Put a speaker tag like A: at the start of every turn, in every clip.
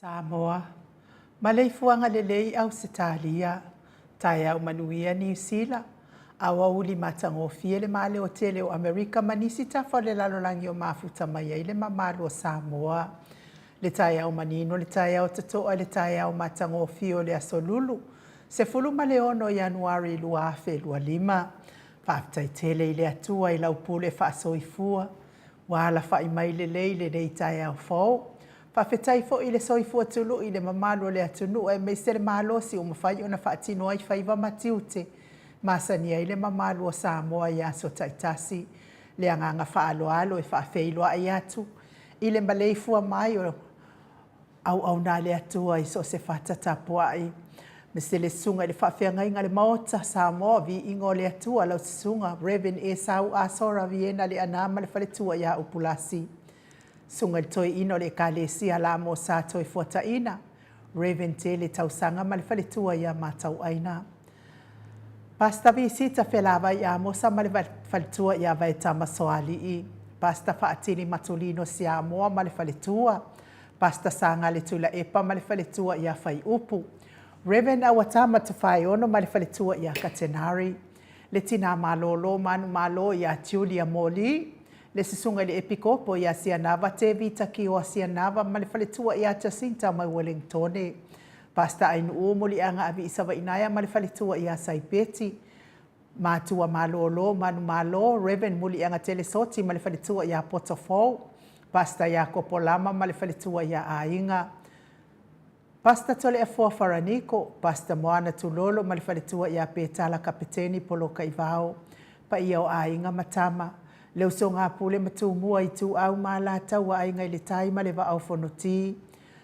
A: Samoa, Maleifuaga lelei Ausetalia, taeao manuia Niu Sila, aoauli matagofie le Maaleotele o Amerika ma nisi tafa o le lalolagi o mafuta mai ai le mamalu o Samoa. Le taeao manino le taeao totoa le taeao matagofie o le Aso Lulu, 16 Ianuari 2025. Faafetai tele i le Atua i lau pule faasoifua, ua alafai mai lelei lenei taeao fou. Faafetai foi i le soifua tului i le mamalu o le atunuu aemaise le malosi ua mafai ona faatino ai faiva ma tiute masani ai le mamalu o Samoa i aso taitasi. Le agaga faaaloalo e faafeiloai atu i le maleifua mai o auauna a le Atua i so o se fata tapuai. Aemaise le susuga i le faafeagaiga a le Maota Samoa, viiga o le Atua, lau susuga Rev. Esau Asora Viena Leaana ma le faletua ia Upulasi. Susuga i le Toeaina o le Ekalesia Lamo Sa Toefuataina, Rev. Tele Tausaga ma le faletua ia Matauaina. Pastor Visita Felavai Amosa ma le faletua ia Vaetama Soalii, Pastor Faatili Matulino Siamoa ma le faletua, Pastor Sagale Tuilaepa ma le faletua ia Faiupu, Rev. Auatama Tofaeono ma le faletua ia Katenari, le Tina Malolo Manumalo ia Julia Moli, le Susuga i le Epikopo ia Sianava Tevita Kioa Sianava ma le faletua ia Jacinta mai Welengtone, Pastor Ainuu Muliaga Aviisavainaea ma le faletua ia Saipeti, Matua Malolo Manumalo, Rev. Muliaga Telesoti ma le faletua ia Potofou, Pastor Iakopo Lama ma le faletua ia Aiga, Pastor Toleafoa Faraniko, Pastor Moana Tulolo ma le faletua ia Petala Kapeteni Polokaivao, paia o aiga ma tama, le usoga a Pule ma Tumua, Ituau ma Alataua, Aiga i le Tai ma le Vaa o Fonoti,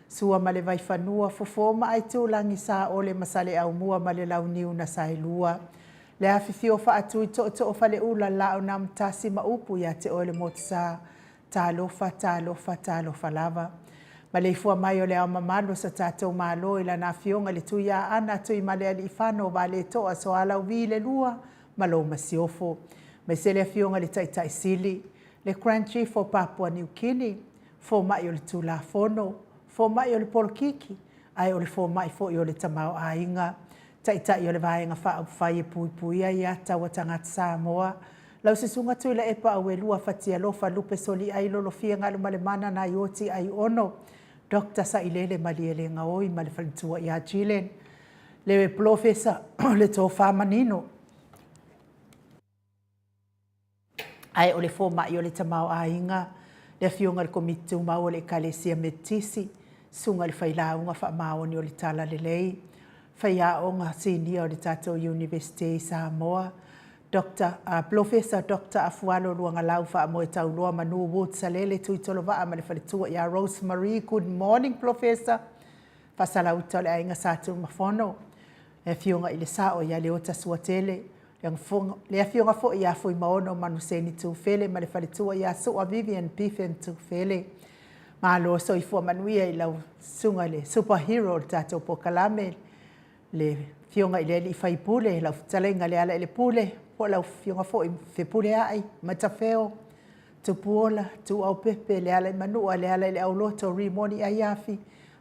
A: Sua ma le Vaifanua, Fofo ma Aitulagi, Saole ma Saleaaumua ma le Launiu na Saelua, le afifio o Faatui, Tootoo o Faleula, Laaunamtasi ma upu ia te oe le Motusa. Talofa, talofa, talofa lava. Maleifua mai o le Ao Mamalu o so tatou Malo i Lana Afioga i le Tuiaana Tuimalealiifano Vaaletoa Soalauvi le Lua ma lou Masiofo. Aemaise le Afioga i le Taitai Sili, le Grand Chief o Papua Niu Kini, Fomai o le Tulafono, Fomai o le Polokiki, ae o le Fomai foi o le Tamaoaiga, Taitai o le Vaega Faaupufai e Puipuia ia Taua Tagata Samoa, lau Susuga Tuilaepa Auelua Fatialofa Lupe Soliai Lolofia Galumalemana Naioti Aiono, Doctor Sailele Malielegaoi ma le faletua ia Jillian, le Polofesa o le Tofa Manino. Ae o le fomai o le tamaoaiga, le Afioga i le Komiti Tumau o le Ekalesia Metotisi, Susuga i le Failauga Faamaoni o le Talalelei, Faiaoga Sinia o le tatou Iunivesite i Samoa, Doctor, Polofesa Doctor Afualo Luagalau Faamoetauloa Manu Wood Salele Tuitolovaa ma le faletua ia Rose Marie. Good morning Polofesa. Faasalauta o le Aiga Sa Tuimafono, le Afioga i le Sao ia Leota Suatele, le Afioga foi ia Fuimaono Manuseni Tufele ma le faletua ia Sua Vivian Biffen Tufele. Malo soifua manuia i lau susuga i le superhero o le tatou polokalame, le Afioga i le Alii Faipule, lau fetalaiga Lealailepule, po o lau Afioga foi Fepuleai Matafeo, Tupuola, Tuuaupepe, Lealaimanua, Lealaileauloto, Rimoni Aiafi,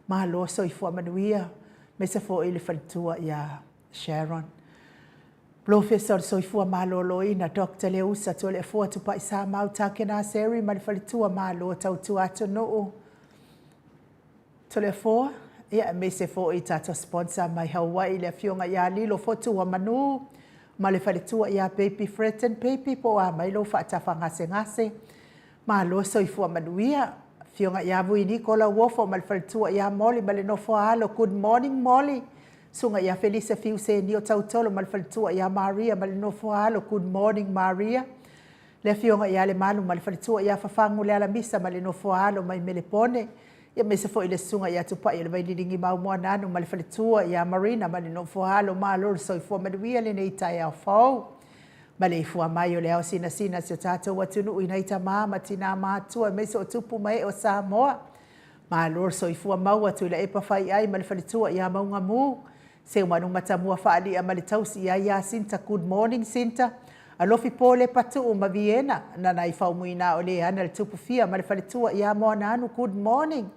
A: malo soifua manuia, aemaise foi le faletua ia Sharon. Polofesa o le Soifua Maloloina, Doctor Leusa Tualeafua Tupaisamau Takena Seri ma le faletua, malo tautua atunuu. Tualeafua, ia aemaise foi tatou sponsor mai Hawaii, le afioga ia Lilo Fotu Manu ma le faletua ia Baby Fred and Baby, po o a mai lou faatafagasegase. Malo soifua manuia. Afioga ia Vui Niko Lauofo ma le faletua ia Molly ma le nofo a alo. Good morning Molly. Susuga ia Felisa Fiu Senio Tautolo ma le faletua ia Maria ma le nofo a alo. Good morning Maria. Le afioga ia Lemalu ma le faletua ia Fafagu Lealamisa ma le nofo a alo mai Melepone. Ia aemaise foi le susuga ia Tupai o le Vaililigi Mau Moananu ma le faletua ia Marina ma le nofo a alo. Malo le soifua manuia lenei taeao fou. Maleifua mai o le ao sinasina o si o tatou atunuu i nai tama ma tina matutua aemaise o tupu ma ee o Samoa. Malo le soifua maua Tuilaepa Faiai ma le faletua ia Maugamu, Seumanu Matamua Faalia ma le tausi ia Iasinta. Good morning Sinta. Alofi Pole Patuu ma Viena, Nanai Faumuina o Leana le Tupufia ma le faletua ia Moanaanu. Good morning.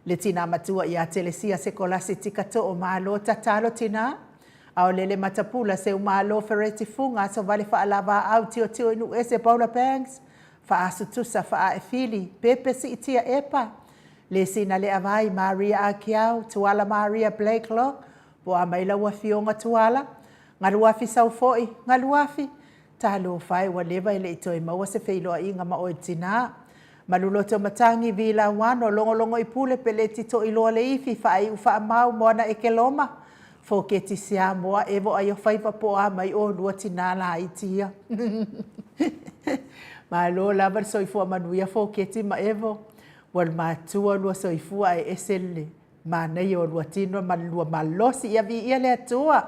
A: Le tina matua ia Telesia Sekolasi Tikatoo, malo tatalo tina. Aolele Matapula Seumalo Fereti Fuga Asovale Faalavaau Tiotio i Nuuese Paula Banks Faasutusa Faaefili Pepe Siitia Epa Lesina Leavai Maria Akiau Tuala Maria Blakelock Po a mai lau afioga Tuala Galuafi Saufoi Galuafi Talofa e ua leva e le i toe maua se feiloaiga ma oe tina. Maluloto Matangi vi Lauano Logologo i Pule Peleti Toiloa Leifi Faaiu Faamau Moana Ekeloma Foketi Siamoa Evo Aiofaiva Po a mai olua tina laiti ia. Malo lava le soifua manuia Foketi ma Evo. Ua le matua lua soifua ae ese le manaia o lua tino ma le lua malosi. Ia viia le Atua.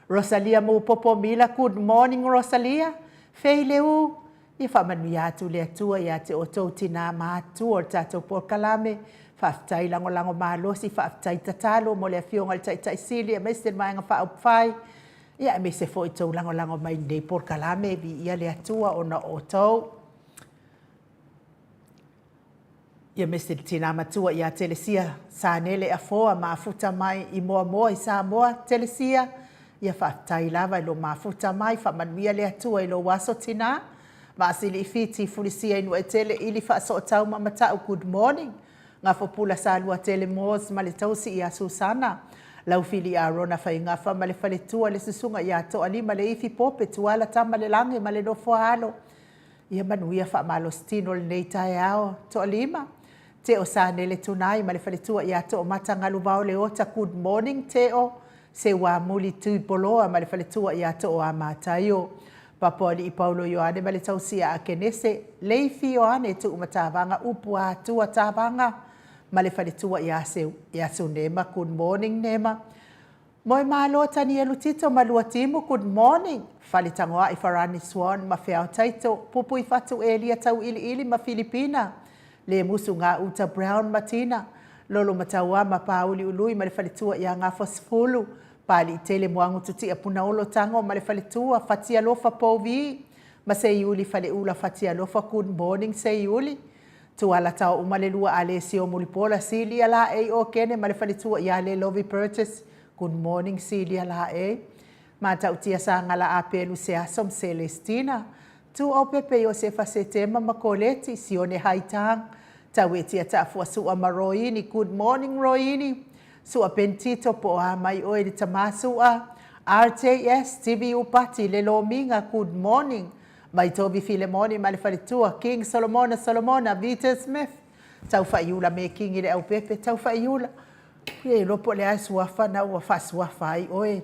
A: Rosalia Mupopo Mila, good morning Rosalia. Fei le u, ia faamanuia atu le Atua ia te outou tinā matua o le tatou polokalame. Faafetai lagolago malosi, faafetai tatalo mo le afioga i le Taitai Sili aemaise le Vaega Faaupufai. Ia aemaise foi tou lagolago mai i lenei polokalame, viia le Atua ona o outou. Ia aemaise le tina matua ia Telesia Sanele Afoa mafuta mai i Moamoa i Samoa. Telesia, ia faafetai lava i lou mafuta mai, faamanuia le Atua i lou aso tina. Vaasili i Fiti, Fulisia i Nuuaitele, Ili Faasootau ma Matau, good morning. Gafopula Saluatele Moores ma le tausi ia Susana, Laufili Arona Faigafa ma le faletua le susuga ia Toalima Leifi Pope Tuala Tamalelagi ma le nofoaalo. Ia manuia faamalositino lenei taeao. Toalima, Teo Sanele Tunai ma le faletua ia Toomata Galuvao Leota, good morning Teo. Seuamuli Tuipoloa ma le faletua ia Tooamataio. Papoalii Paulo Ioane ma le tausi ia Akenese, Leifi Ioane Tuumatavaga Upu a Atua Tavaga ma le faletua ia Seu ia Sunema, good morning Nema. Moemalo Tanielu Tito ma Luatimu, good morning. Faletagoai Farani Swan ma Feao Taito, Pupuifatu Elia Tauiliili ma Filipina, Lemusu Gauta Brown ma Tina, Lolomatauama ma Pauli Ului ma le faletua ia Gafosefulu, Paliitele Moagututia Punaolo Tago ma le faletua, Fatialofa Pouvi ma Seiuli Faleula Fatialofa, good morning Seiuli. Tuala Taouma le lua Alesio Mulipola Silia Laei Okene ma le faletua ia Lelovi Burgess, good morning Silia Laei. Matautia Sagala Apelu Seaso ma Celestina, Tuuaupepe Iosefa Setema ma Koleti, Sione Haitang, Tauetia Taafua Sua ma Roini, good morning Roini. Sua Ben Tito po o a mai oe le tama Sua, RJS, TV Upati, le Lomiga, good morning. Mai Tovi Filemoni ma le faletua, King Solomona Solomona, Vita Smith, Taufaaiula me Kingi le Aupepe, Taufaaiula, e iloa po o le a e suafa na ua faasuafa ai oe.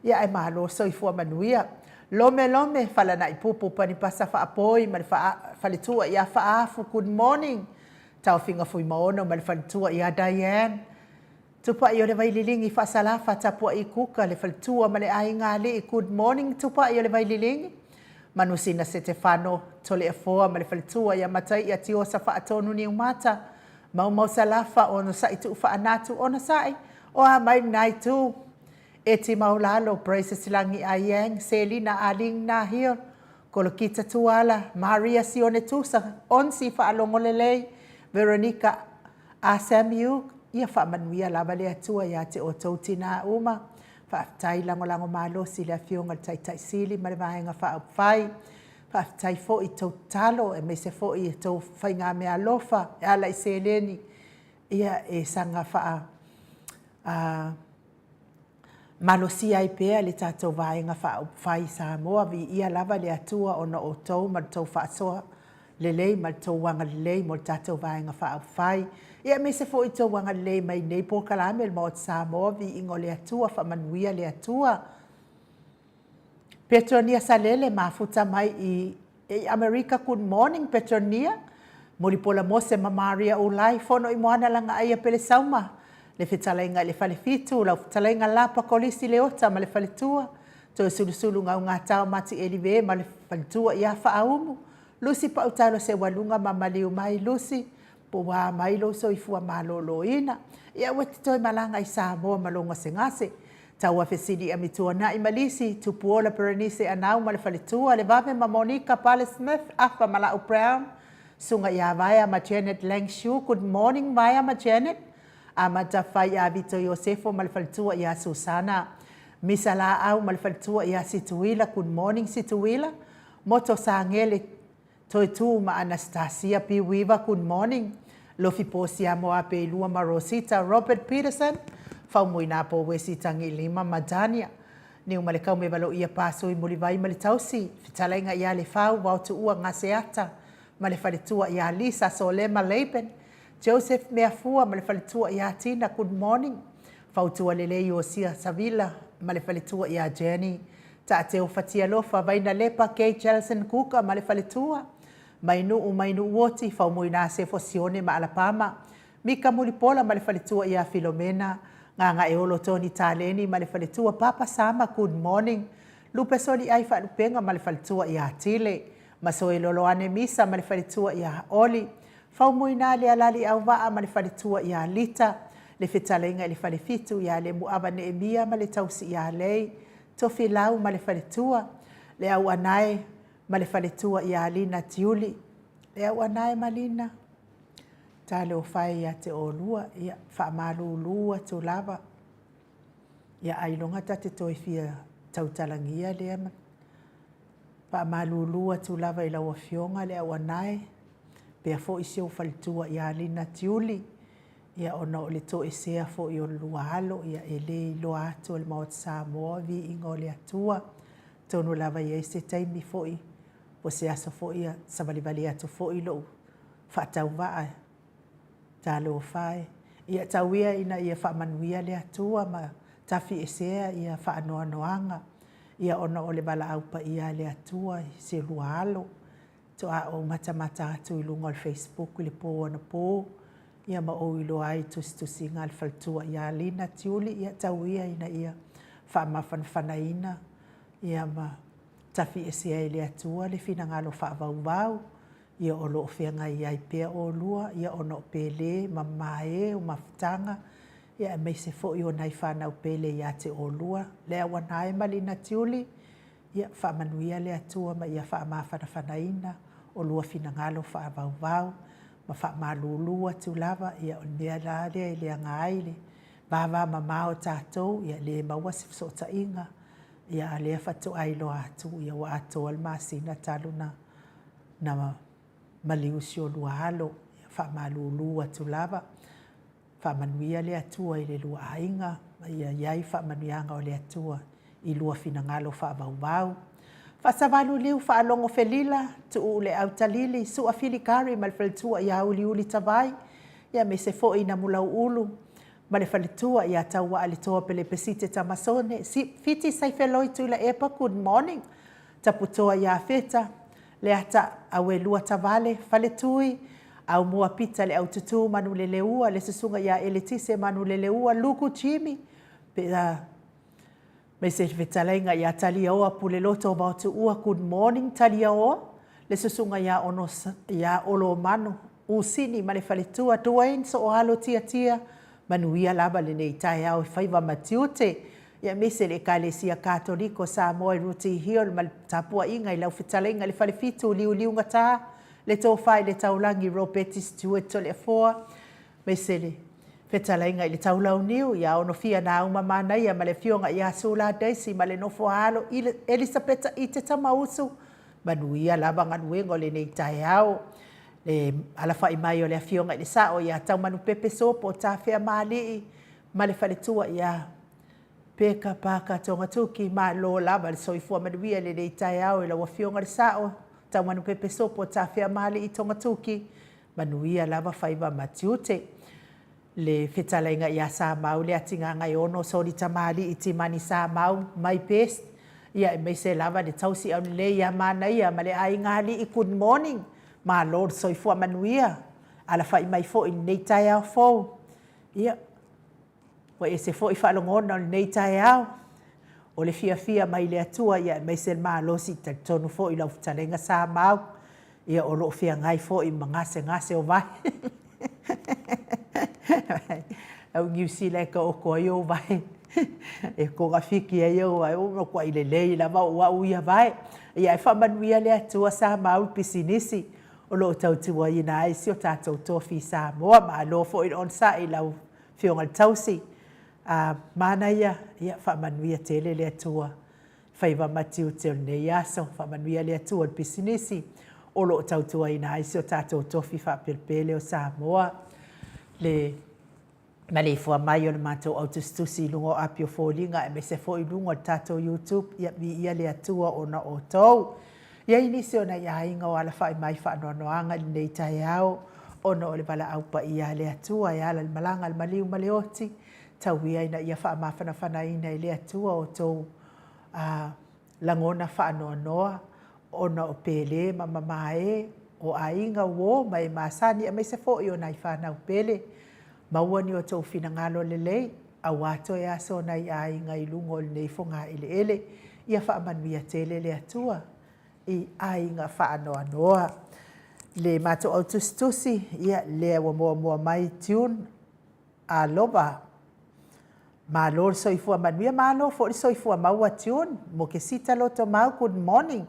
A: Ia ae malo soifua manuia. Lome lome, Falanai Pupu, Panipasa Faapoi ma le faletua ia Faaafu, good morning. Taofiga Fuimaono ma le faletua ia Diane. Tupai o le Vaililigi Faasalafa Tapuai Kuka le faletua ma le aiga alii, good morning Tupai o le Vaililigi. Manusina Setefano Toleafoa ma le faletua ia Mataia Tiosa Faatonu Niumata. Maumau Salafa Onosai Tuufaanatu Onosai o a mai lena itu. Eti Maulalo Praises Lagi Aiang Selina Aling Nahil Kolokita Tuala Maria Sione Tusa Onsi Faalogo Lelei Veronica A Samiuk Ia faamanuia lava le Atua ia te outou tinā uma. Faafetai lagolago malosi i le Afioga i le Taitai Sili ma le Vaega Faaupufai. Faafetai foi i tou tatalo aemaise foi i tou faigameaalofa e ala i seleni ia e saga faa a malosia ai pea le tatou Vaega Faaupufai i Samoa. Viia lava le Atua ona o outou ma le tou faasoa lelei ma le tou agalelei mo le tatou Vaega Faaupufai. Ia aemaise foi i tou agalelei mai nei polokalame le Maota Samoa, viiga o le Atua, faamanuia le Atua. Petronia Salele mafuta mai i i Amerika good morning Petronia Mulipola Mose ma Maria Ulai fono i Moana Lagaaia Pelesauma le fetalaiga i le Falefitu lau fetalaiga Lapa Kolisi Leota ma le faletua Toesulusulu Gaugatao Mati Elive ma le faletua ia Faaumu Lusi Pautalo Seualuga ma maliu mai Lusi Pua mai lou soifua maloloina. Ia ua te toe malaga i Samoa ma lou gasegase. Tauafesili Amituanai ma Lisi, Tupuola Berenice Anau ma le faletua, Levave ma Monica Pale Smith, Afa ma Lau Brown, Suga ia Vaea ma Janet Langshu, Good morning Vaea ma Janet, Amata Fai ia Vito Iosefo ma le faletua ia Susana, Misa Laau ma le faletua ia Situila, Good morning Situila, Moto Sagele, Toetū ma Anastasia P. Weaver, good morning. Lofi Posia Moapeilua ma Rosita, Robert Peterson, Faumuina Powesi Tagilima ma Dania. Niumalekau me Valoia Pasui Mulivai ma le tausi, fetalaiga ia Lefau Vaotuua Gaseata ma le faletua ia Lisa Solema Laban, Joseph Meafua ma le faletua ia Tina, good morning. Fautua Lelei Iosia Savila ma le faletua ia Jenny, Taateo Fatialofa, Vainalepa, Kay Jelson Kuka ma le faletua, Mainuu Mainuuoti, Faumuina Sefo Sione ma Alapama, Mika Mulipola ma le faletua ia Filomena, Gagaeolo Tony Taleni ma le faletua, Papa Sama, good morning, Lupe Soliai Faalupega ma le faletua ia Tile, Masoe Loloane Misa ma le faletua ia Oli, Faumuina Lealali Auvaa ma le faletua ia Lita, le fetalaiga i le Falefitu ia Lemuava Neemia ma le tausi ia Lei, Tofilau ma le faletua, le Auanae ma le faletua ia Lina Tiuli. Le Auanae ma Lina, talofa e ia te oulua, ia faamalulu atu lava. Ia ailoga ta te toe fia tautalagia lea Faamalulu atu lava i lau Afioga le Auanae, pea foi si ou faletua ia Lina Tiuli, ia ona o le toesea foi o le lua alo, ia e le iloa atu e le Maota Samoa viiga o le Atua. Atonu lava e i ai se taimi foi po o se aso foi savalivali atu foi lou faatauvaa Talofa e. Ia tau ia ina ia faamanuia le Atua ma tafiesea ia faanoanoaga, ia ona o le valaau paia a le Atua i si olua alo. Faatoa ou matamata atu i luga o le Facebook i le po anapo, ia ma ou iloa ai i tusitusiga a le faletua ia Lina Tiuli, ia tau ia ina ia faamafanafanaina ia ma tafiesea e le Atua le finagalo faavauvau Ia o lo o feagai ai pea olua, ia ona o Pele ma Mae o mafutaga, ia aemaise foi o nai fanau pele ia te olua, Leauanae ma Lina Tiuli, ia faamanuia le Atua ma ia faamafanafanaina olua finagalo faavauvau ma faamalulu atu lava, ia o le mea la lea e leaga ai le vavamama o tatou, ia le maua se fesootaiga, ia a lea faatoa iloa atu, ia ua atoa le masina talu ona na maliu si olua alo, ia faamalulu atu lava, faamanuia le Atua i le lua aiga, ma ia i ai faamanuiaga o le Atua i lua finagalo faavauvau. Faasavalu liu faalogo felila, tuu le autalili, sua filikari ma le faletua ia Uliuli Tavai, ia aemaise foi Namulauulu ma le faletua ia Tauaaletoa Pelepesite Tamasone, Fiti Saifeloi Tuilaepa, good morning. Taputoa ia Feta, Leata, Auelua Tavale, Faletui, Aumua Pita Le Aututu Manuleleua, Le Susuga ia Eletise Manuleleua, Luku Jimmy, aemaise le fetalaiga ia Taliaoa Puleloto Vaotuua, good morning Taliaoa, Le Susuga ia Ono ia Olomanu Usini ma le faletua Duane Sooalo Tiatia, manuia lava lenei taeao i faiva ma tiute, aemaise le Ekalesia Katoliko Samoa i Rooty Hill ma le tapuaiga i lau fetalaiga i le Falefitu Liuliugata, le Tofa i le Taulagi Robeti Stewart Toleafoa, aemaise le fetalaiga i le Taulauniu ia Onofia Nauma Manaia ma le Afioga ia Sula Daisy ma le Nofoaalo Elisapeta Ite Tamausu, manuia lava galuega o lenei taeao. Le alafai mai o le Afioga i le Sao ia Taumanupepe Sopo Tafeamaalii ma le faletua ia Peka Paka Togatuki, malo lava le soifua manuia i lenei taeao i lau Afioga i le Sao, Taumanupepe Sopo Tafeamaalii Togatuki, manuia lava faiva ma tiute. Le fetalaiga ia Samau le Atigagaiono Soli Tamalii Timani Samau, my best, ia aemaise lava le tausi aulelei ia Manaia ma le aiga alii, good morning, malo le soifua manuia, alafai mai foi i lenei taeao fou. Ia, ua ese foi faalogona o lenei taeao, o le fiafia mai le Atua, ia aemaise le malosi, talitonu foi i lau fetalaiga Samau, ia o lo o feagai foi ma gasegase o vae. Au Niu Sila e taoto ai ou vae, e togafiti ai ou vae, ua matuai lelei lava o au ia vae. Ia ae faamanuia le Atua Samau i pisinisi o lo o tautuaina ai si o tatou tofi Samoa. Malo foi le onosai i lau Afioga i le Tausi. A manaia, ia faamanuia tele le Atua i faiva ma tiute o lenei aso. Faamanuia le Atua i le pisinisi o lo o tautuaina ai si o tatou tofi faapelepele o Samoa. Le maleifua mai o le matou au tusitusi i luga o api o foliga aemaise foi i luga o le tatou YouTube, ia viia le Atua ona o outou. I ai nisi o nai aiga o alafai mai faanoanoaga i lenei taeao ona o le valaau paia a le Atua e ala i le malaga a le maliu ma le oti, tau ia ina ia faamafanafanaina e le Atua outou a lagona faanoanoa ona o pele ma mamae o aiga uo ma e masani aemaise foi o nai fanau pele. Maua ni outou finagalo lelei aua toe aso o nai aiga i luga o lenei fogaeleele. Ia faamanuia tele le Atua i aiga faanoanoa. Le matou au tusitusi, ia lea ua muamua mai Tune Alofa. Malo le soifua manuia, malo foi le soifua maua June, Mokesita Lotomau, good morning.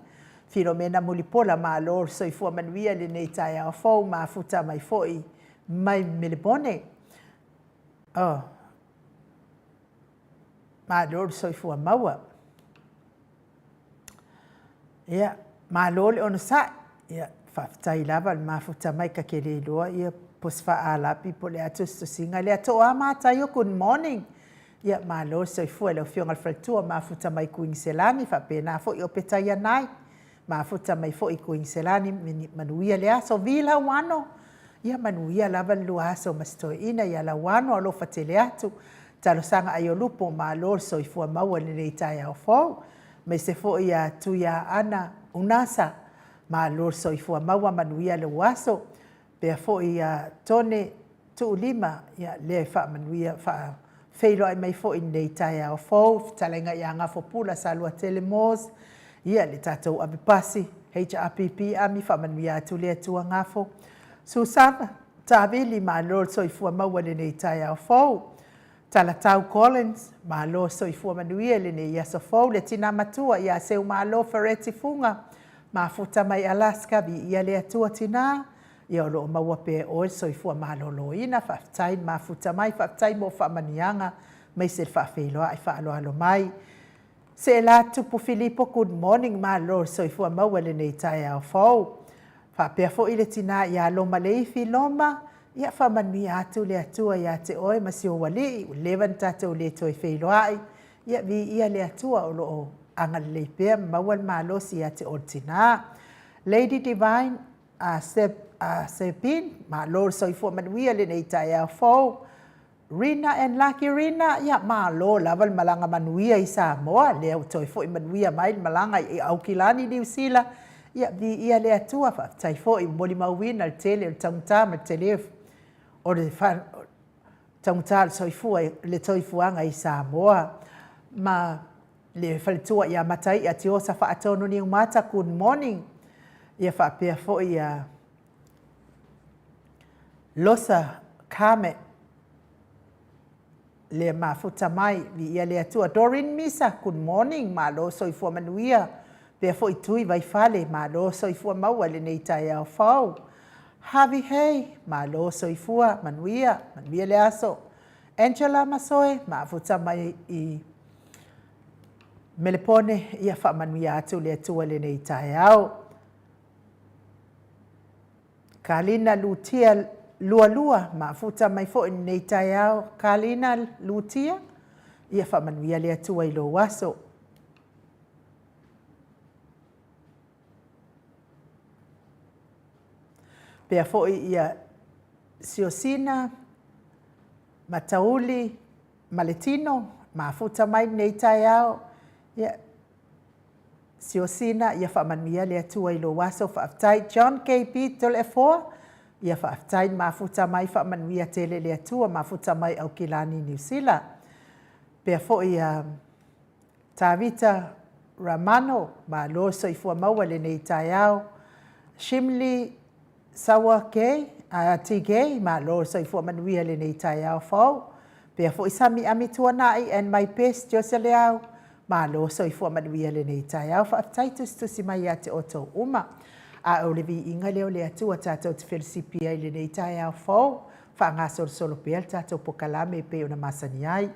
A: Filomena Mulipola, malo le soifua manuia i lenei taeao fou, mafuta mai foi mai Melebone. Oh. Malo le soifua maua. Ia, malo le onosai. Ia, faafetai lava le mafuta mai ta te le iloa ia po se faaalapi po o le a tusitusiga lea. Toa Mataio, good morning. Ia, malo le soifua i lau Afioga i le Faletua, mafuta mai Kuiniselani, faapena foi Opetaia Nai, mafuta mai foi Kuiniselani, manuia le aso. Vi Lauano, ia manuia lava le lua aso ma si toeaina ia Lauano, alofa tele atu. Talosaga Aiolupo, malo le soifua maua i lenei taeao fou. Aemaise foi ia Tuiaana Unasa, malo le soifua maua, manuia lou aso. Pea foi ia Tone Tuulima, ia lea e faamanuia, faafeiloai mai foi i lenei taeao fou, fetalaiga ia Gafopula Saluatele Moores, ia le tatou avepasi HRPP Army, faamanuia atu le Atua Gafo. Susana Tavili, malo le soifua maua i lenei taeao fou. Talatau Collins, malo soifua manuia i lenei aso fou, le tina matua ia Seumalo Fereti Fuga, mafuta mai Alaska, viia le Atua tina, ia o lo o maua pea e oe le soifua maloloina, faafetai le mafuta mai, faafetai mo faamanuiaga, aemaise le faafeiloai faaaloalo mai. Seela Tupu Filipo, good morning, malo le soifua maua i lenei taeao fou. Faapea foi le tina ia Loma Leifi, Loma, ia faamanuia atu le Atua ia te oe ma si ou alii, ua leva ona tatou le toe feiloai, ia viia le Atua o lo o agalelei pea ma maua le malosi ia te oe le tina. Lady Divine Sebin, malo le soifua manuia i lenei taeao fou. Rina and Lucky Rina, ia malo lava le malaga manuia i Samoa, lea ua toe foi manuia mai le malaga i Aukilani, Niu Sila, ia viia le Atua, faafetai foi ua molimauina le tele o le taugata ma le tele o le taugata o le soifua, le soifuaga i Samoa. Ma le faletua ia Mataia Tiosa Faatonu Niumata, good morning. Ia faapea foi ia Losa Carmet, le mafuta mai, viia le Atua. Doreen Misa, good morning, malo soifua manuia. Pea foi Tui Vaifale, malo soifua maua i lenei taeao fou. Harvey Hay, malo soifua manuia, manuia le aso. Angela Masoe, mafuta mai i Melepone, ia faamanuia atu le Atua i lenei taeao. Kalina Lutia Lualua, mafuta mai foi i lenei taeao. Kalina Lutia, ia faamanuia le Atua i lou aso. Pea foi ia Siosina Matauli Maletino, mafuta mai lenei taeao. Ia Siosina, ia faamanuia le Atua i lou aso. Faafetai John KB Toleafoa, ia faafetai le mafuta mai, faamanuia tele le Atua, mafuta mai Aukilani, Niu Sila. Pea foi ia Tavita Ramano, malo soifua maua i lenei taeao. Shimley Saua Kei, a TK, malo le soifua manuia i lenei taeao fou. Pea foi Sami Amituanai and my best Jose Leau, malo soifua manuia i lenei taeao. Faafetai tusitusi mai ia te outou uma. A o le viiga lea o le Atua tatou te felesipi ai i lenei taeao fou, faagasolosolo pea le tatou pokalame e pei ona masani ai.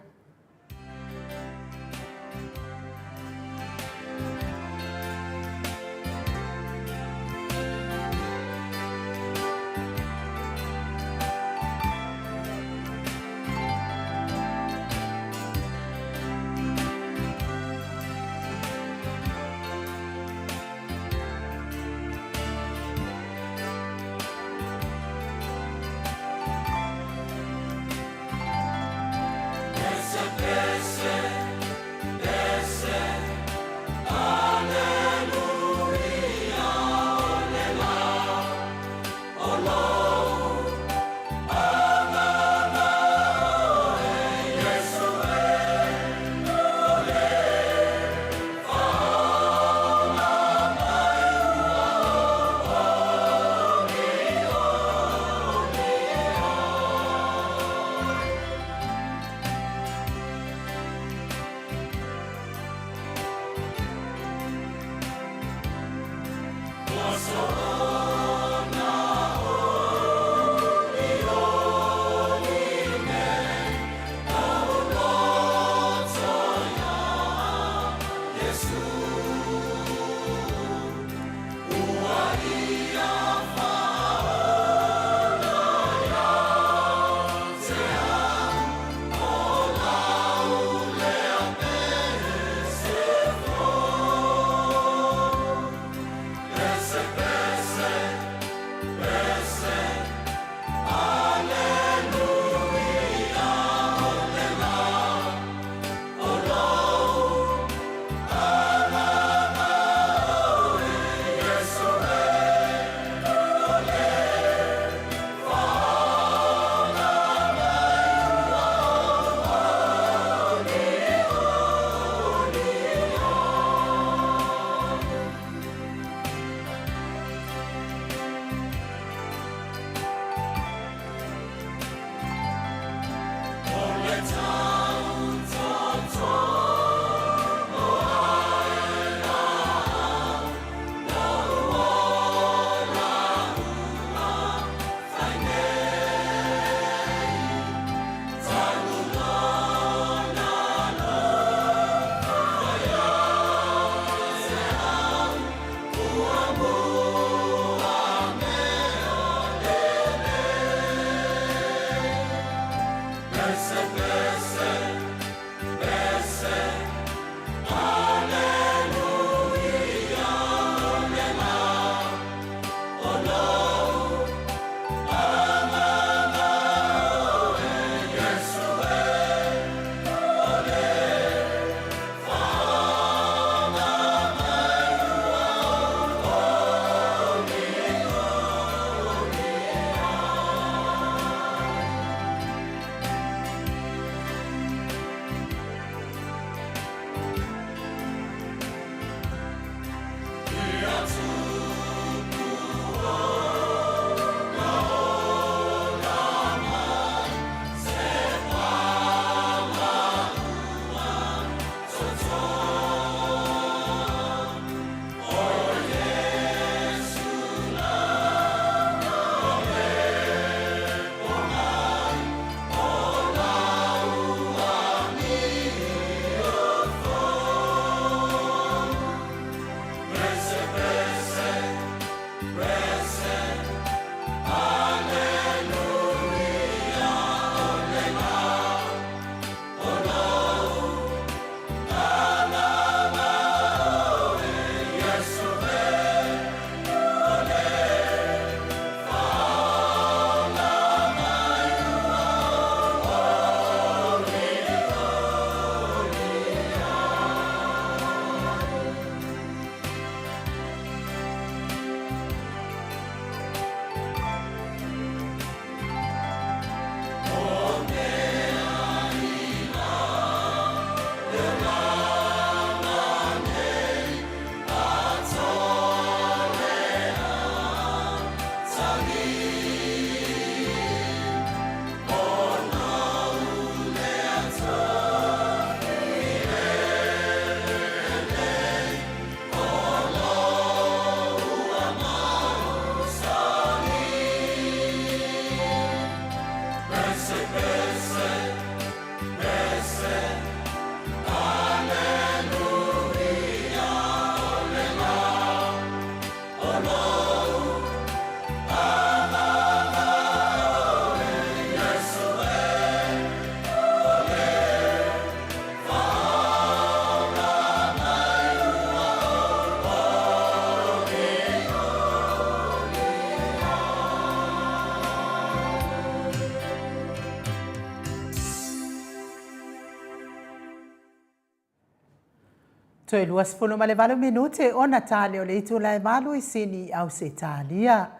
A: Toe 28 minute ona tale o le itula e 8 i Sini i Ausetalia.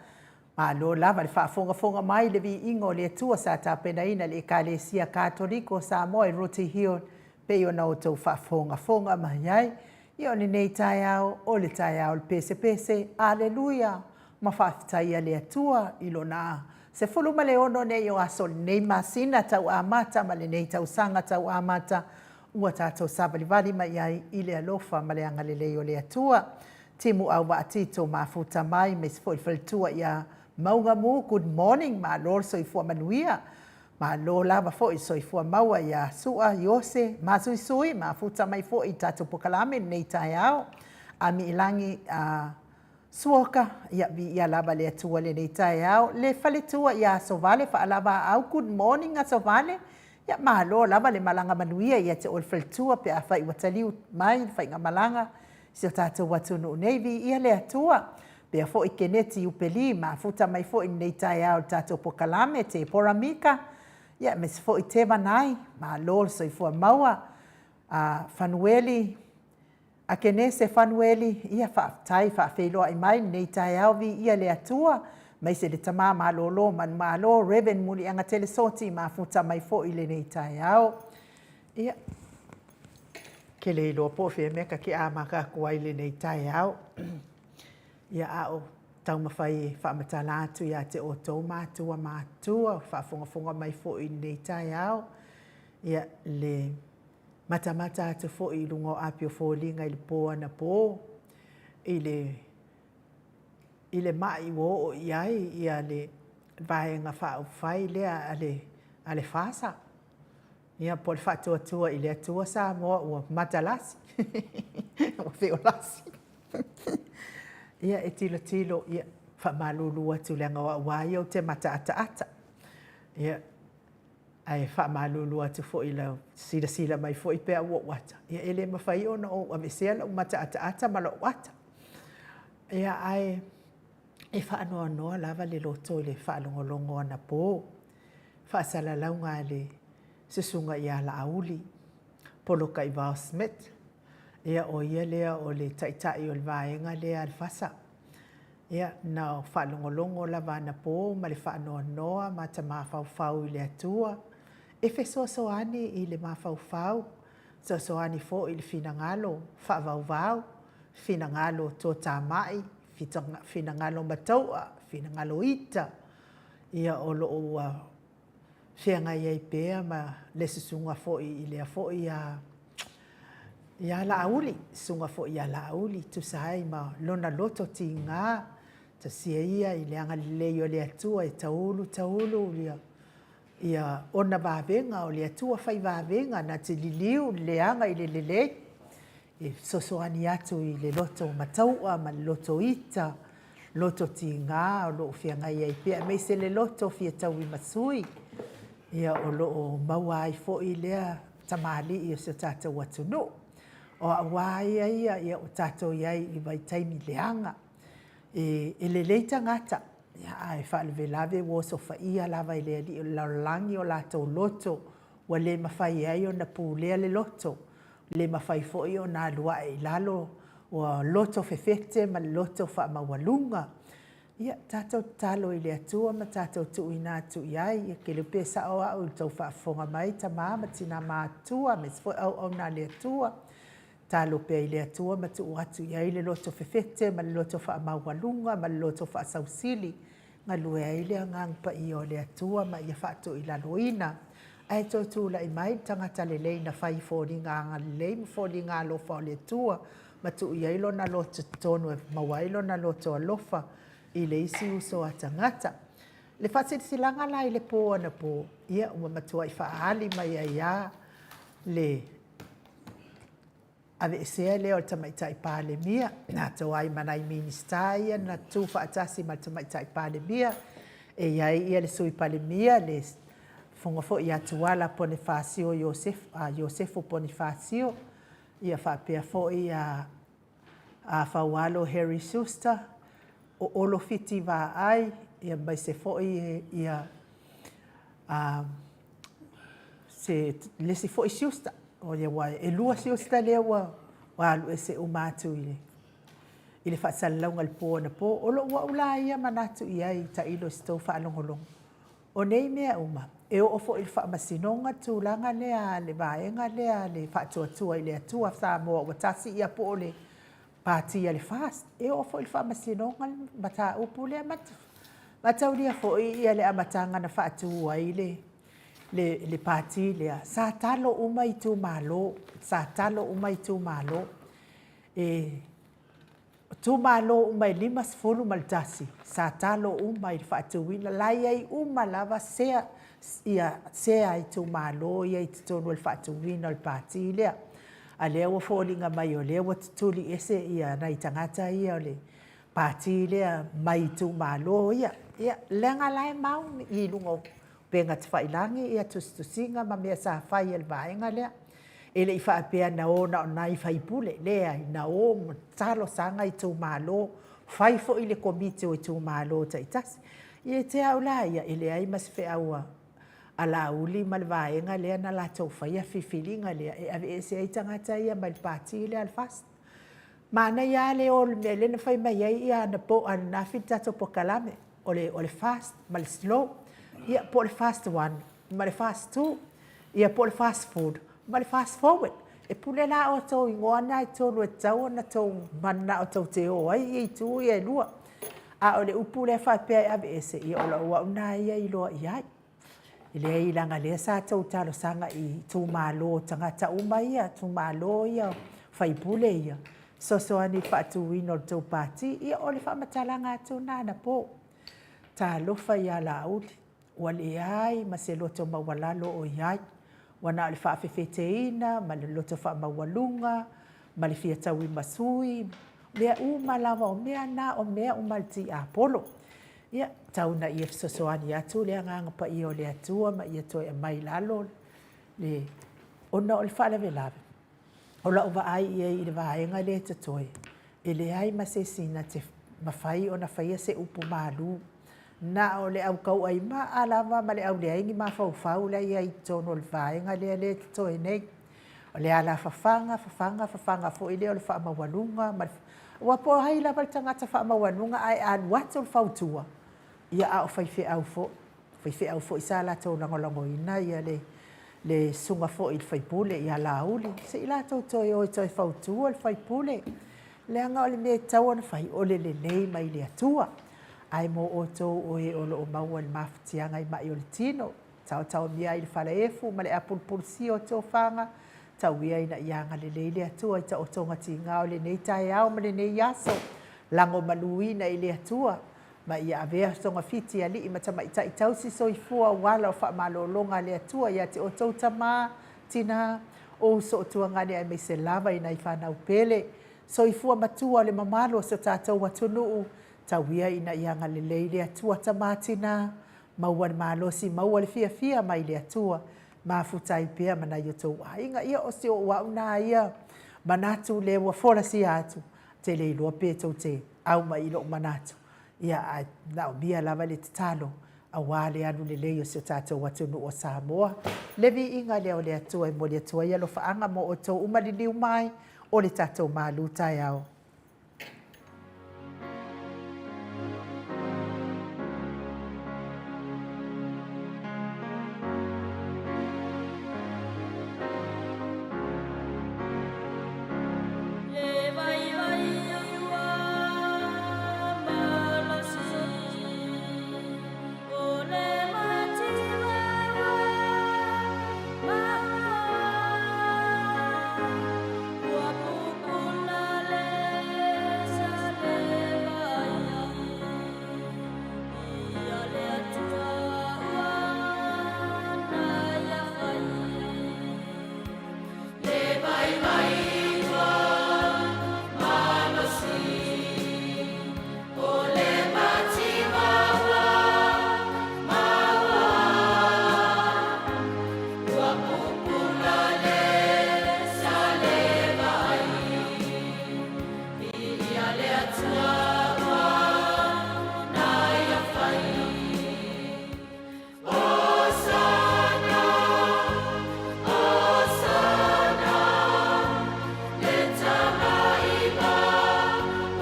A: Malo lava le faafogafoga mai i le viiga o le Atua sa tapenaina e le Ekalesia Katoliko o Samoa i Rooty Hill pei ona outou faafogafoga mai ai. Ia o lenei taeao, o le taeao o le pesepese, Aleluia! Ma faafetaia le Atua i Lona 16 nei o aso o lenei masina tau amata ma lenei tausaga tau amata ua tatou savalivali mai ai i le alofa ma le agalelei o le Atua. Timu Auvaa Tito mafuta mai aemaise foi le faletua ia Maugamu, good morning, malo le soifua manuia. Malo lava foi le soifua maua ia Sua Iose Masuisui, mafuta mai foi i le tatou polokalame i lenei taeao. Amiilagi Suoka, ia viia lava le Atua i lenei taeao. Le faletua ia Asovale Faalavaau, good morning Asovale. Ia malo lava le malaga manuia ia te oe le faletua pe afai ua taliu mai le faigamalaga i si o tatou atunuu nei, viia le Atua. Pea foi Keneti Iupeli, mafuta mai foi i lenei taeao i le tatou polokalame, Tepora Mika, ia aemaise foi Tevanai, malo le soifua maua. Fanueli Akenese Fanueli, ia faafetai faafeiloai mai i lenei taeao, viia le Atua, aemaise le tama malolo manumalo Rev. Muliagatele Soti, mafuta mai foi i lenei taeao. Ia, ke le iloa po o fea mea ka ke amata atu ai i lenei taeao. Ia, a o taumafai e faamatala atu ia te outou matua matutua o faafogafoga mai foi i lenei taeao, ia, le matamata atu foi i luga o api o foliga i le po anapo, i le i le mai ua oo i ai ia le Vaega Faaupufai lea a le a le FASA, ia po o le Faatuatua i le Atua Samoa ua matalasi, ua feolasi. Ia e tilotilo, ia faamalulu atu leaga o au lava ia ou te mataataata. Ia, Ae faamalulu atu foi i lau silasila mai foi pe a ua ou ata, ia e le mafai ona ou aveesea lau mataataata ma lou ata. Ia ae e faanoanoa lava le loto i le faalogologo anapo, faasalalauga a le Susuga ia Laauli Polataivao Schmidt, ia o ia lea o le Taitai o le Vaega lea a le FASA. Ia, na faalogologo lava anapo ma le faanoanoa ma ta mafaufau i le Atua e fesoasoani i le mafaufau, fesoasoani foi i le finagalo faavauvau, finagalo toatamai, finagalo mataua, finagalo ita, ia o lo o ua feagai ai pea ma le susuga foi i lea foi ia Laauli, susuga foi ia Laauli, tusa ai ma lona loto tiga, tausia ia i le agalelei o le Atua e taulu taulu ia ia ona vavega, o le Atua fai vavega na te liliu le leaga i le lelei, e fesoasoani atu i le loto mataua ma le loto ita, loto tiga o lo o feagai ai pea, aemaise le loto fia tauimasui, ia o lo o maua ai foi lea tamalii o si o tatou atunuu. O au lava ia ia, ia ua tatou i ai i vaitaimi leaga, e lelei tagata, ae faalavelave ua osofaia lava e le alii o le lalolagi o latou loto, ua le mafai ai ona pulea le loto, le mafai foi ona alu ae i lalo, ua loto fefete ma le loto faamaualuga. Ia, tatou tatalo i le Atua ma tatou tuuina atu i ai. Ia, ke le pe sao au i le tou faafofoga mai, tama ma tina matutua, aemaise foi auauna a le Atua. Tatalo pea i le Atua ma tuu atu i ai le loto fefete ma le loto faamaualuga ma le loto faasausili galue ai le Agaga Paia o le Atua ma ia faatoilaloina. Ae toe tulai mai le tagata lelei na fai i foliga agalelei ma foliga alofa o le Atua ma tuu i ai lona loto totonu e maua ai lona loto alofa i le isi uso a tagata. Le faasilasilaga la i le po anapo, ia ua matuai faaali mai ai lava le aveesea lea o le Tamaitai Palemia, atoa ai ma nai Minisita ia na tutu faatasi ma le Tamaitai Palemia. E i ai ia le Sui Palemia, le Fofoga foi ia Tuala Ponifasio Iosefo Ponifasio, ia faapea foi ia Faualo Harry Schuster, o Olo Fiti Vaai, aemaise foi ia se le isi foi Schuster, aua e lua Schuster lea ua alu ese uma atu i le faasalalauga i le po anapo. O lou au la ia manatu i ai, tailo i se tou faalogologo, o nei mea uma, e oo foi i le faamasinoga le tulaga lea a le vaega lea a le Faatuatua i le Atua Samoa ua Tasi, ia po o le Pati a le FAST. E oo foi i le faamasinoga le mataupu lea. Mataulia foi ia le amataga na faatu ai le le Pati lea, sa talo uma itumalo, sa talo uma itumalo. E Itumalo uma e 51 sa talo uma i le faatuina la e i ai uma lava sea ia sea a itumalo ia i totonu o le faatuina o le Pati lea. A lea ua foliga mai o lea ua tutuli ese ia nai tagata ia o le Pati lea mai itumalo ia. Ia, leaga la e mau i luga o upega tafailagi ia tusitusiga ma mea sa fai e le vaega lea. E le i faapea na o na o nai faipule, leai, na o ma talosaga itumalo, fai foi le komiti o itumalo taitasi. Ia te au la ia, e leai ma se feau a Laauli ma le vaega lea na latou faia filifiliga lea e aveese ai tagata ia mai le pati lea a le FAST. Manaia lava le o i le mea lea na fai mai ai anapo ananafi le tatou polokalame, o le fast ma le slow, ia po o le fast 1 ma le fast 2, ia po o le fast food ma le fast forward. E pule la outou i igoa na e tolu e tatau ona outou mananao tou te o ai i itu ia e lua. A o le upu lea faapea e aveese, ia o lau au lena ia iloa i ai. E leai leaga o lea sa outou talosaga i itumalo o tagata uma ia, itumalo ia, sui usufono ia, e fesoasoani i le faatuina o le tou pati. Ia o le faamatalaga atu lena anapo. Talofa ia Laauli, ua leai ma se loto maualalo o i ai, ua na o le faafefeteina ma le loto faamaualuga ma le fia taui ma sui, mea uma lava, o mea na o mea uma a le tiapolo. Ia, tau ina ia fesoasoani atu le Agaga Paia o le Atua ma ia toe aumai i lalo le... Ona o le faalavelave, o lau vaai i ai i le vaega lea e totoe, e leai ma se isi na te mafai ona faia se upu malu, na o le au tauai maa lava ma le au leai ni mafaufau la e i ai i totonu o le vaega lea e totoe nei. O le ala fafaga, fafaga, fafaga foi lea o le faamaualuga ma le... Aua po o ai lava le tagata faamaualuga ae a alu atu le fautua, ia a o faifeau foi. O faifeau foi sa latou lagolagoina le susuga foi i le faipule ia Laauli, se i latou toe o e toe fautua le faipule, leaga o le mea e tatau ona fai, o le lelei mai le Atua. Ae mo outou o e o lo o maua i le mafatiaga i mai o le tino, taotaomia ai i le falaefu ma le apulupulusia o tofaga, tau ia ina ia agalelei le Atua i taotoga tiga o lenei taeao ma lenei aso, lagomaluina i le Atua, ma ia avea togafiti alii ma tamaitai tausi soifua ua ala o faamalologa a le Atua ia te outou tama, tina, o uso o tuagane aemaise lava i nai fanau pele, soifua matua o le mamalu o so tatou atunuu, tau ia ina ia agalelei le Atua tama, tina, maua le malosi, maua le fiafia mai le Atua, mafuta ai pea ma nai o tou aiga. Ia o si ou au na ia manatu lea ua folasia atu, te le iloa pe tou te au mai i lou manatu, ia ae manaomia lava le tatalo aua le alu lelei o si o tatou atunuu o Samoa. Le viiga lea o le Atua e momoli atu ai alofaaga mo outou uma liliu mai o le tatou malu taeao.
B: Le vaivai ua malosi, o le mativa ua maua, ua pupula le salevai, ia le Atua ua na ia fai. Le vaivai ua malosi, o le mativa ua maua, ua pupula le salevai, viia le Atua ua na ia fai. Hosana, Hosana, le Tamaiba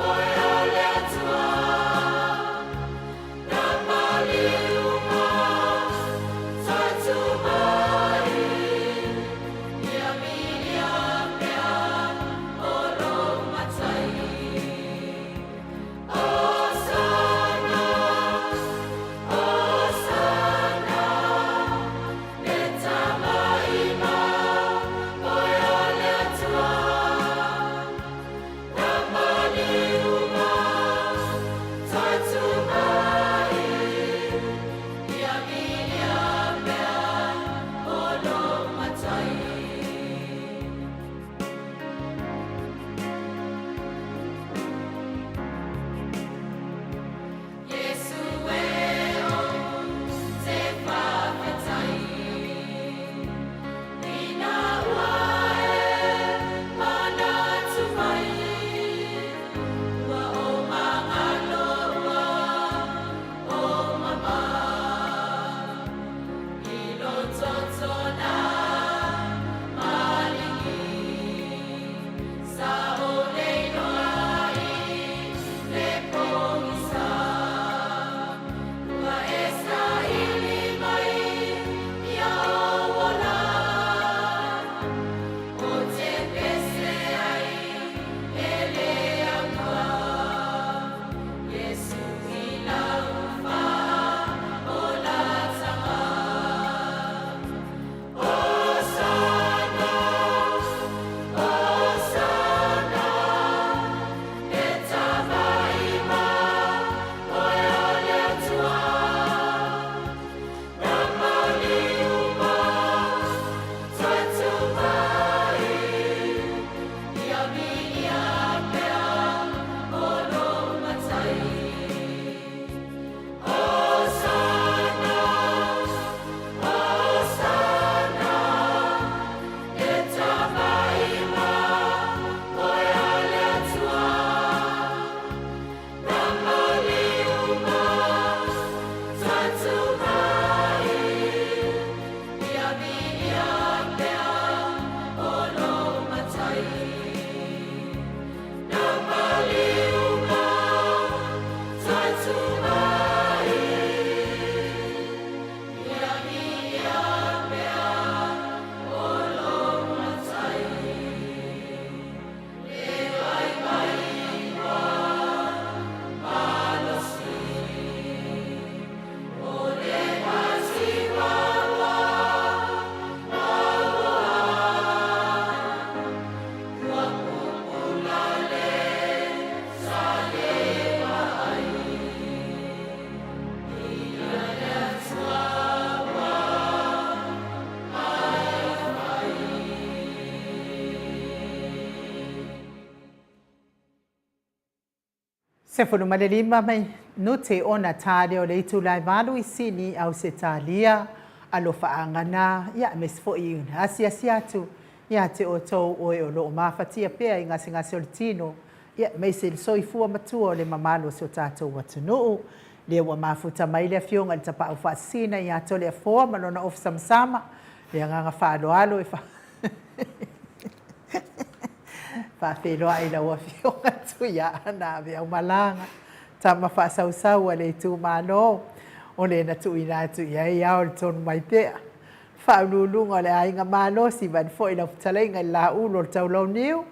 B: oe o le Atua, na maliu ma tatu mai, ia milia mea o lou matai.
A: 15 minute ona ta lea o le itula e 8 i Sini, Ausetalia. Alofaaga na, ia aemaise foi i le asiasi atu ia te outou o e o lo o mafatia pea i gasegase o le tino, ia aemaise le soifua matua o le mamalu o si o tatou atunuu. Lea ua mafuta mai le Afioga i le Tapaau Faasisina ia Toleafoa ma lona ofi samasama, le agaga faaaloalo e faafeiloai i lau Afioga Tuiaana Aveaumalaga, tama faasausau a le itumalo, o le na tuuina atu i ai ao le tonu mai pea. Faauluuluga o le Aiga Malosi, vaeane foi lau fetalaiga i le Laulu o le Taulauniu,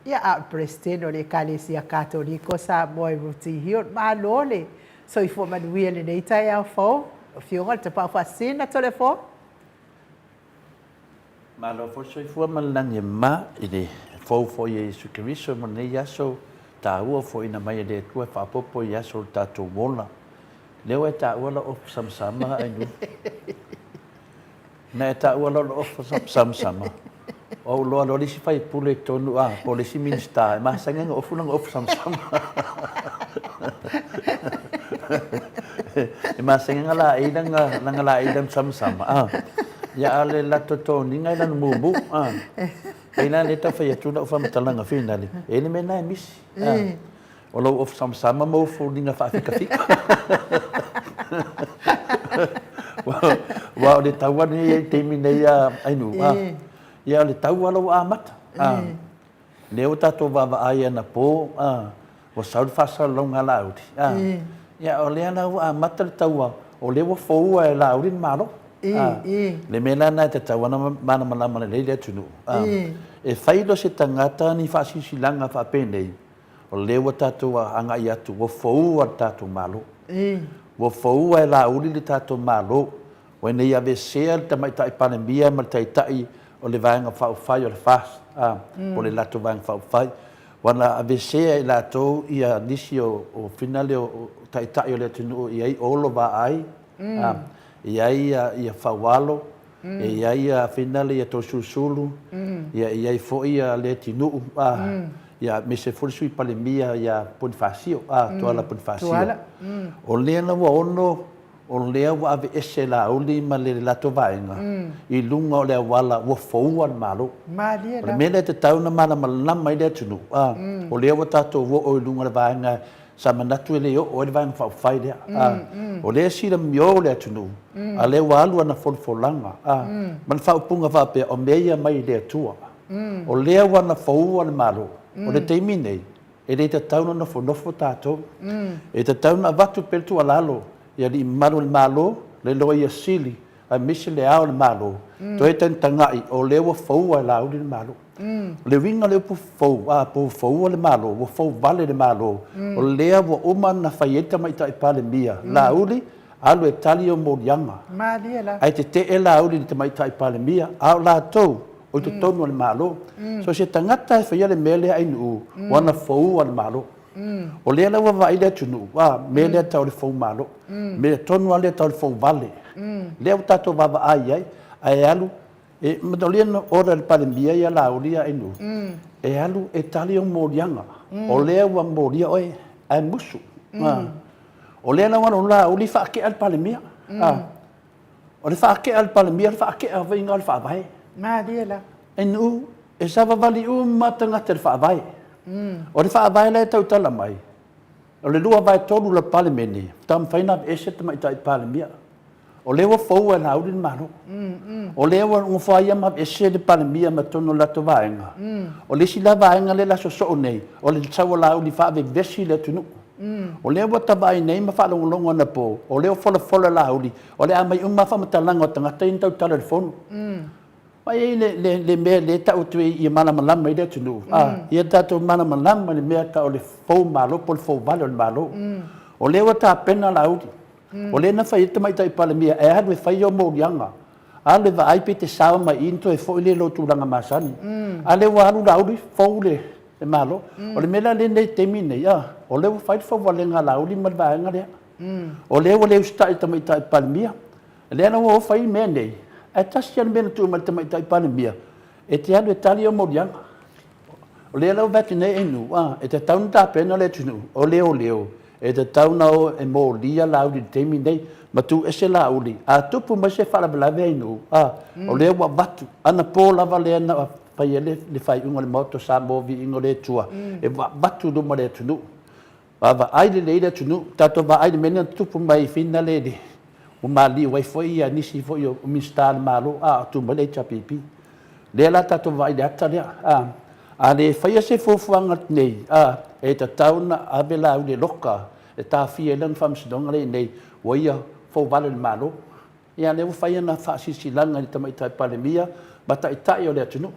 A: ia a o le Peresetene o le Ekalesia Katoliko Samoa i Rooty Hill. Malo le soifua manuia i lenei taeao fou. Lau Afioga i le Tapaau Faasisina Toleafoa.
C: Malo foi le soifua ma le lagi e mama i le fou foi e Iesu Keriso mo lenei aso taua foi na mai e le Atua e faaopoopo i aso o le tatou ola. Lea ua e taua lau ofu samasama Ainuu. Na e taua loa lau ofu samasama, ua ou iloa loa le isi faipule i totonu a, po o le isi Minisita e masani ona ofu lana ofu samasama. E masani ona laei lana laei lanu samasama a. Ia a o le latou toniga e lanu mumu a. Pei la lea e tau fai atu lau faamatalaga finale, e i ai le mea lena e misi. O lou ofu samasama ma ou foliga faafikafika. Aua o le taua lenei e i ai i le taimi nei a Ainuu, a, ia o le taua la ua amata. A, lea ua tatou vaavaai anapo, a, ua sau le faasalalauga a Laauli, a, ia o lea la ua amata le taua, o lea ua foua e Laauli le Malo. A, le mea la lena e tatau ona malamalama lelei le atunuu, a, e fai loa e se tagata ni faasilasilaga faapenei, O lea ua tatou agai atu, ua foua le tatou Malo. Ua foua e Laauli le tatou Malo. Ua ina ia aveesea le Tamaitai Palemia ma le Taitai o le Vaega Faaupufai o le FAST, po o le latou Vaega Faaupufai. Ua na aveesea e latou ia nisi o finale o Taitai o le atunuu e i ai Olo Vaai, e i ai Faualo, E i ai ia finale ia Toesulusulu, ia e i ai foi ia Leatinuu, ia aemaise foi le Sui Palemia ia Ponifasio, Tuala Ponifasio. O lea la ua ono, o lea ua aveese e Laauli ma le latou vaega i luga o le auala ua foua le Malo. O le mea lea e tatau ona malamalama ai le atunuu, o lea ua tatou oo i luga o le vaega Sa manatu e le oo ai le Vaega Faaupufai lea. O lea e silamio le atunuu, a o lea ua alu ana folafolaga ma le faaupuga faapea, o mea ia mai le Atua. O lea ua na foua le Malo. O le taimi nei, e le tatau ona nofonofo tatou. E tatau ona avatu pea le tuualalo i alii mamalu o le Malo, le Loia Sili, aemaise le Ao o le Malo, toe tagatagai o lea ua foua e Laauli le Malo. O le uiga o le upu fou, a, po ua foua le Malo, ua fouvale le Malo, o lea ua uma ona fai ai le Tamaitai Palemia, Laauli, alu e tali ou moliaga.
A: Malie la.
C: Ae tete'e Laauli i le Tamaitai Palemia, a o latou o i totonu o le Malo. So se tagata e faia le mea lea Ainuu, ua na foua le Malo. O lea la ua vaai le atunuu, a, mea lea tau o le foumalo, mea tonu lava lea tau o le fouvale. Lea ua tatou vaavaai i ai, ae alu E mataulia na order e le Palemia ia Laauli ia Ainuu, e alu e tali ou moliaga. O lea ua molia oe, ae musu. O lea la ua alu Laauli faatea le Palemia. O le faatea le Palemia, o le faatea foi lena o le Faavae.
A: Malie la.
C: Ainuu, e savavali uma tagata i le Faavae. O le Faavae la e tautala mai, o le 2/3 o le Palemene, faatoa mafai ona aveese le Tamaitai Palemia. O lea ua fou e Laauli le Malo. O lea ua nofo lava ia ma aveese le Palemia ma totonu o le latou vaega. O le isi la vaega lea o le a sosoo nei, o le sau o Laauli faavevesi le atunuu. O lea ua ta vaai nei ma faalogologo anapo, o lea ua folafola Laauli, o le a aumai uma lava faamatalaga o tagata ia na tautala i le Fono. Ma e i ai le mea lea e tau atu ai ia malamalama ai le atunuu, ia tatou malamalama i le mea e tau o le fou Malo po o le fouvale o le Malo. O lea ua tapena Laauli. O lea na fai ai le Tamaitai Palemia e alu e fai ou moliaga, alu e vaai pe te sao mai i i ona toe foi lea i lou tulaga masani. A lea ua alu Laauli fou le Malo. O le mea la lea i le taimi lenei, o lea ua fai le fauvalega a Laauli ma le vaega lea. O lea ua le usitai i le Tamaitai Palemia. O lea la ua o fai mea nei, ae tasi lava le mea na tuu mai i le Tamaitai Palemia, e te alu e tali ou moliaga. O lea la ua vaai atu nei Ainuu, a, e tatau ona tapena le atunuu, o leoleo, e tatau ona o e molia Laauli i le taimi lenei, ma tuu ese Laauli. A tupu mai se faalavelave Ainuu, a, o lea ua avatu, anapo lava lea na fai ai le faaiuga a le Maota o Samoa, Viiga o le Atua, e avatu i luma o le atunuu. Vaavaai lelei le atunuu, tatou vaai i le mea lea na tutupu mai finale i le ua maliu ai foi nisi foi o Minisita a le Malo a o tu mai le HRPP. Lea la tatou vaai i le ata lea, a, a le faia se fuafuaga nei, a, e tatau ona ave Laauli e loka e taofia ai lana faamasinoga lea i inei, ua ia fouvale i le Malo. Ia a lea ua fai ana faasilasilaga i le Tamaitai Palemia ma Taitai o le atunuu.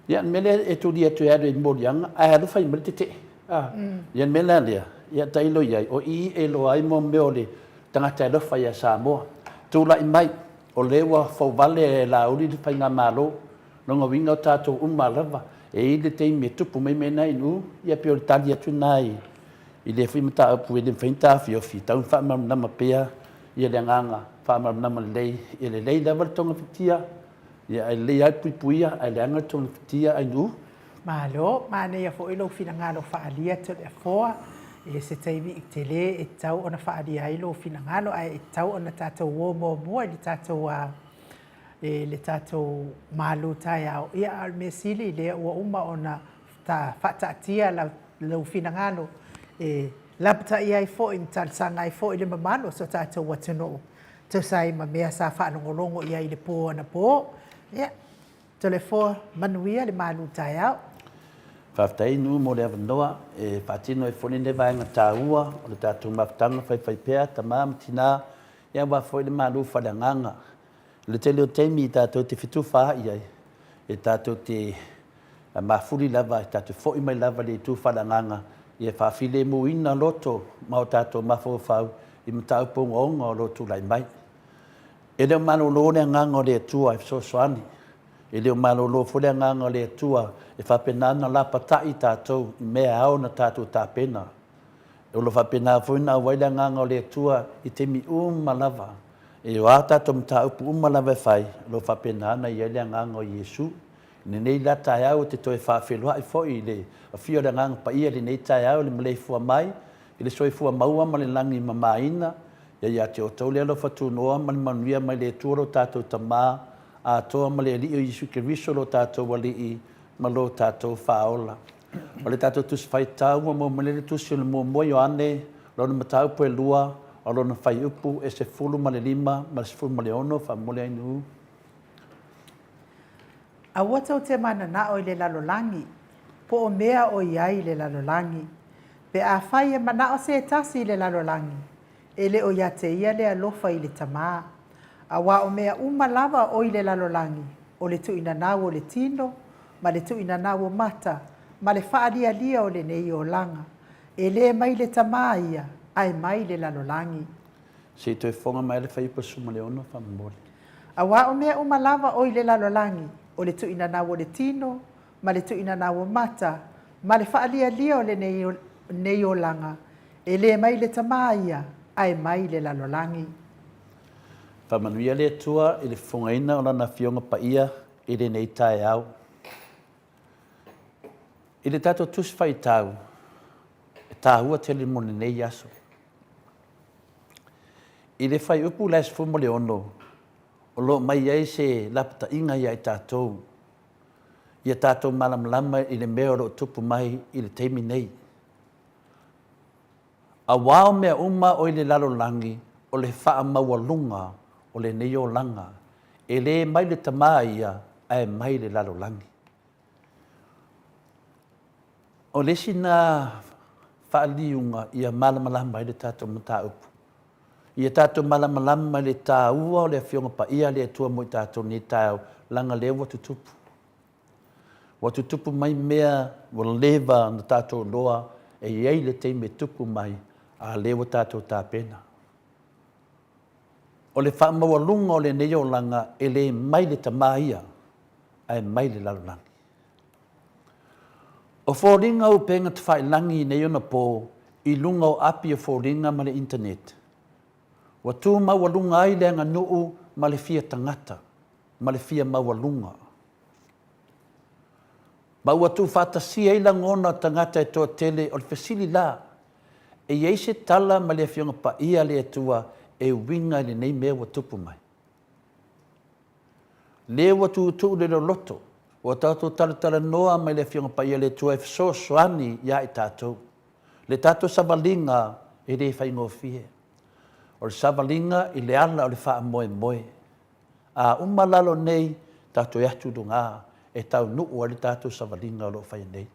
C: Ia, o le mea lea e tuli atu e alu i moliaga, ae alu fai mai le tetee. A, ia le mea la lea, ia tailo i ai, o i e iloa ai mo mea o le tagata e alofa ia Samoa. Tulai mai, o lea ua fouvale e Laauli le faigamalo, lona uiga o tatou uma lava, e i ai le taimi e tupu mai mea na i o, ia pei o le tali atu lena i lea foi mataupu e le mafai ona taofiofi, e tatau ona faamalamalama pea le agaga faamalamalama lelei, e lelei lava le togafitia, Ia, ae lelei lava le puipuia ae leaga le togafitia Ainuu.
A: Malo, manaia foi lou finagalo faaalia Toleafoa. E se taimi tele e tatau ona faaalia ai lou finagalo ae e tatau ona tatou o muamua i le tatou i le tatou malu taeao. Ia, a o le mea sili lea ua uma ona faataatia lou finagalo e lapataia ai foi ma talosaga ai foi le mamalu o so tatou atunuu Tusa ai ma mea sa faalogologo i ai i le po anapo. Ia, Toleafoa, manuia le malu taeao.
C: Faafetai Nuu mo le avanoa e faatino ai foi lenei vaega taua o le tatou mafutaga faifaipea, tama ma tina, ia aua foi le malu faaleagaga. I le tele o taimi tatou te fetufaai ai, e tatou te mafuli lava, e tatou te foi mai lava i le itu faaleagaga ia faafilemuina loto ma o tatou mafaufau i mataupu ogaoga o lo o tulai mai. E le o malolo le agaga o le Atua e fesoasoani, e le o malolo foi le agaga o le Atua e faapena ona lapatai tatou i mea e ao ona tatou tapena. O lo o faapena foi ona auai le agaga o le Atua i taimi uma lava. E o a tatou mataupu uma lava e fai, o lo o faapena ona i ai le agaga o Iesu. I lenei la taeao ou te toe faafeiloai foi i le Afio o le Agaga Paia i lenei taeao i le maleifua mai i le soifua maua ma le lagi mamaina. Ia ia te outou le alofa tunoa ma le manuia mai le Atua lo tatou Tama atoa ma le Alii o Iesu Keriso lo tatou Alii ma lo tatou Faaola. O le tatou Tusi Faitau ua maua mai le Tusi o le Muamua Ioane, lona mataupu e lua, o lona fuaiupu e 15 ma le 16, faamomoli ai nuu.
A: Aua tou te mananao i le lalolagi, po o mea o i ai i le lalolagi. Pe afai e manao se tasi i le lalolagi, e le o ia te ia le alofa i le Tamā. Auā o mea uma lava o i le lalolagi, o le tuuinanau o le tino, ma le tuuinanau o mata, ma le faalialia o lenei olaga, e le mai le Tamā ia, ae mai le lalolagi.
C: Se i toe fofoga mai le fuaiupu 16, faamolemole.
A: Auā o mea uma lava o i le lalolagi, o le tuuinanau o le tino, ma le tuuinanau o mata, ma le faalialia o lenei olaga, e le mai le Tamā ia, ae mai le lalolagi.
C: Faamanuia le Atua i le fofogaina o Lana Afioga Paia i lenei taeao. I le tatou Tusi Faitau, e taua tele mo lenei aso. I le fuaiupu la e 16, o lo o mai ai se lapataiga ia i tatou, ia tatou malamalama i le mea o lo o tupu mai i le taimi nei. Auā o mea uma o i le lalolagi o le faamaualuga o lenei olaga, e le mai le Tamā ia, ae mai le lalolagi. O le isi na faaliuga ia malamalama ai le tatou mataupu, ia tatou malamalama i le taua o le Afioga Paia a le Atua mo i tatou i lenei taeao, leaga lea ua tutupu. Ua tutupu mai mea ua leva ona tatou iloa e i ai le taimi e tupu mai, a o lea ua tatou tapena. O le faamaualuga o lenei olaga e le mai le Tama ia, ae mai le lalolagi. O foliga o upega tafailagi i nei ona po i luga o api o foliga ma le internet, ua tu maualuga ai le aganuu ma le fia tagata ma le fia maualuga. Ma ua tuufaatasia ai lagona o tagata e toatele o le fesili la, e i ai se tala ma le Afioga Paia a le Atua e uiga i lenei mea ua tupu mai? Lea ua tuutuu le loloto, ua tatou talatalanoa mai le Afioga Paia a le Atua e fesoasoani ia i tatou. Le tatou savaliga e le faigofie. O le savaliga i le ala o le faamoemoe. A uma lalo nei, tatou e atu i luga e taunuu ai le tatou savaliga o lo o faia nei.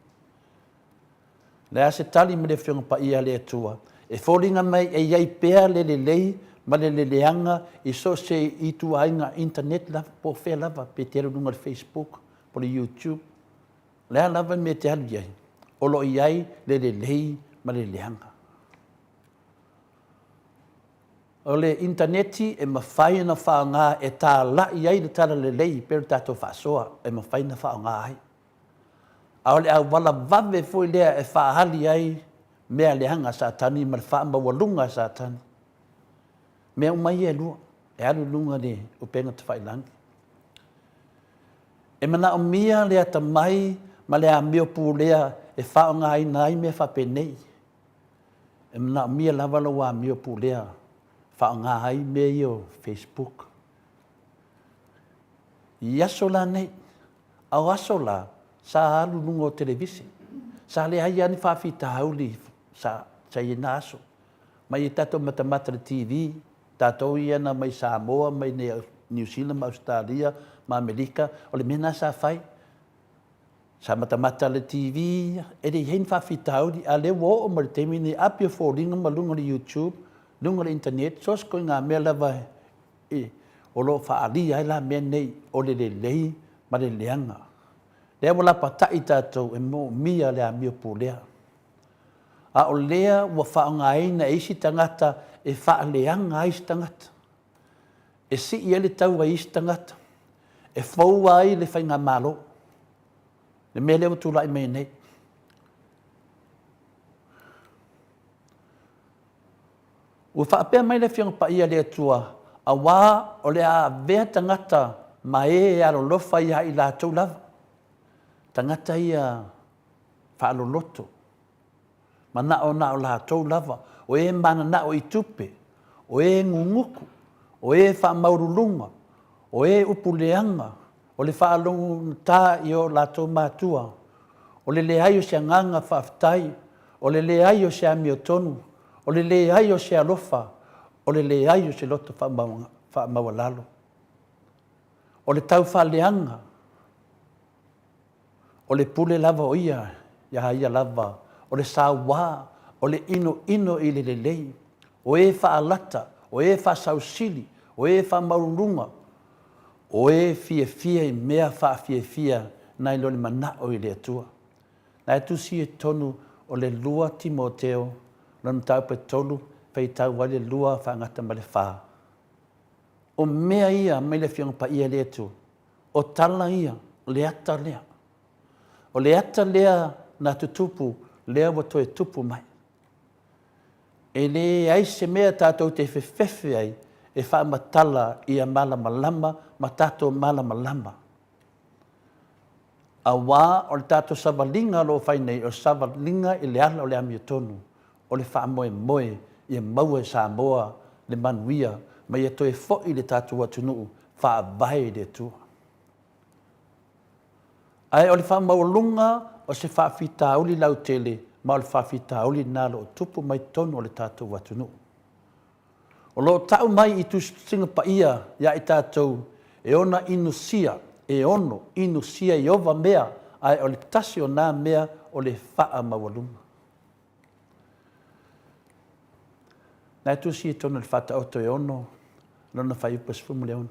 C: O le a se tali mai le Afioga Paia a le Atua? E foliga mai e i ai pea le lelei ma le leleaga i so o se ituaiga internet lava, po o fea lava, pe te alu i luga o le Facebook, po o le YouTube, o le a lava le mea e te alu i ai, o lo o i ai le lelei ma le leaga. O le initaneti e mafai ona faaaoga e talai ai le talalelei pei o le tatou faasoa e mafai ona faaaoga ai. A o le auala vave foi lea e faaali ai mea leaga a Satani ma le faamaualuga a Satani. Mea uma ia e lua, e alu i luga o le upega tafailagi. E manaomia le atamai ma le amio pulea e faaaogaina ai mea faapenei. E manaomia lava lou amio pulea e faaaoga ai mea ia o Facebook. I aso la nei, a o aso la, sa alu i luga o televise. Sa leai lava ni faafitauli sa i ai i na aso. Mai i tatou matamata i le TV, tatou ia na mai Samoa, mai Niu Sila ma Ausetalia ma Amerika, o le mea lena sa fai. Sa matamata le TV, e le i ai ni faafitauli, a o lea ua oo mai i le taimi lenei, a pei o foliga ma luga o le YouTube, luga o le internet, so o se ituaiga mea lava e, o lo o faaalia ai la mea nei o le lelei ma le leaga. Lea ua lapatai tatou e moomia le amio pulea. A o lea ua faaaogaina e isi tagata e faaleaga ai isi tagata, e sii ai le tau a isi tagata, e foua ai le faigamalo, le mea lea ua tulai mai nei. Ua faapea mai le Afioga Paia a le Atua, Auā o le a avea tagata ma e e alolofa ia i latou lava, tagata ia faaloloto, manao na o latou lava, o e mananao i tupe, o e guguku, o e faamaualuluga, o e upu leaga, o le faalogogata i o latou matua, o le leai o se agaga faafetai, o le leai o se amiotonu, o le leai o se alofa, o le leai o se loto faamaualalo, o le taufaaleaga, O le pule lava o ia iā ia lava, o le sauā, o le ʻinoʻino i le lelei, o e faalata, o e faasausili, o e faamaualuluga, o e fiafia i mea faafiafia nai lo le manaʻo i le Atua. Na e tusi i totonu o le lua Timoteo, lona mataupu e tolu, faitau ai le lua faagata ma le fa. O mea ia mai le Afioga Paia a le Atua, O tala ia, o le ata lea. O le ata lea na tutupu, lea ua toe tupu mai. E leai se mea tatou te fefefe ai e faamatala ia malamalama ma tatou malamalama. Auā o le tatou savaliga o lo o fai nei, o le savaliga i le ala o le amiotonu, o le faamoemoe ia maua e Samoa le manuia ma ia toe foi le tatou atunuu faavae i le Atua. Ae o le faamaualuga o se faafitauli lautele ma o le faafitauli lena o lo o tupu mai totonu o le tatou atunuu. O lo o tau mai i Tusitusiga Paia ia i tatou e ona inusia, e ono inusia i ova mea, ae o le tasi o na mea o le faamaualuga. Na e tusi i totonu o le Faataoto e ono, lona fuaiupu e 16.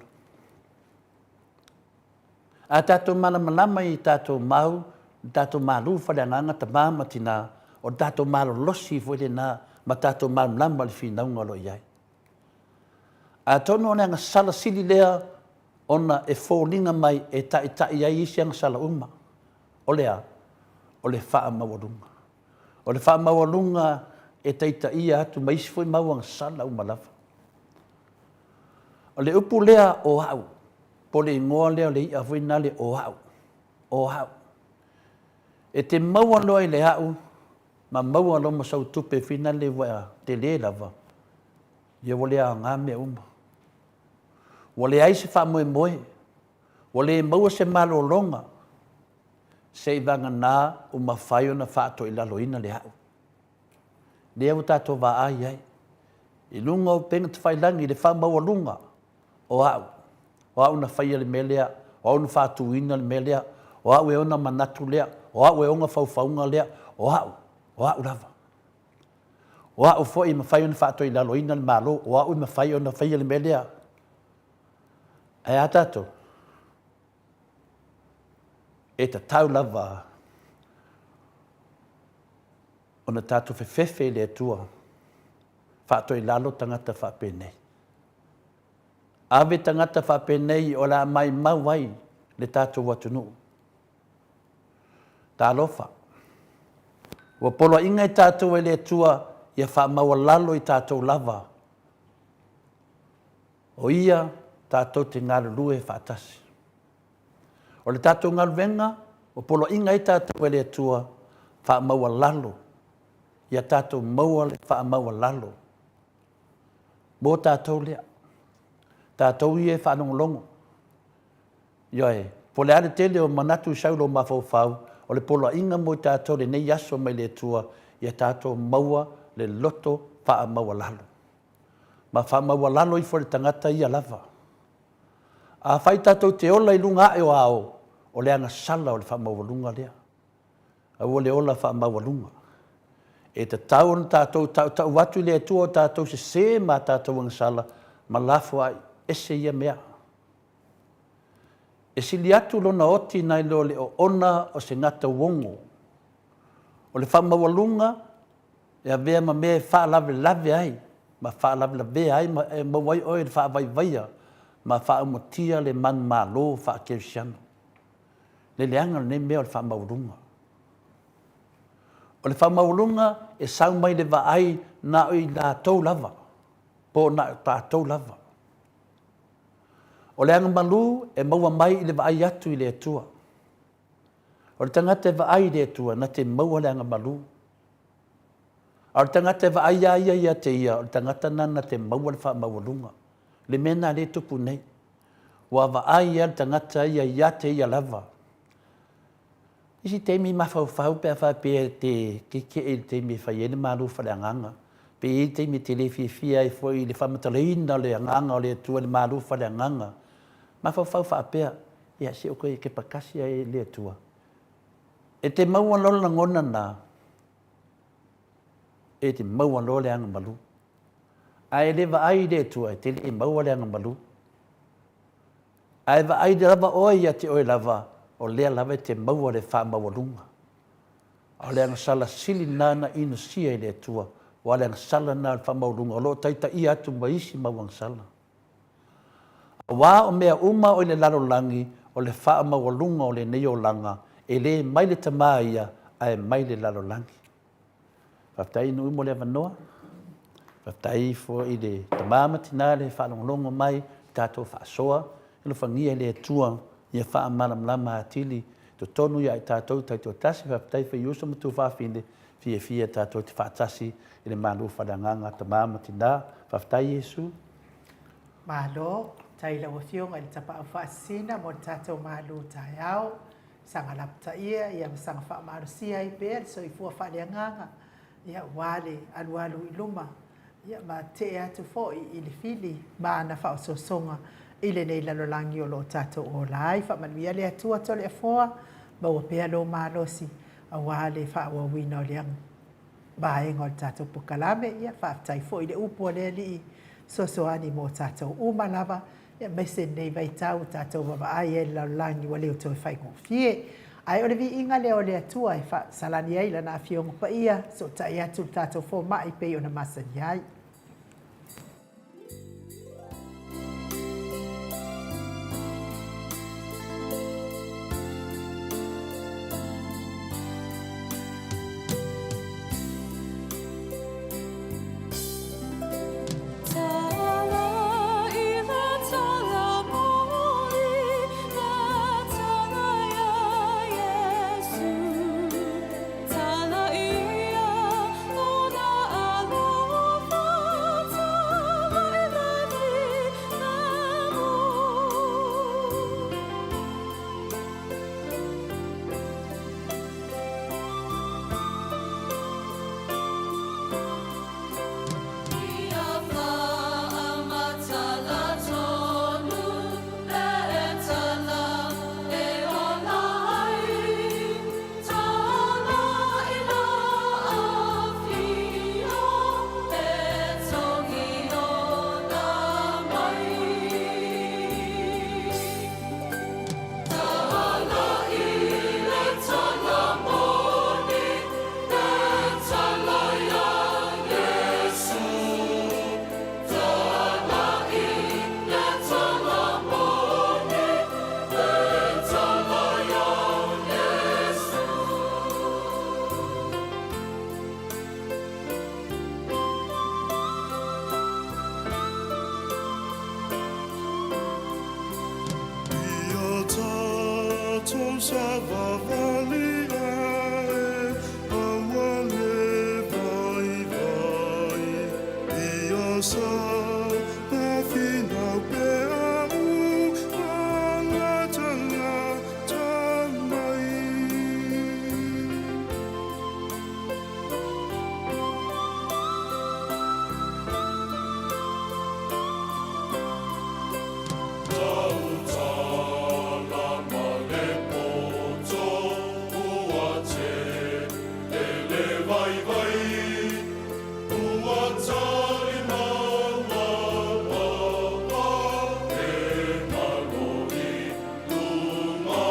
C: A tatou malamalama i tatou mau, i tatou malu faaleagaga tama ma tina, o le tatou malolosi foi lena ma tatou malamalama i le finauga o lo o i ai. Atonu o le agasala sili lea ona e foliga mai e taitai ai isi agasala uma. O le a? O le faamaualuga. O le faamaualuga e taitaia atu ma isi foi mau agasala uma lava. O le upu lea o au, po o le igoa lea o le i'a foi lena le o au, o au. E te maua loa i le a'u ma maua loa ma sau tupe finale ua tele lava, ia ua le aoga mea uma. Ua leai se faamoemoe, ua le maua se malologa, seivagana ua mafai ona faatoilaloina le a'u. Lea ua tatou vaai ai i luga o upega tafailagi i le faamaualuga o a'u, o a'u na faia le mea lea, o a'u na faatuina le mea lea, o a'u e ona manatu lea, o a'u e ona faufauga lea, o a'u, o a'u lava. O a'u foi e mafai ona faatoilaloina le Malo, o a'u e mafai ona faia le mea lea. Ae a tatou? E tatau lava ona tatou fefefe i le Atua, faatoilalo tagata faapenei. Ave tagata faapenei o le a maimau ai le tatou atunuu. Talofa! Ua poloaiga i tatou e le Atua ia faamaualalo i tatou lava, o Ia tatou te galulue faatasi. O le tatou galuega ua poloaiga ai tatou e le Atua, faamaualalo, ia tatou maua le faamaualalo mo tatou lea, tatou ia e faalogologo. Ioe, po o le a le tele o manatu i sau i lou mafaufau, o le poloaiga mo i tatou i lenei aso mai le Atua, ia tatou maua le loto faamaualalo. Ma faamaualalo ifo i le tagata ia lava. Afai tatou te ola i luga ae o ao, o le agasala o le faamaualuga lea. Aua le ola faamaualuga. E tatau ona tatou tautau atu i le Atua o tatou sese ma a tatou agasala ma lafoai ese ia mea. E sili atu lona oti nai lo le oona o se gata uogo. O le faamaualuga e avea ma mea e faalavelave ai ma faalavelavea ai ma e maua ai oe i le faavaivaia ma faaumatia le manumalo faakerisiano. Le leaga o lenei mea o le faamaualuga. O le faamaualuga e sau mai le vaai na o i latou lava, po o na o tatou lava. O le agamalu e maua mai i le vaai atu i le Atua. O le tagata e vaai i le Atua na te maua le agamalu. A o le tagata e vaai lava ia ia te ia, o le tagata lena na te maua le faamaualuga. Le mea lena lea e tupu nei. Ua vaai lava le tagata ia ia te ia lava. Isi taimi mafaufau pe a faapea e te keke'e i le taimi e fai ai le malu faaleagaga, pe i ai taimi e te le fiafia ai foi i le faamatalaina o le agaga o le Atua i le malu faaleagaga, mafaufau faapea, Ia se i ou toe kepa tasi lava i le Atua. E te maua loa le lagona lena, e te maua loa le agamalu. Ae le vaai i le Atua, e te le maua le agamalu. Ae vaai lava oe ia te oe lava, o lea lava e te maua le faamaualuga. A o le agasala sili lena na inosia e le Atua, aua o le agasala lena o le faamaualuga o lo o taitaia atu ma isi mau agasala. Aua o mea uma o i le lalolagi, o le faamaualuga o lenei olaga, e le mai le Tama ia, ae mai le lalolagi. Faafetai Nuu mo le avanoa. Faafetai foi i le tama ma tina le faalogologo mai i tatou faasoa. Alofagia e le Atua ia faamalamalama atili totonu ia i tatou taitoatasi. Faafetai foi i uso ma tuafafine fiafia tatou te faatasi i le malu faaleagaga tama ma tina. Faafetai Iesu.
A: Malo, faafetai i lau Afioga i le Tapaau Faasisina mo le tatou malu taeao. Saga lapataia ia ma saga faamalosia ai pea le soifua faaleagaga ia aua le alualu i luma ia ma tee atu foi i le fili ma ana faaosoosoga i lenei lalolagi o lo o tatou ola ai. Faamanuia le Atua Toleafoa, maua pea lou malosi aua le faaauauina o lea vaega o le tatou polokalame. Ia faafetai foi i le upu a le Alii fesoasoani mo tatou uma lava aemaise lenei vaitau ua tatou vaavaai ai i le lalolagi ua le o toe faigofie. Ae o le viiga lea o le Atua e faasalani ai Lana Afioga Paia, sootai atu le tatou fomai pei ona masani ai.
B: Savavali ae aua le vaivai ia sa finau pea u agatalata mai. Tautala ma le poto ua tele le vaivai, ua talimau ua e malo i luga.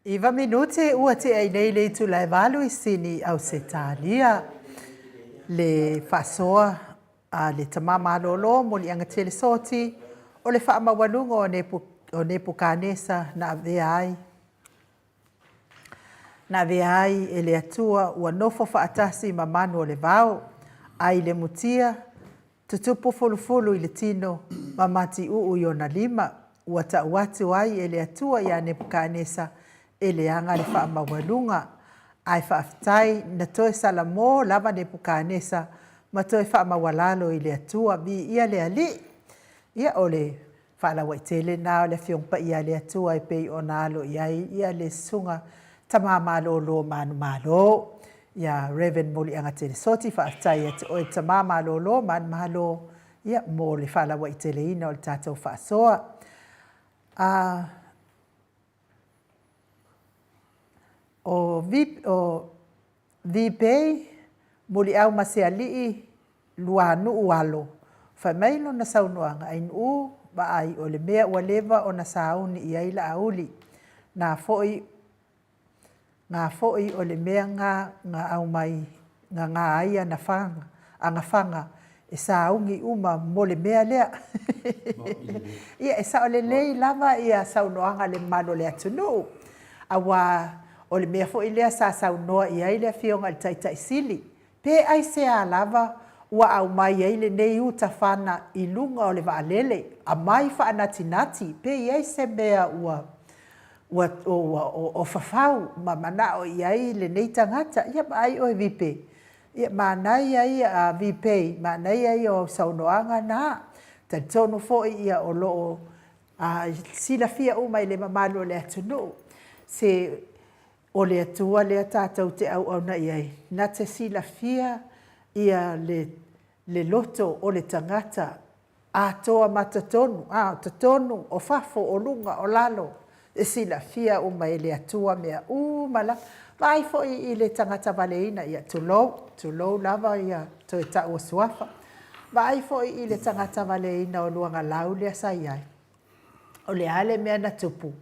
A: Iva minute ua tea ai nei le itula e valu i Sini, Ausetalia. Le faasoa a le Tama Malolo Moliaga Tele Soti o le faamaualuga o Nepu, o Nepukanesa na avea ai na avea ai e le Atua ua nofo faatasi ma manu o le vao, ai le mutia Tutupu fulufulu i le tino ma matiuu i ona lima, ua tau atu ai e le Atua iā Nepukanesa e leaga le faamaualuga. Ae faafetai na toe salamo lava Nepukanesa ma toe faamaualalo i le Atua. Viia le Alii! Ia, o le faalauaitele lena o le Afioga Paia a le Atua e pei ona alo i ai ia le Susuga Tama Malolo Manumalo, ia Rev. Moliaga Telesoti. Faafetai ia te oe Tama Malolo Manumalo, ia, mo le faalauaiteleina o le tatou faasoa. A o, o Vipei, Muliau ma Sealii, Luanuu alo, fai mai lona saunoaga, Ainuu, vaai, o le mea ua leva ona sauni i ai Laauli. Na foi, na foi o le mea nga nga aumai nga nga ai ana faga, ana faga e sauni uma mo le mea lea. Ia, e sao lelei lava ia saunoaga a le mamalu o le atunuu, aua o le mea foi lea sa saunoa i ai le Afioga i le Taitai Sili, Pe aisea lava ua aumai ai lenei utafana i luga o le vaalele, aumai faanatinati pe i ai se mea ua ua ua o fafau ma manao i ai lenei tagata. Ia vaai oe Vipe, ia manaia ia a Vipei, manaia ia o au saunoaga na. Talitonu foi ia o lo o. A silafia uma e le mamalu o le atunuu, se o le Atua lea tatou te auauna i ai, na te silafia ia le, le loto o le tagata atoa ma totonu, a, o totonu, o fafo, o luga, o lalo, e silafia uma e le Atua mea uma lava. Vaai foi i le tagata valeina, ia tulou, tulou lava ia toe tau o suafa. Vaai foi i le tagata valeina o Luagalau lea sa i ai. O le a le mea na tupu?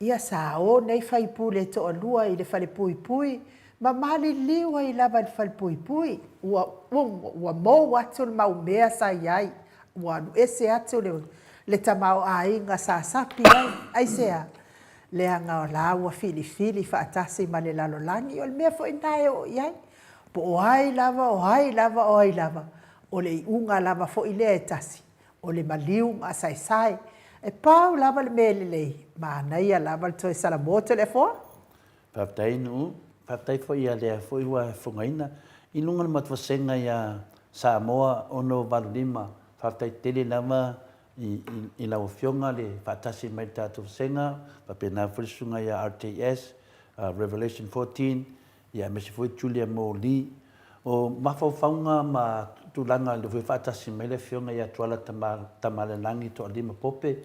A: Ia sa o nei faipule e toalua i le falepuipui ma maliliu ai lava i le falepuipui. Ua, ua mou atu le mau mea sa i ai, ua alu ese atu le, le tamaoaiga sa sapi ai. Aisea? Leaga o la ua filifili faatasi ma le lalolagi. O le mea foi lena e oo i ai. Po o ai lava, o ai lava, o ai lava, o le iuga lava foi lea e tasi, o le maliu ma asaesae. E pau lava le mea e lelei, manaia lava le toe salamo Toleafoa.
C: Faafetai Nuu, faafetai foi ia lea foi ua fofogaina i luga o le matou vasega ia Samoa 685, faafetai tele lava i lau Afioga le faatasi mai i le tatou vasega, faapena foi le susuga ia RTS, Revelation 14, ia aemaise foi Julia Mo Lee. O mafaufauga ma tulaga lea foi faatasi mai le Afioga ia Tuala Tamalelagi Toalima Pope,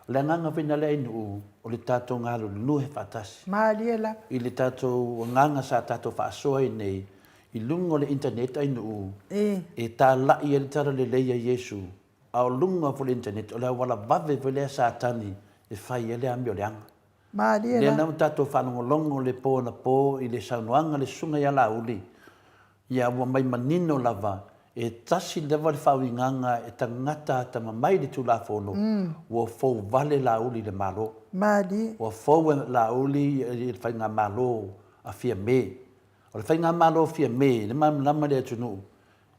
C: o le agaga foi lena lea i Nuu, o le tatou galulue faatasi.
A: Malie lava.
C: I le tatou agaga sa tatou faasoa ai nei i luga o le internet ai Nuu, e talai ai le talalelei a Iesu, a o luga foi o le internet, o le auala vave foi lea a Satani e fai ai le amioleaga.
A: Malie
C: la. Lea ua tatou faalogologo le po anapo i le saunoaga a le Susuga ia Laauli, ia ua aumai manino lava, e tasi lava le faauigaga e tagata atamamai i le Tulafono, ua fou vale Laauli i le Malo.
A: Malie.
C: Ua fou Laauli i le Faigamalo a Fiame. O le Faigamalo a Fiame, le malamalama i le atunuu,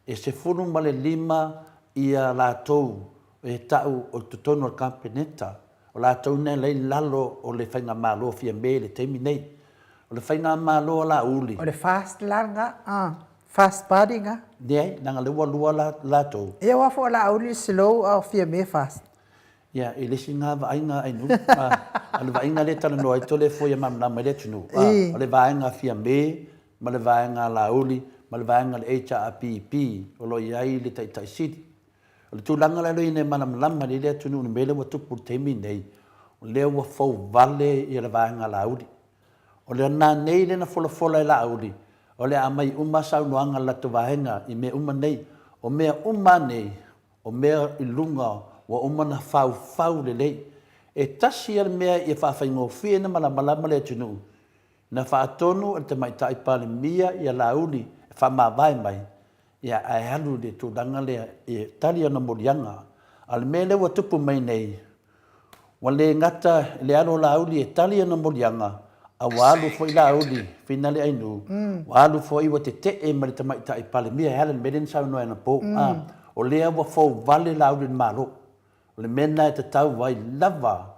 C: E 15 ia latou e tau o totonu o le Kapeneta, o latou na la i lalo o le Faigamalo a Fiame i le taimi nei. O le Faigamalo a Laauli.
A: O le fast la lena, fast party lena.
C: Leai, leaga lea ua lua latou.
A: Ia aua foi o Laauli le slow a o Fiame fast.
C: Ia, e le isi lena vaaiga Ainuu, a o le vaaiga lea e talanoa ai Toleafoa ia malamalama ai le atunuu, o le vaega a Fiame ma le vaega a Laauli ma le vaega a le HRPP o lo o i ai le Taitai Sili. O le tulaga la lea ina ia malamalama lelei le atunuu i le mea lea ua tupu i le taimi lenei, o lea ua fou vale le vaega a Laauli. O le nanei lea na folafola e Laauli, o le a aumai uma saunoaga a le latou vaega i mea uma nei. O mea uma lava nei, O mea i luga ua uma ona faufau lelei. E tasi lava le mea ia faafaigofie ona malamalama le atunuu, na faatonu e le Tamaitai Palemia ia Laauli e faamavae mai, ia ae alu i le tulaga lea e tali ana moliaga. A o le mea lea ua tupu mai nei, Ua le gata i le alu o Laauli e tali ana moliaga, a ua alu foi Laauli, Finale Ainuu, ua alu foi ua tetee ma le Tamaitai Palemia e ala i le mea lea na saunoa ai anapo. A, o lea ua fou vale Laauli i le Malo. O le mea lena e tatau ai lava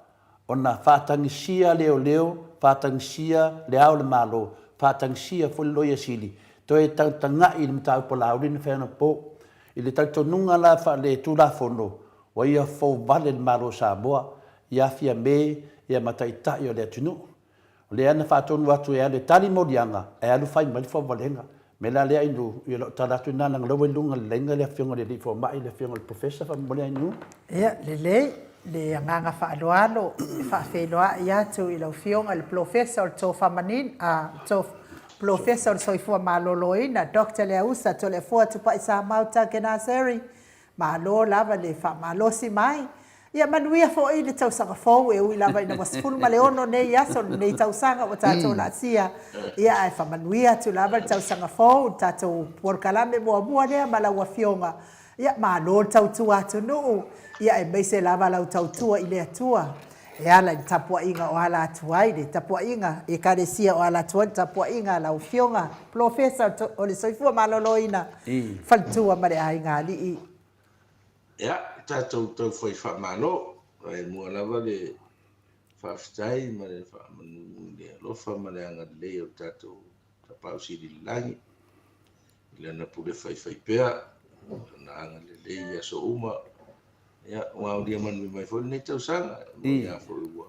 C: ona faatagisia leoleo, faatagisia Le Ao o le Malo, faatagisia foi le Loia Sili, toe tagatagai i le mataupu a Laauli na fai anapo. I le talitonuga la faale-Tulafono, Ua ia fou vale le Malo o Samoa ia Fiame ia ma Taitai o le atunuu. O lea na faatonu atu e alu e tali moliaga ae alu fai mai le fauvalega. Mea la lea Ainuu, ia o lau tala atu lena leaga o lea ua i luga o le laina le afioga i le Alii Fomai, le afioga i le Professor faamolemole Ainuu.
A: Ia, lelei le agaga faaaloalo e faafeiloai atu i lau Afioga i le Polofesa o le Tofa Manino, a, Polofesa o le Soifua Maloloina, Doctor Leausa Toleafoa Tupai Samau Tagenaseri, Malo lava le faamalosi mai. Ia manuia foi le tausaga fou e ui lava ina ua 16 nei aso o lenei tausaga ua tatou laasia. Ia ae faamanuia atu lava le tausaga fou i le tatou polokalame muamua lea ma lau Afioga. Ia malo le tautua atunuu, ia aemaise lava lau tautua i le Atua e ala i le tapuaiga o ala atu ai le tapuaiga i Ekalesia o ala atu ai le tapuaiga a lau Afioga Polofesa o le Soifua Maloloina, Faletua ma le Aiga Alii.
D: Ia, tatou taufai faamalo, ae mua lava le faafetai ma le faamanu i le alofa ma le agalelei o le tatou Tapaau Sili i le Lagi, i lana pule faifaipea, lana agalelei i aso uma. Ia, ua aulia manuia mai foi lenei tausaga. E moni lava foi ua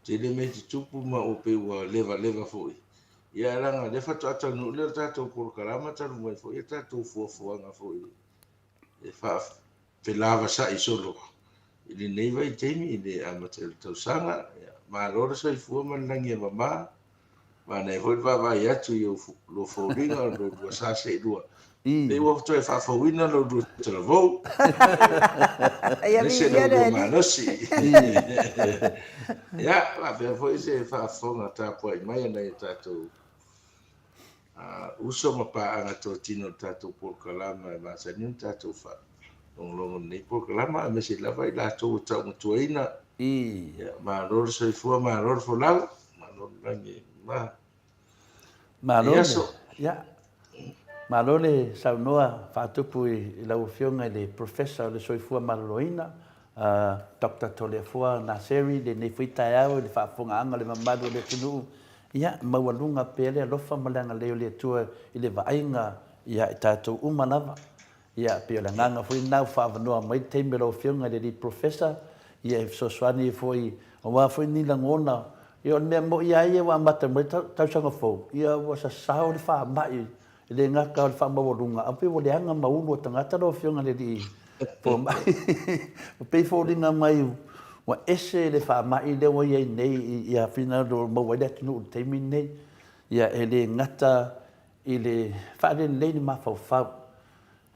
D: tele mea i tutupu ma ua pei ua levaleva foi. Ia, ae leaga o lea faatoa taunuu lea o le tatou polokalama talu mai foi a tatou fuafuaga foi e faafelavasai solo i lenei vaitaimi i le amata o le tausaga. Ia, malo le soifua ma le lagi e mama. Manaia foi le vaavaai atu i lou foliga o lou lua sa seelua. Pei ua toe faafouina lou lua talavou. Aemaise lou lua malosi. Ia, faapea foi se faafofoga tapuai mai a nai o tatou uso ma paaga totino o le tatou polokalama e masani ona tatou faalogologo i lenei polokalama, aemaise lava i latou ua taumatuaina. Ia, malo le soifua, malo le folau, malo le lagi e mama.
C: Malo le, ia, malo le saunoa faatupu i lau Afioga i le Professor o le Soifua Maloloina, Doctor Toleafoa Naseri, i lenei foi taeao i le faafofogaaga o le mamalu o le atunuu. Ia, maualuga pea le alofa ma le agalelei o le Atua i le vaaiga ia i tatou uma lava. Ia, pei o le agaga foi lena ua faaavanoa mai le taimi o lau Afioga i le alii Professor, ia e fesoasoani ai foi aua foi ni lagona. Ia o le mea moni lava ia ua amata mai le tausaga fou, ia ua sasao le faamai, e le gata o le faamaualuga, ae pei ua leaga ma ulu o tagata lau Afioga i le alii Fomai. Ua pei e foliga mai ua ese le faamai lea ua i ai nei i Afina o lo o maua ai le atunuu i le taimi lenei. Ia e le gata i le faalelelei le mafaufau,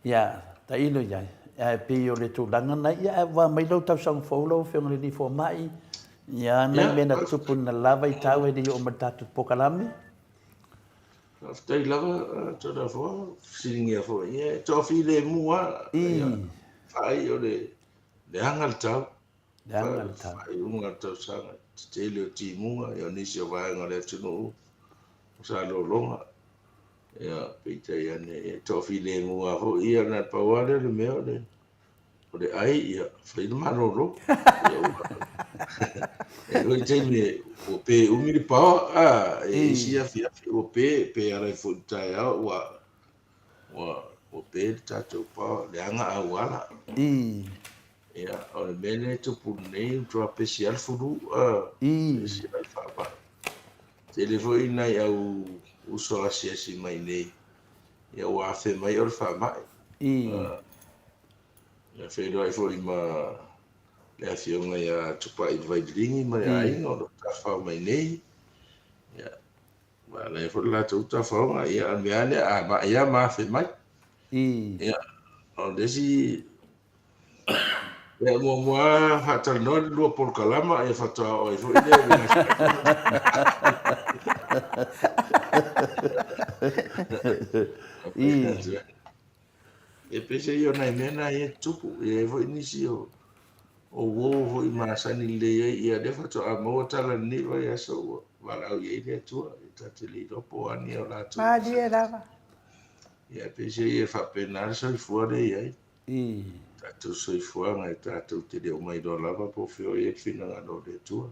C: ia tailo i ai, ae pei o le tulaga lena, ia ae ua aumai lau tausaga fou lau Afioga i le Alii Fomai, ia nai mea na tutupu na la vaitau e le i oo mai i le tatou polokalame.
D: Faafetai lava Toleafoa, fesiligia foi, ia e toafilemu lava, ia faai o le leaga le tau. Leaga le tau. Faaiuga o le tausaga, tetele o timuga, ia o nisi o vaega o le atunuu o sa lologa. Ia, peitai ane, ia, e toafilemu lava foi, ia, na o le pau lava lea o le mea o le, o le ai, ia, fai le malolo. Ia, ua, e i ai taimi ua pe umi le paoa, a, e isi afiafi ua pe, pe ala ai foi i le taeao, ua, ua, ua pe le tatou paoa, leaga auala. Ia, o le mea lea e tupu nei, ua matua pesi lava le fulu, pesi lava le faamai. Tele foi nai au uso asiasi mai nei, ia ua afe mai o le faamai. Ia feiloai foi ma le afioga ia Tupai Vaililigi ma le aiga o lo o tafafao mai nei. Ia, manaia foi le latou tafaoga, ia, o le mea lava lea, a mai lava ma afe mai. Ia, o le isi Ia, muamua faatalanoa le lua polokalama, ia faatoa oo ai foi lea i le Ia peiseai ia o nai mea na ia e tutupu, e i ai foi nisi o o uo foi masani lelei ai, ia lea faatoa maua tala i lenei vaiaso ua valaau i ai le Atua, ia ta te le iloa po o a ni o latou.
A: Malie lava.
D: Ia peiseai e faapena le soifua lea e i ai. Tatou soifuaga e tatou te le o mailoa lava po o fea o i ai le finagalo o le Atua.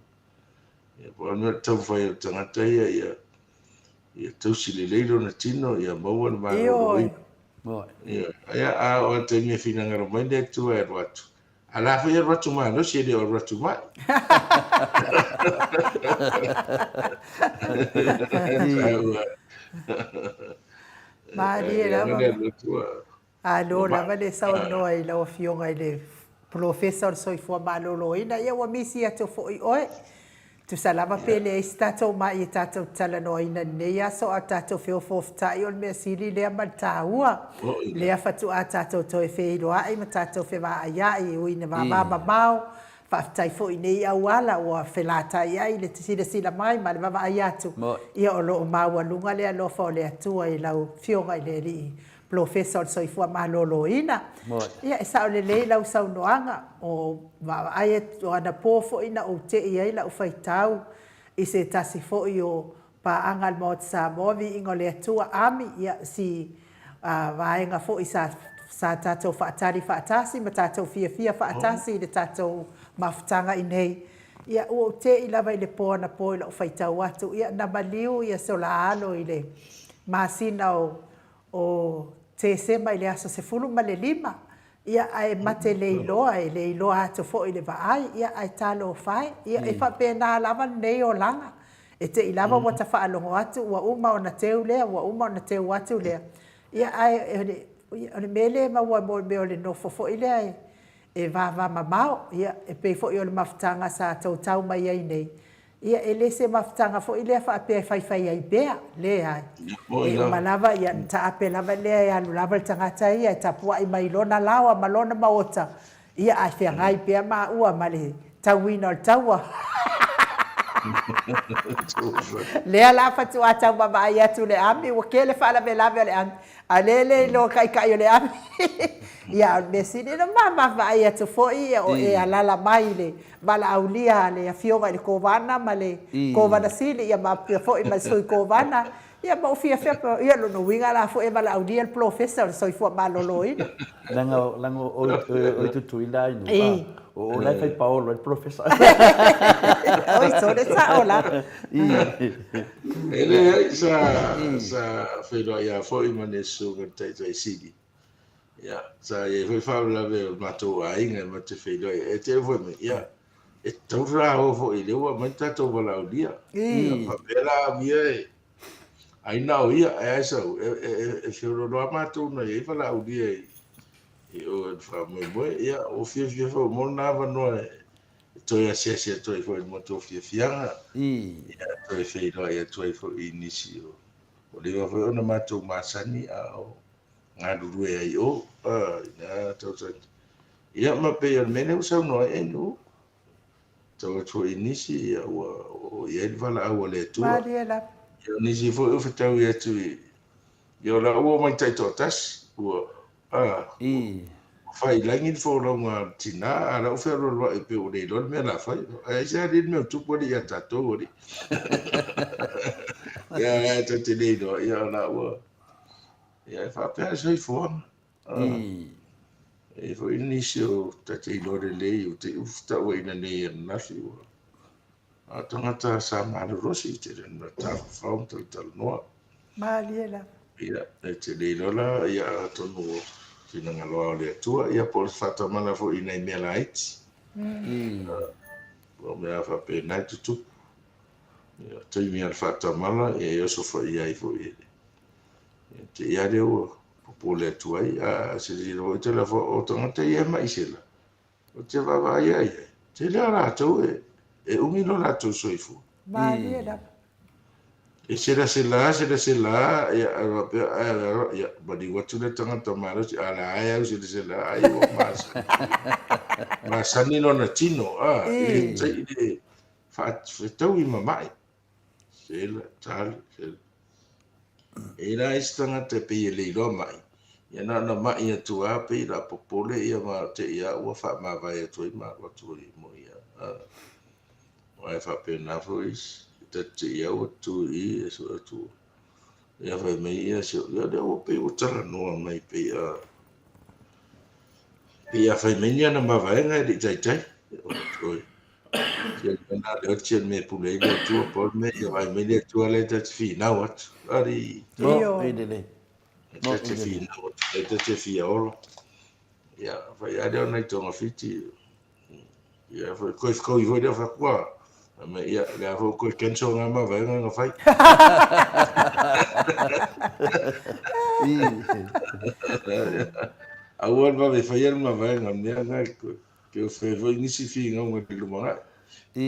D: Ia, po o le mea o le taumafai o le tagata ia, ia, ia tausi lelei lona tino, ia maua le maloloina. Ia, aia, a oo i le taimi e finagalo mai le Atua e alu atu, a la foi e alu atu malosi, e le o alu atu mai.
A: Malie lava. Alo lava le saunoa i lau Afioga i le Polofesa o le Soifua Maloloina, ia ua misi atu foi oe. Tusa lava pe leai se tatou mai e tatou te talanoaina i lenei aso, a o le tatou feofoofuta'i o le mea sili lea ma le taua. Lea fatu'a tatou toe feiloa'i ma tatou fevaaia'i e ui ina vavamamao. Faafetai foi i nei auala ua felatai'ai le silasila mai ma le vavaai atu, ia o lo o maualuga le alofa o le Atua i lau Afioga i le Alii Polofesa o le Soifua Maloloina. Ia, e sao lelei lau saunoaga, o vaavaai atu, o anapo foi na ou tei ai lau faitau i se tasi foi o paaga a le Maota Samoa, Viiga o le Atua, ami, ia, si vaega foi sa sa tatou faatali faatasi ma tatou fiafia faatasi i le tatou mafutaga inei. Ia, ua ou tei lava i le po anapo i lau faitau atu, ia, na maliu ia sola alo i le masina o o Tesema i le aso 15. Ia, ae ma te le iloa, e le iloa atu foi i le vaai, ia, ae talofa e. Ia, e faapena lava lenei olaga. E te i lava ua ta faalogo atu ua uma ona teu lea, ua uma ona teu atu lea. Ia, ae o le, o le mea lea e maua mo le mea o le nofo foi lea e vavamamao. Ia, e pei foi o le mafutaga sa tou tau mai ai nei, Ia, e le se mafutaga foi lea faapea e faifai ai pea, leai. E uma lava, ia, ona taape lava lea e alu lava le tagata ia e tapuai mai lona laoa ma lona maota, ia, ae feagai pea maua ma le tauina o le taua. Lea la faatoa tau vaavaai atu le ami, ua tele faalavelave o le ami, a o lea e le iloa taitai o le ami. Ia, a o le mea sili ona ma vaavaai atu foi o e alaala mai i le valaaulia a le Afioga i le Kovana ma le Kovana Sili, ia faapea foi ma le Sui Kovana, ia ma ou fiafia, ia o lona uiga la foi e valaaulia le Polofesa o le Soifua Maloloina.
C: Leaga leaga o i Tutuila ai nu, o o la e fai paolo ai le Polofesa.
A: Oi, sole sao la.
D: E leai, sa sa feiloai lava foi ma le Susuga i le Taitai Sili. Ia, sa i ai foi faalavelave o le matou aiga e matou te feiloai ai. E te foi mai, ia, e tatau la o foi lea ua aumai le tatou valaaulia. Ia, faapea la au ia e, ai na o ia, ae ai sau, e, e, e, e feoloolo lava matou na i ai valaaulia i, i o i le faamoemoe. Ia, ua fiafia foi mo lena avanoa e, e toe asiasi atu ai foi i le matou fiafiaga. Ia, toe feiloai atu ai foi i nisi o, ua leva foi ona matou masani a o galulue ai i o, i na tausaga. Ia, ma pei o le mea lea ua saunoa ai Ainuu, tau atu foi i nisi, ia, ua oo i ai le valaau a le Atua.
A: Malie lava.
D: Ia, o nisi foi ua fetaui atu i, ia, o la ua omai taitoatasi, ua, a, ua fai i lagi le folauga a le tina, a o la ua fealualuai pei ua le iloa le mea o le a fai. Ae aisea alii le mea o tupu alii ia tatou alii. Ia, ae ta te le iloa, ia, o la ua, Ia, e faapea le soifuaga. E i ai foi nisi o ta te iloa lelei o te ufitauaina nei ananafi ua a tagata sa malolosi i tele na tafafao ma talatalanoa.
A: Malie lava.
D: Ia, e te le iloa la, ia, atonu o finagalo lava o le Atua, ia po o le faatamala foi i nai mea laiti. O mea faapena e tutupu. Ia, taimi lava o le faatamala, ia e oso foi ai foi e le Ia te i lava lea ua popole atu ai, a silasila foi te lafo o tagata ia e maʻi sela, ou te vaavaai lava i ai, tele lava latou e, e umi lo latou soifua.
A: Malie lava.
D: E selasela lava, selasela lava, ia, ae faapea, ae, ia, maliu atu le tagata malosi, a la e au selasela, ai ua masani. Masani lona tino, a, i le, i le faafetaui ma maʻi. Sela, tali, sela. E la isi tagata e pei e le iloa maʻi, ia na ona maʻi atu lava pei la popole ia ma te i a ua faamavae atu ai ma alu atu ai mo ia. Aua e faapena foi isi, ta te i a ua tu i i e sue atu. Ia fai mai ia se ia lea ua pei ua talanoa mai pei a pei a fai mai ni ana mavaega e le i taitai. Oi. Tia le mea lea, tia le mea e pule ai le Atua, pau le mea ia vaai mai le Atua lea ta te finau atu. Alii.
C: Mo, i lelei.
D: Ta te finau atu, lea ta te fia ola. Ia, fai lava lea o nai togafiti. Ia, foi, koe fikaui foi lea fai atu, a. Fai mai, ia, lea foi koe cancel ngā mavaega nga fai. Aua le vave faia le mavaega, mea nga koe. Ke o fai foi nisi figauga i le lumanai.
C: I,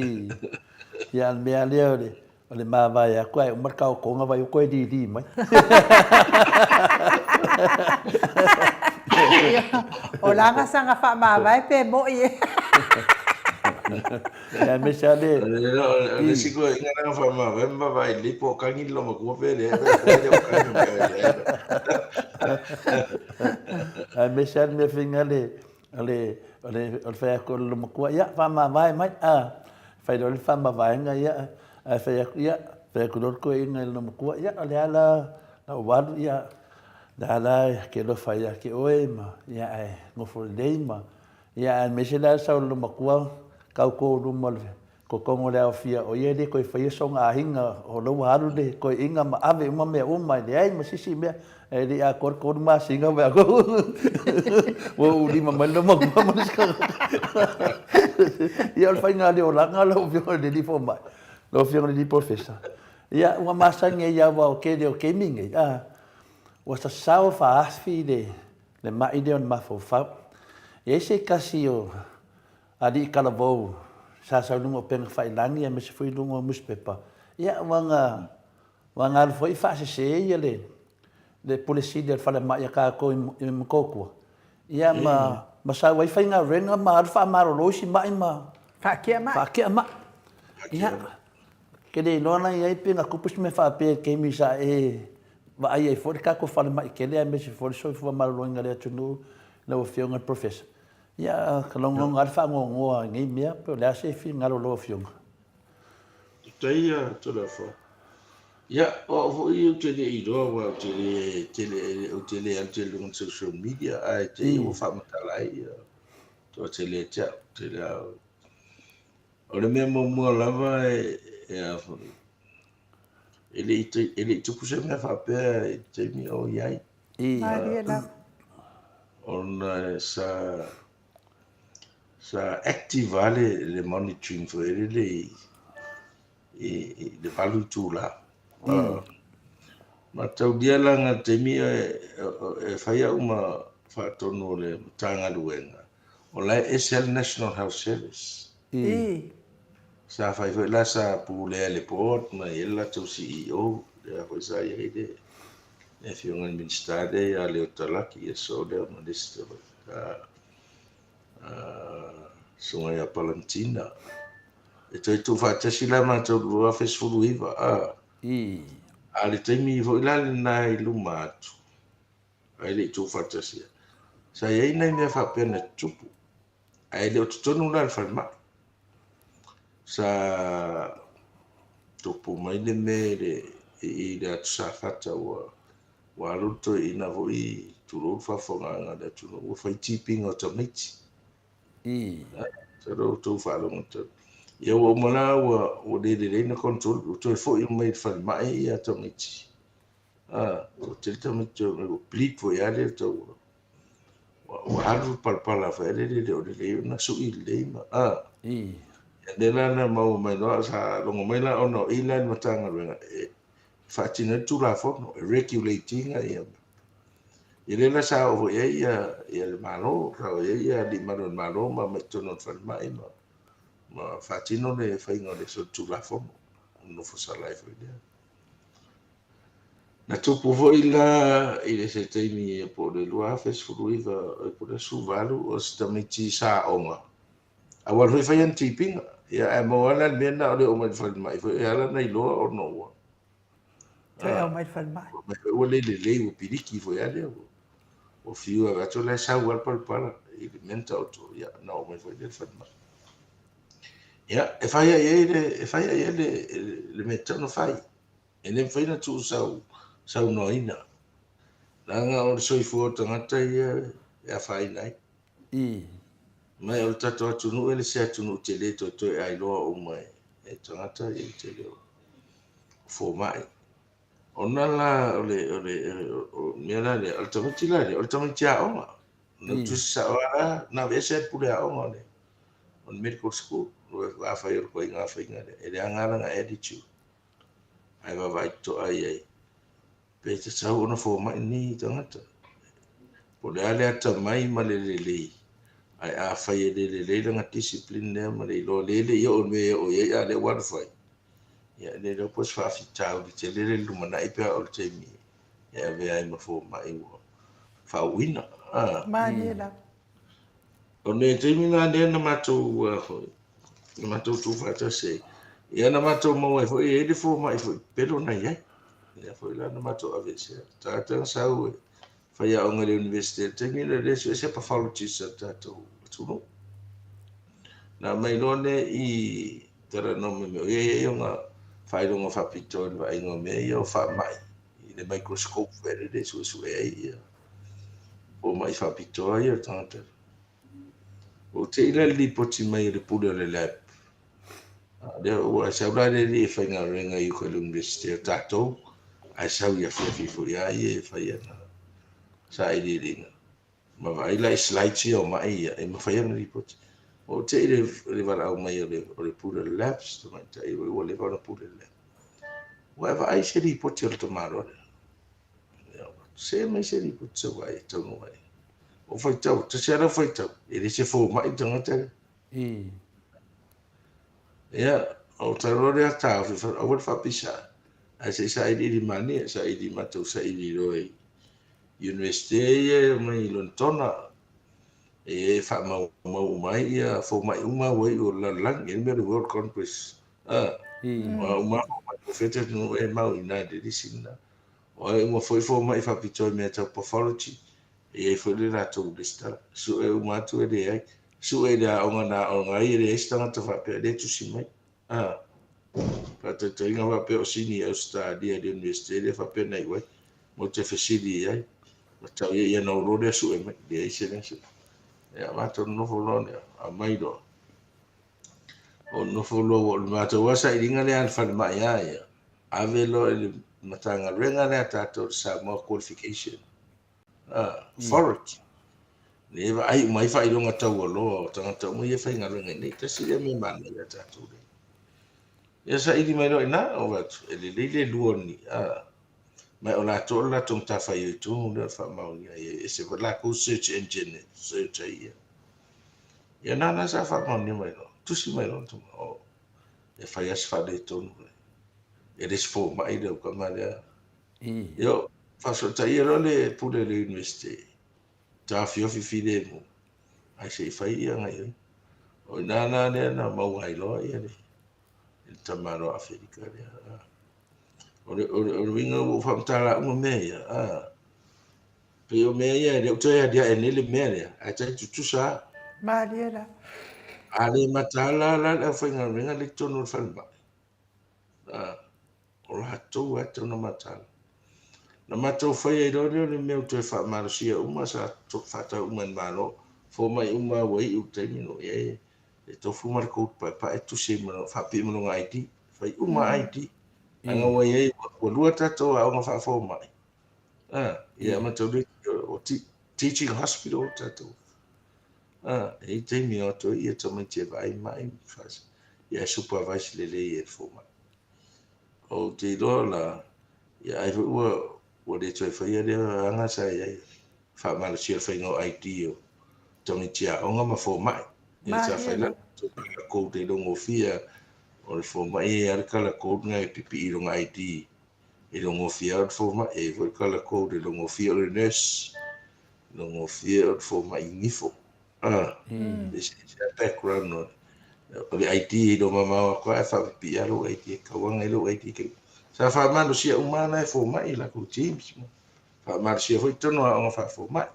C: ia, le mea lea o le, o le mavae atu ae uma le taotoga vai o toe lili mai.
A: O lana saga faamavae pe mo'i e.
C: Ia, aemaise lava le...
D: O le isi toeaiina lana faamavae ma vaavaai lelei po o kagi le loomatua pe leai, pe le o kagi mea e leai.
C: Aemaise lava le mea faiga le, O le, o le, o le fai atu o le loomatua, ia, faamavae mai, a, fai loa le faamavaega, ia, ae fai atu, ia, fai atu loa le toeaina i le loomatua, ia, o le a la lau alu, ia, o le a la e te alofa ia te oe, ma, ia, ae nofo lelei, ma, ia, aemaise la le sau o le loomatua, tauto i luma o le Kokongo le aofia o ia e le toe faia sona aiga o la ua alu le toeaina ma ave uma mea uma e leai ma se isi mea e le i atoa le 3 masina ua ou lima mai le matua ma le isi tagata. Ia o le faiga le olaga lau Afioga i le Alii Fomai, lau Afioga i le Alii Polofesa. Ia ua masani ai lava o tele o taimi nei, a, ua sasao faaafi le mai lea o le mafaufau. E i ai se tasi o Alii talavou sa sau i luga o upega tafailagi aemaise foi luga o nusipepa, ia ua na ua na alu foi faasese ia le le Pule Sili a le Falemai a tatou i Motootua, ia ma ma sau ai faigaluega ma alu faamalolo isi mai ma
A: Faatea mai.
C: Faatea mai. Ia, ke le iloa la i ai pe na tupu se mea faapea i le taimi sa e vaai ai foi le tatou falemai tele aemaise foi le soifua maloloina o le atunuu lau Afioga i le Professor. Ia, ka logologo lava le faanoanoa i nei mea, pe o le a se finagalo o lau Afioga?
D: Faafetai ia Toleafoa. Ia, o au foi ou te le i iloa aua ou te le tele, ou te le alu tele i luga o social media, ae te i ua faamatala ai ia toatele ia te au. Tele lava o. O le mea muamua lava e, e a foi, e le i, e le i tupu se mea faapea i le taimi o i ai.
A: Malie lava.
D: Ona sa sa active lava le, le monitoring foi lele i, i, i le 8 itula. Mataulia la na taimi e, e fai au ma faatonu o le Matagaluega, o la e ese lava le National Health Service. Sa fai foi la sa pulea e le board ma i ai le latou CEO, lea foi sa i ai le le afioga i le Minisita lea ia Leota Laki, ia so lea ma le isi susuga ia Palantina. E toe tuufaatasi la matou i le 2019, a. A o le taimi foi la lena i luma atu, ae le i tuufaatasia, sa i ai nai mea faapea na tutupu, ae le o totonu la o le falemai. Sa tupu mai le mea i le, i le Atu Safata ua, ua alu le toeaina foi, tulou le faafofogaaga a le atunuu, ua fai tipiga o tamaiti. Masalo ua outou faalogo talu. Ia ua uma la ua, ua le lelei ona control, ua toe foi mai i le falemai ia tamaiti. A, ua tele tamaiti toe mai, ua bleed foi lava lea tau ua alu le palapala foi lele e le o lelei ona sui lelei ma a. Ia lea la na maua mai loa, sa logo mai la ona o i la i le Matagaluega e faatino ai le Tulafono, e regulate ina ia. Ia lea la sa oo foi i ai ia, ia le Malo, sa oo i ai ia alii malu o le Malo ma aumai i totonu o le falemai ma, ma faatino le faiga o le solitulafono, nofo sala ai foi lea. Na tupu foi la i le se taimi po o le 2019 po o le 18 o se tamaiti sa aoga, a ua alu foi fai ana tipiga. Ia ae maua lava la le mea lena o le oo mai i le falemai foi e ala ona iloa ona ua
A: Toe aumai i le falemai.
D: Ua le lelei, ua piliki foi lava lea. Ua fiu e avatu la e sau lava le palapala i le mea na taoto, ia ona oo mai foi lea i le falemai. Ia, e fai lava i ai le, e fai lava i ai le, le mea e tatau ona fai. E le mafai ona tuu saunoaina, leaga o le soifua o tagata ia e afaina ai. Ma o le tatou atunuu e le se atunuu tele toetoe a iloa uma e tagata le tele o fomai. Ona la o le, o le, o le mea la lea, o le tamaiti la lea, o le tamaiti aoga. Na tusi sao lava la, na aveese le pule aoga o le, o le medical school. Afai o le ituaiga faiga lea, e leaga lava lana attitude. Ae vaavaai totoa i ai, pe tatau ona fomai lenei tagata. Po o le a le atamai ma le lelei, ae afai e le lelei lana discipline lea ma le iloa, lea e le i oo i le mea e oo i ai, a o lea ua alu fai, ia e le iloa po o se faafitauli tele lea i le lumanai pe a oo i le taimi e avea ai ma fomai ua faauuina.
A: Malie lava.
D: O le taimi la lea na matou, na matou tuufaatasi ai, ia na matou maua ai foi, e i ai le fomai foi pepelo na i ai. Lea foi la na matou aveesea. Tagata na sau e faiaoga i le University i le taimi lea, lea e suesea pathologist a le tatou atunuu. Na aumai loa lea i talanoa mai mea, o ia e i ai ona faailoga faapitoa i le vaaiga o mea ia o faamai i le microscope foi lele e suesue ai ia fomai faapitoa ia o le tagata. Ua ou te i la i le lipoti mai a le pule o le lab. Lea ua sau la le alii e faigaluega i uka i le Iunivesite o tatou, ae sau i afiafi foi lava ia e fai ana sailiiliga. Ma vaai la i slides ia o mai ia e mafai ona lipoti. Ua ou te i le valaau mai o le pule o le labs, tamaitai ua leva ona pule le lab. Ua e vaai i se lipoti o le tamaloa lea? Se mai se lipoti sa vaai e taunuu ai. O faitau, tasi lava lau faitau, e le se fomai le tagata lea. Ia, o taloa lea taofi, aua le faapisa, ae se i sailiili mania, saili matou saili loa i Iunivesite ia e omai i Lonetona, e faamaumau uma ai ia fomai uma ua iu o le lalolagi, e le mea o le World Congress. Ua uma fomai o fea te atunuu e mau i ina i le lisi lena. O ai uma foi fomai faapitoa i mea tau pathology, e i ai foi le latou lesitala. Sue uma atu e leai. Sue i le aoga na aoga ai e leai se tagata faapea e le tusi mai. A, faataitaiga faapea o sini i Ausetalia i le Iunivesite lea faapea na iu ai, matou te fesili i ai, ma tau i ai, ia ona o loa lea sue mai, leai se mea se. Ia matou nonofo loa lea, aumai loa. O nofo loa ua o le matou lava sailiga lea a le falemai lava ia, ave loa i le Matagaluega lea a tatou le Samoa Qualification Authority. Lea e vaai uma ai faailoga taualoa o tagata uma ia e faigaluega i inei. Tasi lea mea manaia ia tatou lea. Ia saili mai loa i ina, ou vaai atu, e lelei le lua ni, ma o latou o le latou matafaioi tonu lea o le faamaonia ai. E ese foi le latou search engine e search ai ia. Ia na la sa faamaonia mai loa, tusi mai loa tuma, oh, e fai lava si faaletonu. E le se fomai le au tama lea. Io, faafesootai loa le pule o le Iunivesite, taofiofi filemu, ae se i fai ia gaoioiga. O i ina la lea na maua ai loa ia le, le tamaloa Aferika lea. O le, o le, o le uiga ua ou faamatala uma mea ia, a. Pei o mea ia e le o toe aliae nei le mea lea, ae tai tutusa lava.
A: Malie la.
D: A le mataala la le aufaigaluega lea i totonu o le falemai, a, o latou lava e tatau ona mataala. Na matou fai ai loa lea o le mea ua toe faamalosia uma, sa faatau uma e le Malo, fomai uma lava ua iu i le taimi na i ai, e tofu ma le code paepae tusi ai ma faapipii ma lona ID, fai uma ID. Leaga ua i ai, ua lua tatou aoga faafomai, a, ia matou le o teaching hospital tatou. A, e i ai taimi e o atu ai ia tamaiti e vaai mai, ia e supervise lelei e le fomai. Ou te iloa la, ia ai foi ua, ua le toe faia lea aga sa i ai, faamalosia le faiga o ID o tamaiti aoga ma fomai. Ia sa fai la, code e iloa o le fomai e i ai le colour code na e pipii i lona ID e iloa o le fomai, e i ai foi le colour code e iloa o le nurse, e iloa o le fomai gifo. Ah, e se background o o le ID e iloa mamao atu lava e faapipii lava lou ID e tauaga i lou ID. Sa faamalosia uma la e fomai i latou teams. Faamalosia foi totonu o aoga faafomai.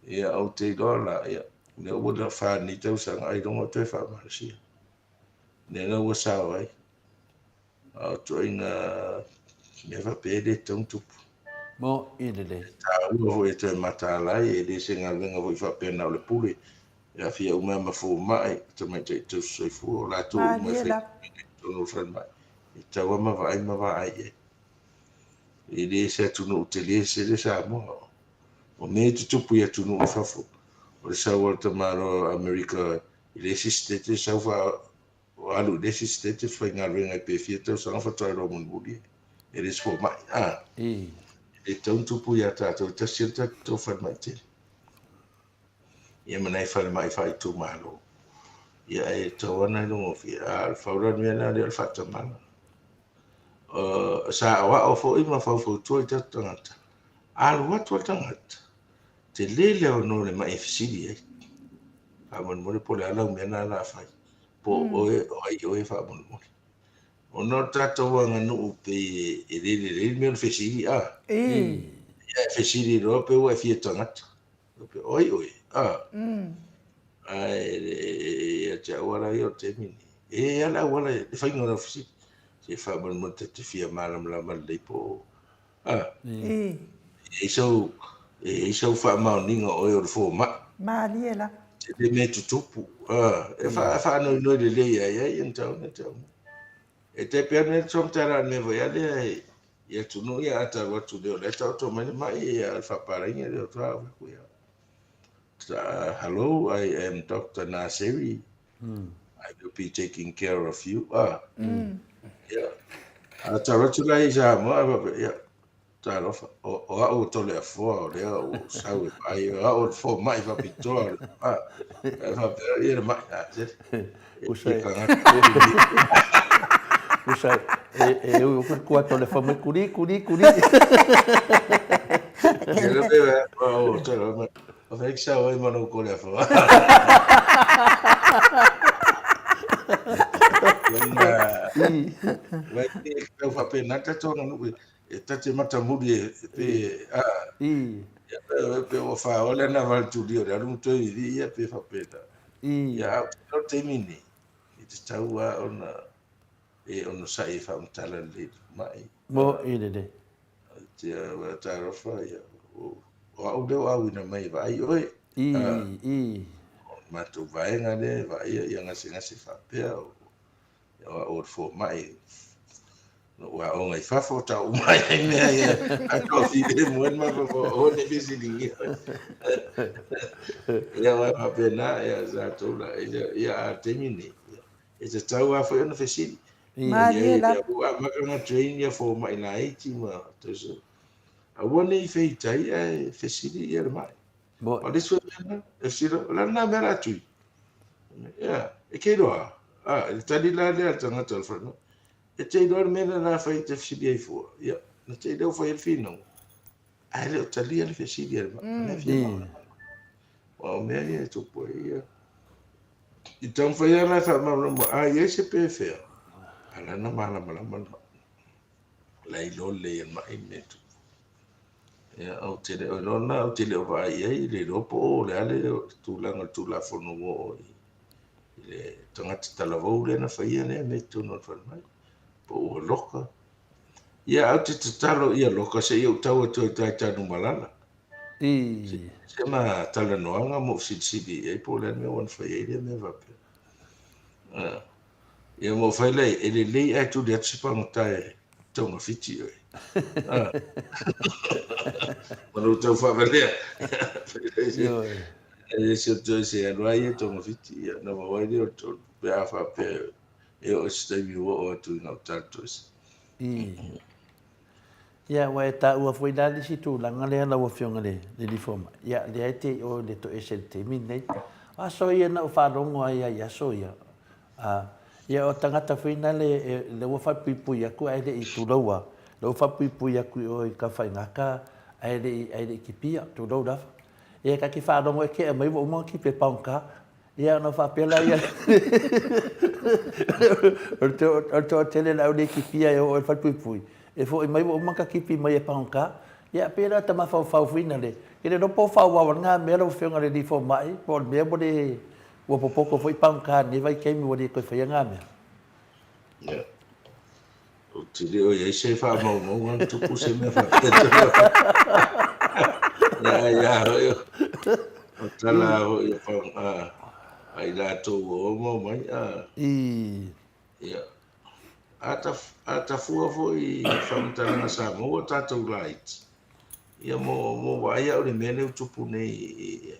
D: Ia, ou te iloa la, ia, lea ua fa nei tausaga ailoga o toe faamalosia. Lea la ua sao ai. A o ituaiga mea faapea e le tatau ona tupu.
C: Mo i lelei.
D: E taua foi e toe mataala ai, e le se galuega foi faapea na o le pule. E aafia uma ai ma fomai, tamaitai tausi soifua, o latou uma e
A: Malie lava.
D: faigaluega i totonu o le falemai. E tatau lava ma vaai ma vaai i ai. E le se atunuu tele sele Samoa. O mea e tutupu i atunuu i fafo, o le sau a le tamaloa Amerika i le isi sitete sau faa Ua alu i le isi sitete faigaluega pe fia tausaga faatoa iloa mulimuli e le se fomai. A, e le tatau ona tupu ia tatou, e tasi le tatou falemai tele. Ia ma nai falemai faaitumalo. Ia e tatau lava ona iloa gofie. A o le faula mea lena lea o le faatamala. Sa aoao foi ma faufautua i tatou tagata. Alu atu le tagata, tele le avanoa o le mai e fesili ai. Faamolemole po o le a lau mea lena o le a fai. Po o oe, o ai oe faamolemole. Ona o le tatou aganuu pei e le lelei le mea o le fesili, a. Ia e fesili loa pe ua e fia tagata. Pe o ai oe, a. Ae ia te au lava ia o le taimi lenei. E i ai lava le auala i le faiga o lau fesili. Se faamolemole ta te fia malamalama lelei po o, a. E i ai sau, e i ai sau faamaoniga o oe o le fomai.
A: Malie lava.
D: Tele mea tutupu. E faanoinoi lelei ai ai ia tau na tau. E tai pea nei faamatala o le mea foi a lea i atunuu ia a talu atu lea o la e taoto mai le mai ia le faapalaiga lea o tua au aku ia. Hello, I am Dr. Naseri. I will be taking care of you. Yeah. A talu atu la i Samoa, e faapea, ia, talofa, o au o Toleafoa, o lea ua ou sau e vaai, o au o le fomai faapitoa o le e faapea, ia le mai, a, se,
C: e Usa, e ui ku kua tole fa mai kuri kuri kuri.
D: Ia le pea, o, talofa, o fai ki sau ai ma lou Toleafoa. Vai e tau faapena tatou aganuu e ta te matamuli e pe a ia pe ua fāoa le ana valetuli o le alu ma toe vivii ia pe faapena. Ia a o te taimi nei e tatau lava ona e onosai e faamatala lelei mai.
C: Mo i lelei.
D: Te talofa ia o au lea o auina mai e vaai oe. O le matou vaega lea e vaaia ia gasegase faapea o au o le fomai na ou aoga i fafo tau uma ai mea ia a toafilemu ai le mafaufau aua ne i fesiligia. Ia aua e faapena ia tatou la ia a le taimi lenei e tatau lava foi ona fesili.
A: Malie lava.
D: Ua amata ona train ia fomai laiti ma tausi. Aua ne i feitai ae fesili ia le mai. O le isi foi mea, e fesili, o le a lena mea o le a tui? Ia, e te iloa? A, le tali la lea a le tagata o le falemai. E te iloa le mea lea o le a fai e te fesili ai fua? Ia, na te i lea ua fai ai le finauga. Ae le o talia le fesili a le mai. Mea fia malamalama. Aua o mea ia e tupu ai ia. I taumafai lava la e faamalamalama, a i ai se pefea, a lana malamalama le mai. La e iloa lelei e le mai le mea e tupu. Ia, ou te le o iloa lena, ou te le o vaai i ai, le iloa po o le a le tulaga o le Tulafono ua oo i le tagata talavou lea na faia lea mea i totonu o le falemai, po ua loka. Ia, ae ou te tatalo ia loka se i ou tau atu ai i Tanumalala. Se ma talanoaga ma ou silisili i ai po o le a le mea ua na fai ai lea mea faapea. Ia ma ou fai lea, e lelei ae tuli atu se pagota e togafiti oe. Ma lou tau faavalea. E se o toe se alu ai e togafiti, ia na maua ai lea o le tonu, pe a faapea e oo i se taimi ua oo atu i gauta le toese.
C: Ia, ua e taua foi la le isi tulaga lea lau Afioga i le Alii Fomai. Ia, lea e te i o i le toese i le taimi lenei. O aso ia na ou faalogo ai lava i aso ia, ia o tagata foi na le, lea ua faapuipui atu ae le i tulou lava, lea ua faapuipui atu i o i Tafaigata ae le i, ae le i kipia, tulou lava. Ia ta te faalogo e tea mai ua uma ona kipi e pagota. Ia ona faapea lea, o le toatele o le au le kipia e oo i le falepuipui, e foi mai ua uma ona kipi mai e pagota. Ia pei la o ta mafaufau foi na le, e le iloa po o faaauau ai lena mea lau Afioga i le alii fomai, po o le mea ua le, ua popoto foi pagota i lenei vaitaimi ua le toe faia na mea.
D: Ia. Ou te le o i ai se faamaumauga na tupu se mea faapea. Ia, ia, hoi, o tala hoi o whang, a, a i lātou ua o mau mai, a. Ia. A ta, a ta fua foi i whangatalaga Samoa tātou laiti. Ia, mo, mo vaai au le mea lea ua tupu nei, i,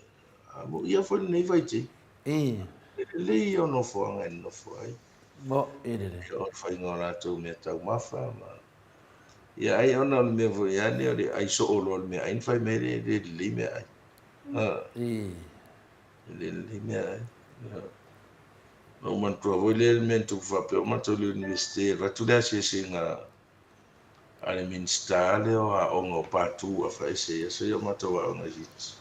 D: a, mo ia foi lenei vaitaimi. E lelei ia o nofoaga e nonofo ai.
C: Mo i lelei.
D: O le faiga o latou mea taumafa ma ia ai ona o le mea foi lea o le ai soo loa o le meaai na fai mai ai le lelei meaai. E le lelei meaai. Na ou manatua foi lea le mea na tupu faapea o matou i le Universite e alu atu le asiasiga a le Minisita lea o Aoga o Patu afaese i aso ia o matou aoga i Fiti.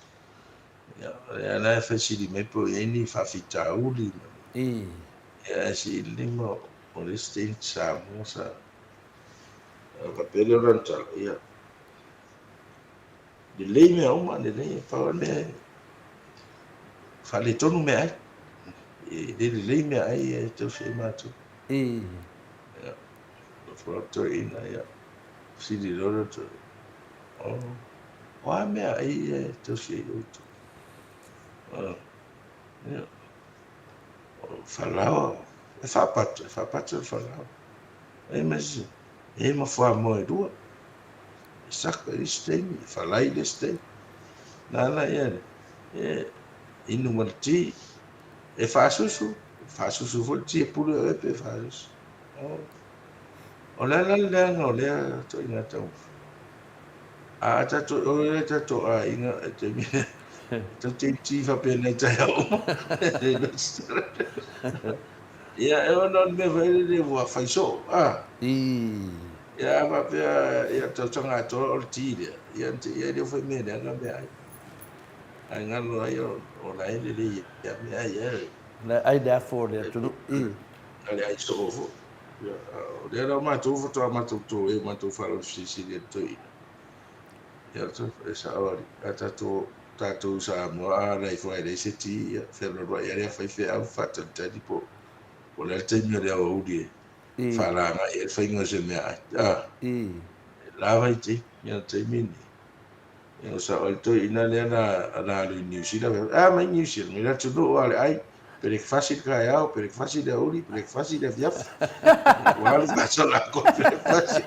D: Ia, lea la e fesili mai po o i ai ni faafitauli. Ia, ae sili lima o le isi teine Samoa sa faapea lea o lana tala, ia, lelei mea uma, lelei, pau lava le mea, faaletonu meaai. E le lelei meaai e tausi ai matou. Ia. Toeaina, ia. Fesili loa le toeaina, O a meaai ia e tausi ai outou? Ia, o falaoa, e faapata, e faapata le falaoa. E ma isi, e ma fuamoa e lua. E saka i le isi taimi, e falai i le isi taimi. Na ala ia, e inu ma le ti, e faasusu, e faasusu foi le ti e pule oe pe faasusu. O le ala le leaga o lea ituaiga taumafa. A tatou, o le tatou aiga e taimi tou te iti faapena i taeao uma. Ia, e ona o le mea foi lele ua fai soo, a. Ia, a faapea, ia, tausaga atoa o le ti lea, ia, na te i ai lea ua fai mea leaga meaai. Ae galo ai o la e lelei ia meaai, e.
C: La e ai le afu o le atunuu.
D: A le ai soo foi. Ia, o lea la o matou faatoa matou toe, matou faalausilisili e le toeaina. Ia, e sao alii, a tatou, tatou Samoa a ala ifo ae leai se ti, ia, fealualuai lava le faifeau faatalitali po o le a le taimi o le aoauli e faalagai ai le faiga o se meaai. A, e lava i taimi, ia, le taimi lenei. Ia, o sao ai le toeaina lea na alu i Niu Sila, a mai Niu Sila, mai le atunuu lava o le ai, pelekefasi le taeao, pelekefasi le aoauli, pelekefasi le afiafi. Ua alu faasolo pelekefasi.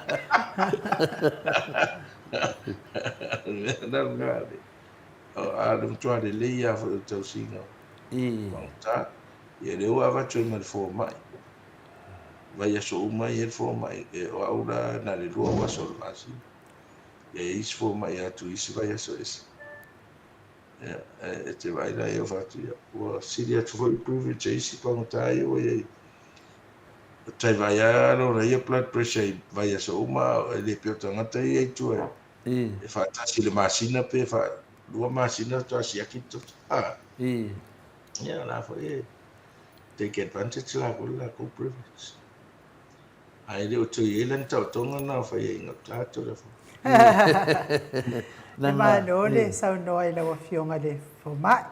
D: O le mea la lena, a o le matua lelei lava foi o le tausiga pagota. Ia lea ua avatu ai ma le fomai. Vaiaso uma e i ai le fomai. O au la na o le 2 o aso o le masina. Ia e i ai isi fomai atu i isi vaiaso ese. Ia, e te vaai la ia fatu ia, ua sili atu foi privilege a isi pagota ia ua i ai. Tai vaai lava lona ia blood pressure i vaiaso uma, e le pei o tagata ia i tua e faatasi i le masina pe 2 masina faatoa siaki le toto. A. Ia, o la foi e take advantage lakou i le lakou privilege. Ae le o toe i ai la ni taotoga na o fai ai i gauta atu le afoga.
A: E malo le saunoa i lau Afioga i le Fomai.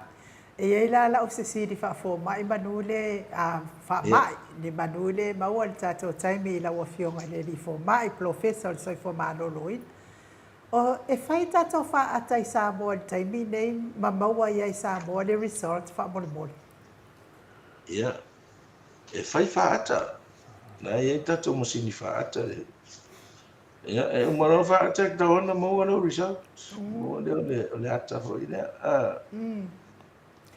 A: E i ai la lau fesili faafomai manu le faamai, ni manu le maua i le tatou taimi i lau Afioga i le Alii Fomai, Polofesa o le Soifua Maloloina. O, e fai tatou faata i Samoa i le taimi nei ma maua ai i Samoa le result faamolemole?
D: Ia, e fai faata. Na e i ai tatou masini faata. Ia, e uma loa faata e tatau ona maua lou result. Maua lea o le ata foi lea.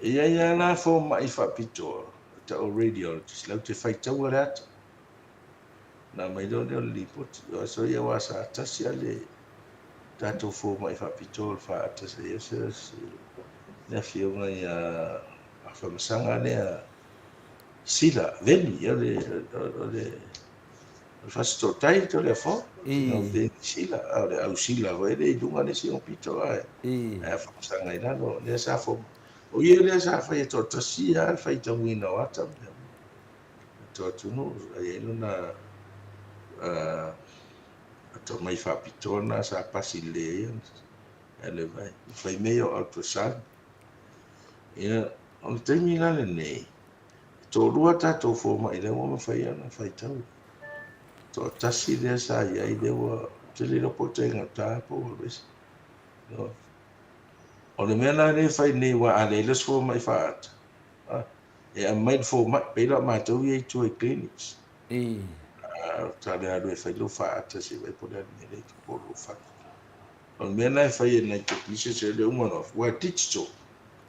D: E i ai lava la fomai faapitoa, e tau o radiologist, latou te faitaua le ata. Ona aumai loa lea o le lipoti. O aso ia aua sa tasi lava le tatou fomai faapitoa o le faata sa i ai le afioga ia Afamasaga lea Sila Veni, o le Fasitootai to le afo, o Veni Sila, a o le au Sila foi lea i luga le isi pito ae Afamasaga i lalo, lea sa fomai. O ia lea sa faia toatasi lava le faitauina o ata ma mea uma. To atunuu, e i ai lona atamai faapitoa lena sa pasi lelei ai ona le vai. Fai mea ia o ultrasound. Ia, o le taimi la lenei, e toalua tatou fomai lea ua mafai ona faitau. Toatasi lea sa i ai lea ua, ou te le iloa po o tai gauta po ua alu ese. O le mea la lea e fai nei, aua a leai le isi fomai faata, e aumai le fomai, pei la o matou ia i tua i clinics. Ta le alu e fai lou faata se i vaai po o le a le mea lea e tupu o lou fatu. O le mea lena e fai e nai technicians e le uma loa, ua digital.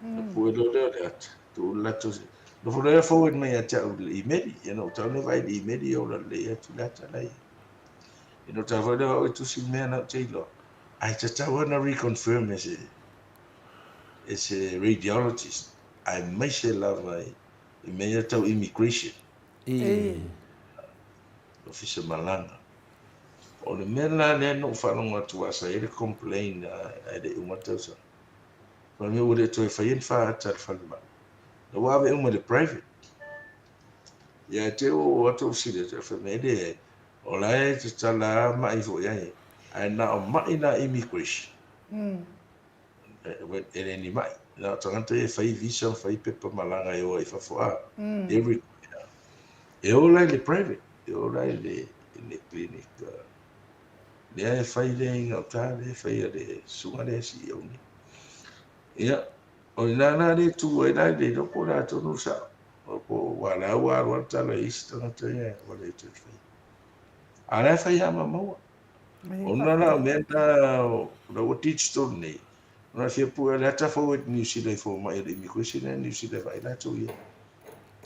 D: Na pue loa lea o le ata, tuu le latou, nofo loa forward mai ia te au i le email, ia na ou tau lea vaai i le email ia ola lelei atu le ata la e i ai. Ia na ou tau foi lea o au e tusi le mea na ou te iloa, ae tatau lava ona reconfirm e se, e se radiologist, aemaise lava i mea ia tau immigration. Ofisa malaga. O le mea la lea na ou faalogo atu aua sa i ai le complain ae le i uma le tausaga. Fai mai ua le toe faia ni faata a le falemai. La ua ave uma i le private. Ia ae te i ua oo atu ou fesili atu, fai mai e leai, o la e tatala lava mai foi ai, ae na o mai la immigration. E le ni mai. Na o tagata ia e fai visa ma fai pepa malaga e o ai i fafo a. Every, e o la i le private, e o la i le, i le clinic. Lea e fai lea i gauta, lea e fai a le susuga lea e CEO nei. Ia, O i ina la lea e tu ai la, e le iloa po o le a tonu le sao, po o aua o la ua alu lava le tala i isi tagata ia ua le toe faia. A o la e fai lava ma maua. Ona la o mea na o la ua digital nei, ona e fia pue o le ata fou e Niu Sila i fomai o le immigration e Niu Sila e vaai latou i ai.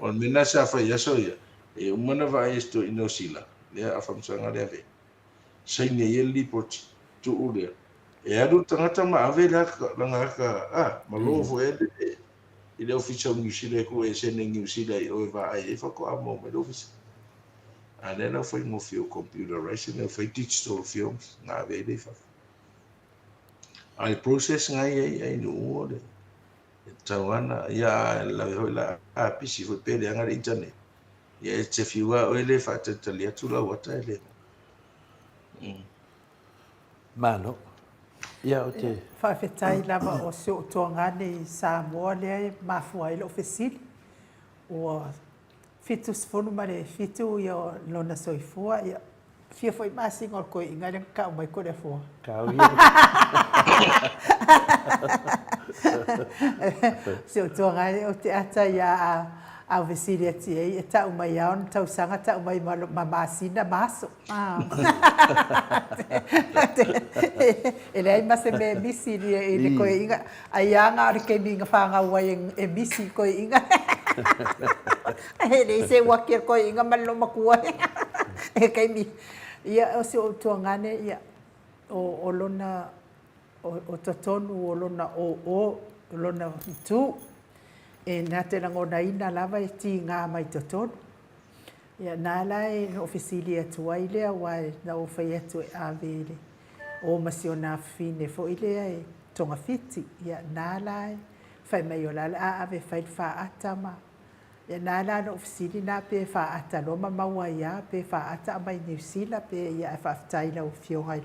D: O le mea na sa fai i aso ia, e uma na vaai e si toeaina o Sila, lea a faamasalaga lea ve. Saini ai le lipoti, tuu lea. E alu le tagata ma ave le aka, lana aka, a, ma lo foi e le i le ofisa o Niu Sila e ku e sene Niu Sila i o e vaai ai faatoa maua mai le ofisa. A lea la ua faigofie ua computerized ua fai digital films na ave ai lea i fafo. A o le process na i ai ai nuu o le e tatau lava ona ia a lave foi la a pisi foi pe leaga le internet ia e te fiu lava oe lea e faatalitali atu lau ata e le
C: Malo. Ia ou te.
A: Faafetai lava o si ou tuagane i Samoa lea e mafua ai lou fesili. Ua 77 ia lona soifua, ia fia foi masina o le toeaina lea na tau mai Toleafoa.
C: Tau ia.
A: Si ou tuagane ou te ata ia a ou fesili atu i ai, e tau mai lava ona tausaga, tau mai ma masina ma aso. E leai ma se mea e misi i le toeaina. Ai a na o le taimi na fanau ai e misi i toeaiina. E leai se uaki a le toeaina ma le loomatua i le taimi. Ia, o si ou tuagane, ia, o lona, o totonu o lona ō, o lona itu, e na te lagonaina lava e tiga mai totonu. Ia, na la e na ou fesili atu ai lea, aua na ou fai atu e ave i le o ma si ona afafine foi lea e togafiti. Ia, na la e fai mai o la o le a ave e fai le faata ma... Ia, na la na ou fesili na pe faata loa ma maua ai lava, pe faata aumai Niu Sila, pe... Ia, ae faafetai i lau Afioga i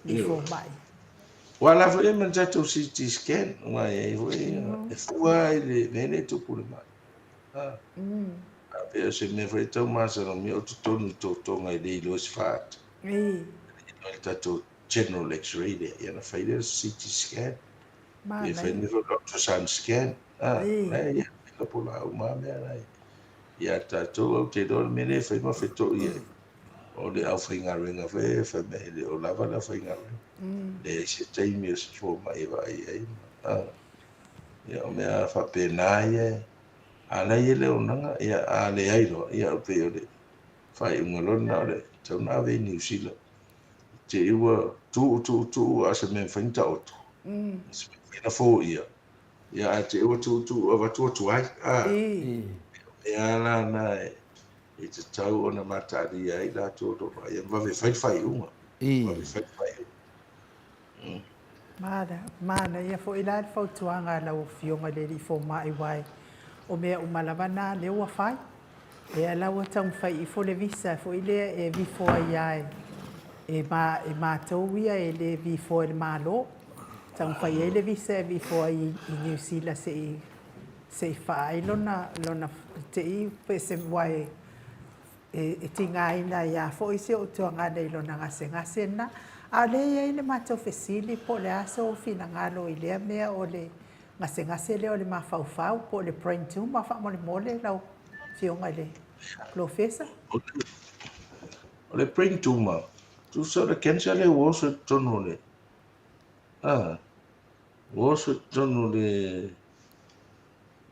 A: le fomai.
D: Ua ala foi ma le tatou CT scan, aua e i ai foi, e fua i le mea lea e tupu i le mai. A pei o se mea foi e tau masalomia o totonu i totoga e le iloa se faata. E iloa le tatou general x-ray lea, ia ona fai lea o se CT scan. Pe fai nei foi le ultrasound scan. La e ia lapola uma lava mea la ia tatou. Ou te iloa le mea lea e fai ma feto'i ai, o le aufaigaluega foi e fai mai e le o lava le aufaigaluega. Leai se taimi o se fomai e vaai ai. Ia o mea faapena ia A la e i ai le auaunaga, ia, a leai loa, ia, e pei o le faaiuga loa lena o le tatau ona ave i Niu Sila. I te i ua tuu, tuu, tuu, a o se mea e mafai ona taoto, se mea e mafai ona foia, ia, ae te i ua tuu, tuu, avatu atu ai, a. O mea la na e tatau ona mataalia ai latou o lo o vaaia, vave fai le faaiuga, vave fai le faaiuga.
A: Manaia foi la le fautuaga a lau Afioga i le Alii Fomai aua o mea uma lava na lea ua fai. Lea la ua taumafai ifo le visa foi lea e vifo ai lava e matou ia e le vifo e le Malo. Taumafai ai le visa e vifo ai i Niu Sila se i faa ai lona te i pe se aua e E tigaina ai lava foi si ou tuagana i lona gasegase lena. A o lea e i ai le matou fesili po o le a sou finagalo i lea mea o le gasegase lea o le mafaufau po o le brain tumor faamolemole lau Afioga i le Polofesa?
D: O le brain tumor, tusa o le cancer lea ua oso i totonu o le, a, ua oso i totonu o le,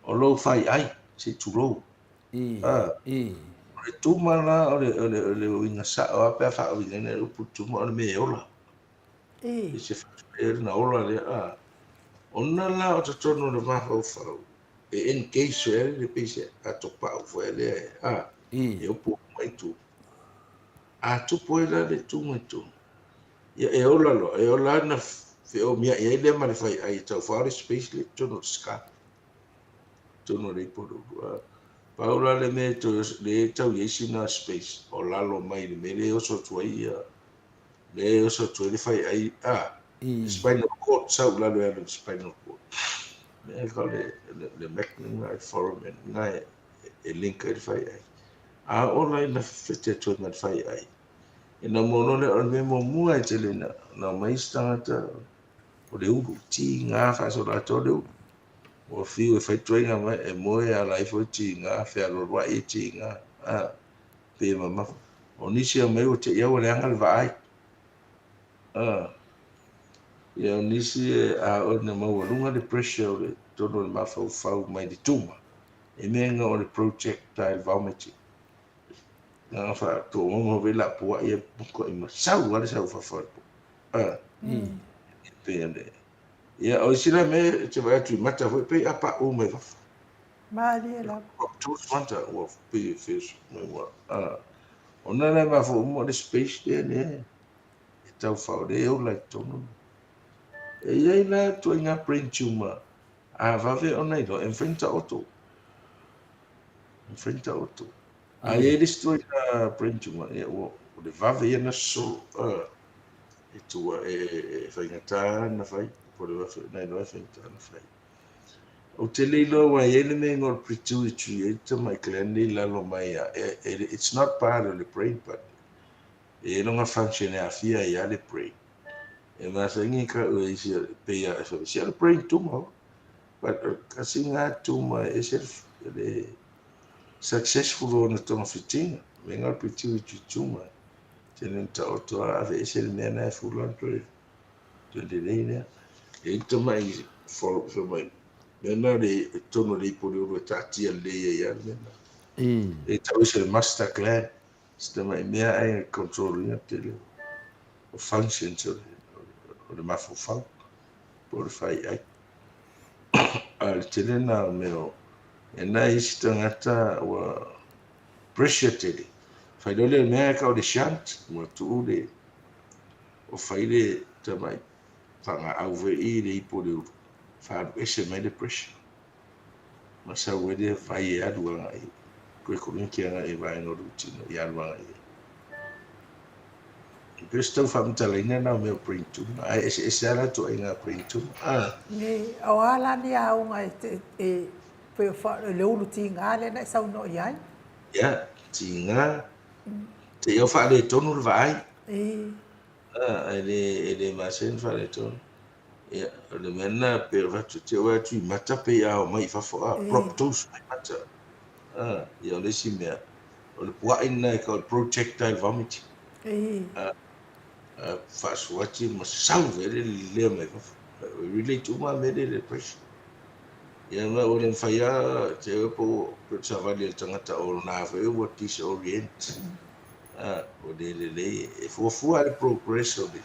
D: o lou faiai, se i tulou. O le tuma la, o le, o le, o le uiga sao lava pe a faauigaina le upu tuma, o le mea e ola. I se faapea na ola lea, a. Ona la o totonu o le mafaufau, e engage foi le pei se atopau foi lea, a, e opo uma i tua. A tupu ai la le tuma i totonu, ia e ola loa, e ola na feomiai ai lea ma le faiai e taufao le space lea i totonu o le skull. Totonu o le ipu o le ulu. Pau la le mea e toe oso, lea e tau i ai sina space o lalo mai i le mea lea e oso atu ai ia, lea e oso atu ai le faiai, a, le spinal cord, sau i lalo e alu i le spinal cord. Mea e kau le, le, le magnet lena, le foramen lena e, e link ai le faiai. A oo la ina fete atu ai ma le faiai, ina maua loa lea, o le mea muamua e tele ina, na omai isi tagata, o le ulu, tiga faasoloatoa le ulu. Ua fiu e fai tuaiga mai, e moe e ala ifo e tiga, fealoaloai e tiga, a, pei e mamafa. O nisi e omai ua te i a ua leaga le vaai. A, ia o nisi e a oo ina maualuga le pressure o le totonu o le mafaufau mai le tumor, e mea ina o le projectile vomiting. Na ona faatoomauma foi lapuai e matuai masau lava le sau i fafo o le popo. A, e pei o le Ia, o isi la mea e te vaai atu i mata foi pei a paʻu mai fafo.
A: Malie lava.
D: Proptose mata ua pei e feoso mai ua. A, ona la e mafua uma o le space lea lea e tau fao lea e ola i totonu. E i ai la ituaiga brain tumor a vave ona iloa e mafai ona taoto. E mafai ona taoto. A i ai le isi ituaiga brain tumor, ia ua o le vave ia ona sosolo. A, e tua e faigata ona fai, po o le vave ona iloa e faigata ona fai. Ou te le iloa aua e i ai le mea e igoa o le pituitary, e i ai le tamai gland lea i lalo mai a, it's not part of the brain but e i ai lona function e aafia ai lava le brain. E masani ka e isi pei a e se o le brain tumor, but kasi lena tumor e ese le successful ona togafitiga, mea lena o le pituitary tumor. Tele na taoto a aveese le mea lena e fula ona toe lelei lea. E i ai le tamai fai mai, mea lena o le totonu o le ipu o le ulu e taatia lelei ai lava le mea lena. E tau ese le mustard gland, si tamai mea ae control ina tele o functions o le mafaufau po o le faiai. A o le tele lena o mea o, e nai isi tagata ua pressure tele. Fai loa lea o le mea e tau o le shunt, ua tuu le, ua fai le tamai fagaau foi i le ipu o le ulu, faaalu ese mai le pressure. Ma sau ai le vai e alu agai, toe connect agai i vaega o lou tino, i alu agai i ai. E pei o se tau faamatalaina lena o mea o brain tumor, ae eseese lava la ituaiga brain tumor. Ah.
A: Ne, o a la ni aoga e, e, pei o le ulu tiga lea na e saunoa i ai?
D: Ia, tiga, te i au faaletonu le vaai. Ah, e le, e le masani ona faaletonu. Ia, o le mea lena, pei o le fai atu, te oe atu i mata pei a omai i fafo, ah, proptose mai mata. Ah, ia o le isi mea, o le pua'i lena e tau o le projectile vomiting. Ah, ah, faasuati ma sau foi le lelea mai fafo. E relate uma lava mea ia i le pressure. Ia ma ua le mafai lava, te iloa po o le savali a le tagata o lona foi ua disorient. Ah, ua le lelei. E fuafua lava le progress o le,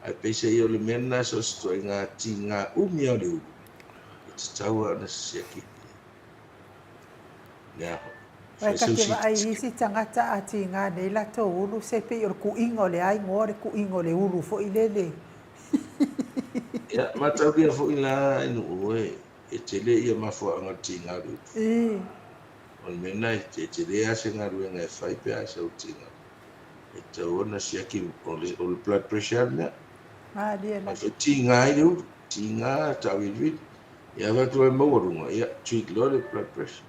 D: ae peiseai o le mea lena so o se ituaiga tiga umi lava o le ulu, e tatau lava ona siaki. Lea foi.
A: Aua ta te vaai i isi tagata a tiga nei latou ulu se pei o le kuiga o le a igoa o le kuiga o le ulu foi lele.
D: Ia, mataulia foi la i nuu e, e tele ia mafuaaga o le tiga o le ulu. O le mea lena e tele lava se galuega e fai pe a sau le tiga. E tatau ona siaki o le blood pressure le mea.
A: Malie la.
D: Ae tiga ai le ulu, tiga tauiliili. Ia avatu ai maualuga, ia treat loa le blood pressure.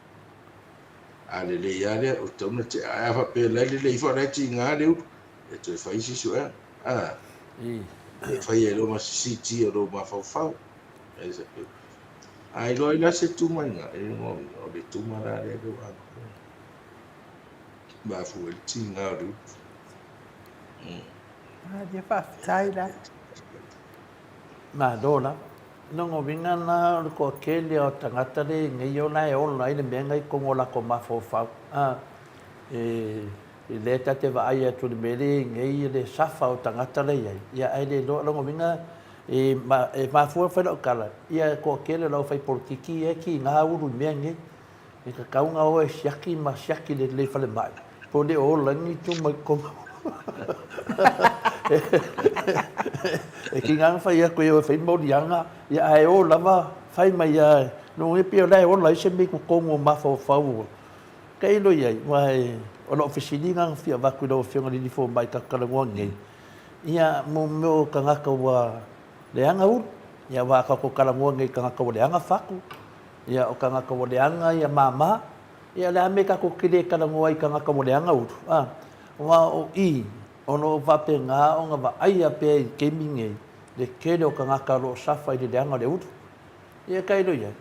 D: A lelei lava lea, ua tatau ona tea. Ae a faapea o la e lelei ifo a o la e tiga le ulu, ia toe fai isi suega. A, e fai ai loa ma se CT o lou mafaufau. A iloa ai la se tuma i ina, e o le tuma la lea ua mafua ai le tiga o le ulu.
A: Ia faafetai la.
C: Malo lava. Lona uiga la o le toatele o tagata lea i nei ola e ola ai le mea lena i totonu o latou mafaufau. A, e, lea ta te vaai atu i le mea lea i nei le safa o tagata la e i ai, ia ae le iloa. Lona uiga, e, e mafua ona fai lau tala, ia toatele o le aufai polokiki ia e tiga ulu i mea nei. E tatau ona o e siaki ma siaki lelei i falemai, po o le ola ai ni tuma i totonu. E tiga ona fai atu e o e fai moliaga, ia ae o lava fai mai lava, no e pei o la e ola ai se mea i totonu o mafaufau. Tailo i ai, aua o lau fesili lena na fia avatu i lau Afioga i le alii fomai tatou talanoa nei, ia mo mea o tagata ua leaga ulu, ia aua a tatou talanoa nei i tagata ua leaga fatu, Ia, o tagata ua leaga ia māmā, ia o le a mea tatou te le talanoa ai i tagata ua leaga ulu, a? Aua o i, o lo o faapena ona vaaia pea i le taimi lenei le tele o tagata o lo o suffer i le leaga o le ulu. Ia ka iloa i ai.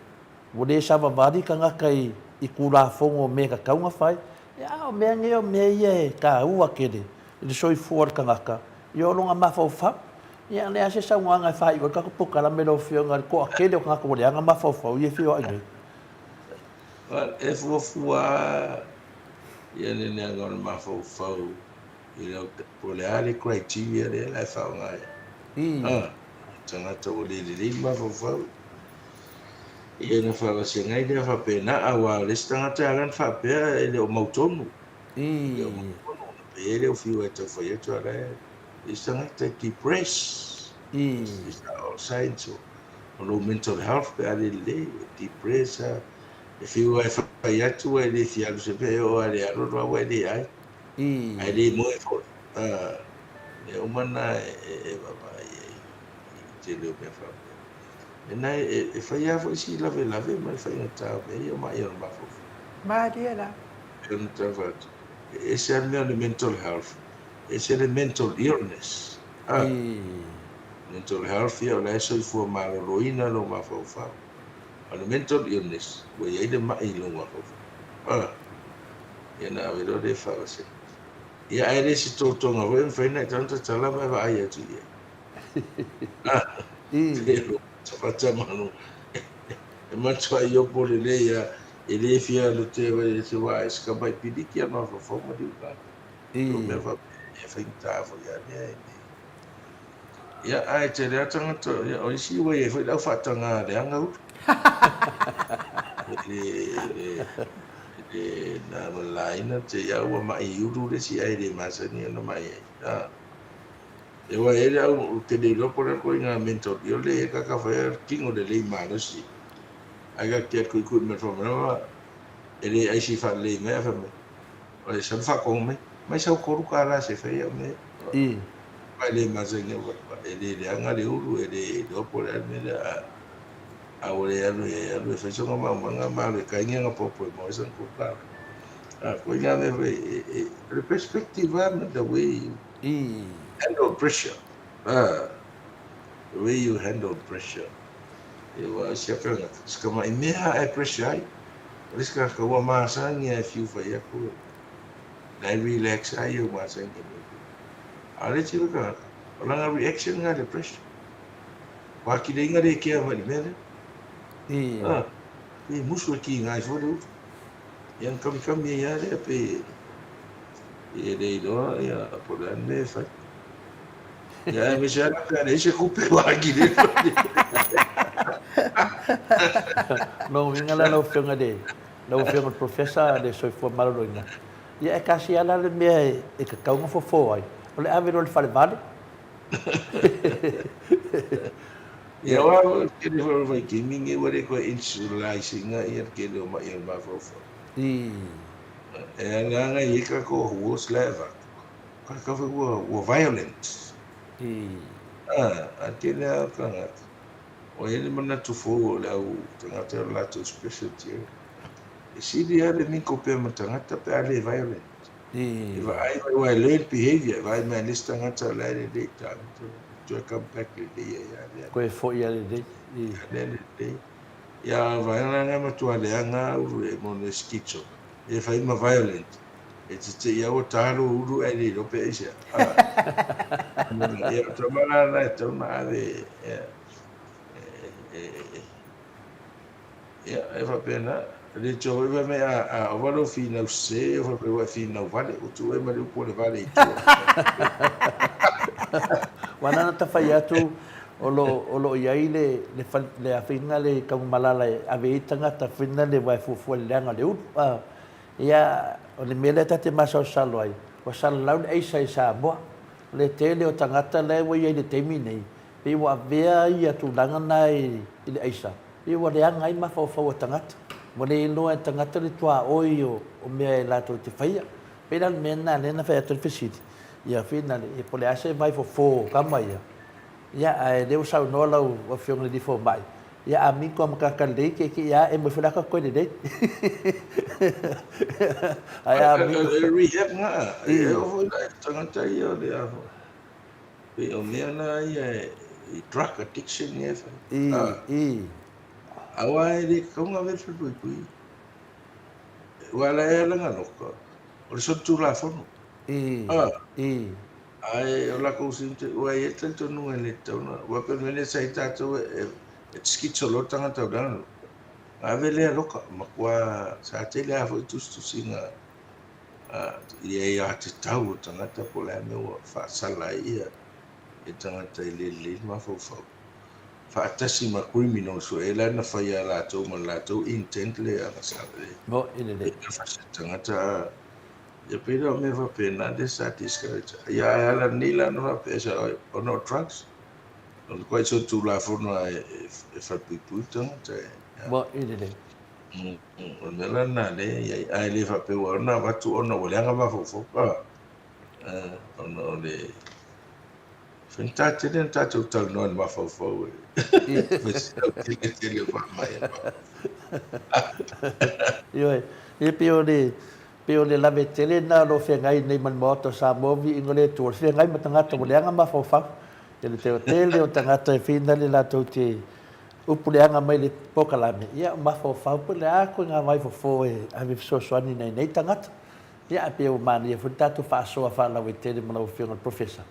C: Ua le savavali tagata i i Tulafono o mea e tatau ona fai, ia a o mea nei o mea ia e taua tele i le soifua o le tagata, ia o lona mafaufau. Ia o le a se saunoaga e faaiu ai le tatou polokalame lau Afioga i le toatele o tagata ua leaga mafaufau ia e feoai nei?
D: E fuafua lava ia le leaga o le mafaufau i lau, po o le a le criteria lea la e faaaoga ai. Tagata ua le lelei le mafaufau. Ia ona faavasega ai lea faapena, aua o le isi tagata e ala ona faapea e le o mautonu. E le o mautonu, ona pei e le o fiu e tau fai atu a la e le isi tagata e depress. It's all signs o lou mental health pe a le lelei, e depress a, e fiu lava e fai atu e le fia alu se mea e oo lava i le alu alu lava ua e le ai. Ae le moe foi. Mea uma na e vaavaai ai i le tele o mea faapea. Lena e fai lava foi si lavelave ma le faigata o mea ia o maʻi o le mafaufau.
A: Malie la.
D: E ona tau fai atu, e ese lava le mea o le mental health, ese le mental illness. A, mental health ia o la e soifua maloloina lou mafaufau. A o le mental illness, ua i ai le maʻi i lou mafaufau. A, ia ona ave loa lea e faavasega. Ia ae le se totoga foi e mafai ona e tatau ona tatala ma e vaai atu i ai. E matuai opo lelei lava, e le fia alu te wai se wā e se kamai piliki a mafaufau ma liu nā. O mea faapea e faigata foi a lea e le. Ia, ae tele lava tagata, ia, o isi ua i ai foi le au faataga leaga ulu. E le, le, le na malaina te ia ua maʻi ulu le isi ae le masani ona maʻi ai. Ah. E ua e le au te le iloa po o le a le ituaiga mental ill e ka ka whaia tino lelei malosi. Ai ka te kui kui me whamanawa e le ai si whalelei mai a whamai. O le salu whakongo mai. Mai sau koru ka la se whaia me. Mai le masangi e le leaga le ulu e le iloa po o le a le mea lea a a ua le alu e alu e fai sona maumaga ma alu e kaingi ana popo e maua ai sana koru kālā. A koe ngā mea foi e e o le perspective lava ma the way you handle pressure. The way you handle pressure. E ua si aka si ka mai mea e pressure ai. O le isi tagata ua masani lava e fiu fai atu e la e relax ai e masani e mea. A o le isi tagata, o lana reaction lena i le pressure. Ua akileiga le kea mai le mea lea. Pe musu e kiga ai foi le ulu. Ia na kamikami ai lava lea pe e le iloa ia po o le a le mea e fai. Ia aemaise lava pe a leai se tupe ua akileiga.
C: Lona uiga la lau Afioga i le lau Afioga i le Professor le Soifua Maloloina, ia e tasi lava la le mea e tatau ona fofo ai, o le ave loa i le falevale.
D: Ia aua o le tele foi o vaitaimi nei ua le toe institutionalize ina ia le tele o maʻi o le mafaufau. E ala ona i ai tatou awards la e avatu, tatou foi ua ua violent. A le tele lava o tagata, ua i ai le manatu fou o le au tagata o le latou specialty, e sili lava le mingle pea ma tagata pe a le violent. E vaai mai aua e learn behavior, e vaai mai e le isi tagata o la e lelei tagata, toe come back lelei ai lava lea.
C: Toe foi lava lelei.
D: Lea lelei. Ia a o vaega na e matua leaga ulu e mo le schizo, e fai ma violent. E te te ia ua ta lou ulu ae le iloa pe aisea. Ia o tama la na e tatau ona ave e Ia, e faapena, e le tio foi fai mai a, a ova lou finau sese, ua faapea ua e finau vale, ua tuu ai ma le upu o le vale i tua.
C: Ua na ona tafai atu o lo, o lo o i ai le, le, le afiga le Tanumalala e ave ai tagata foi lea aua e fuafua i le leaga o le ulu. A, ia, o le mea lea ta te masalosalo ai, ua salalau le aisa i Samoa. O le tele o tagata la ua i ai i le taimi nei, pei ua avea ia tulaga na i le aisa, pei ua leaga ai mafaufau o tagata. Ua le iloa e tagata le tuaoi o mea e latou te faia. Pei la o le mea lena lea na fai atu ai le fesili, ia finale, ia po o le a se vai fofo o tama ia, ia ae lea ua saunoa lau Afioga i le Alii Fomai, ia a mingo lava ma tagata lelei, tietie lava emo ifo le ata toe lelei.
D: Ae a mingo. O le rehab lena, e oo foi la i tagata ia o le a foi. Pei o mea na ia i drug addiction ia e fai. I,
C: i.
D: Aua e le tatau ona ave le falepuipui. Aua o la e ala ona loka, o le solitulafono. Ae o lakou aua e i ai le talitonuga e le tatau ona, aua pei o le mea lea sa i ai tatou e tisikiti solo le tagata o le ana loka, ona ave lea loka, matua sa tele lava foi tusitusiga i aiatatau a tagata po o le a le mea ua faasala ai ia tagata e le lelei le mafaufau. Faatasi ma criminals foi la na faia e latou ma le latou intent le agasala le fasi tagata ia pei la o mea faapena lea sa discourage ia ae ala nei la na faapea sa ona o drugs o le koe solitulafono e falepuipui tagata o le mea la lena lea e i ai ae le faapea ua ona avatu ona ua leaga mafaufau ona o le Faigata tele ona tatou talanoa i le mafaufau e tele tele o faamai.
C: Ioe, ia pei o le pei o le lave tele lena o lo o feagai nei ma le Maota o Samoa, viiga o le Atua, o le feagai ma tagata ua leaga mafaufau. E le tele o tagata e finale latou te upu leaga mai le polokalame, ia o mafaufau po o le a koe ngā vaifofo e ave fesoasoani nai nei tagata. Ia ae pei ua manaia foi le tatou faasoa faalauaitele ma lau Afioga i le Professor.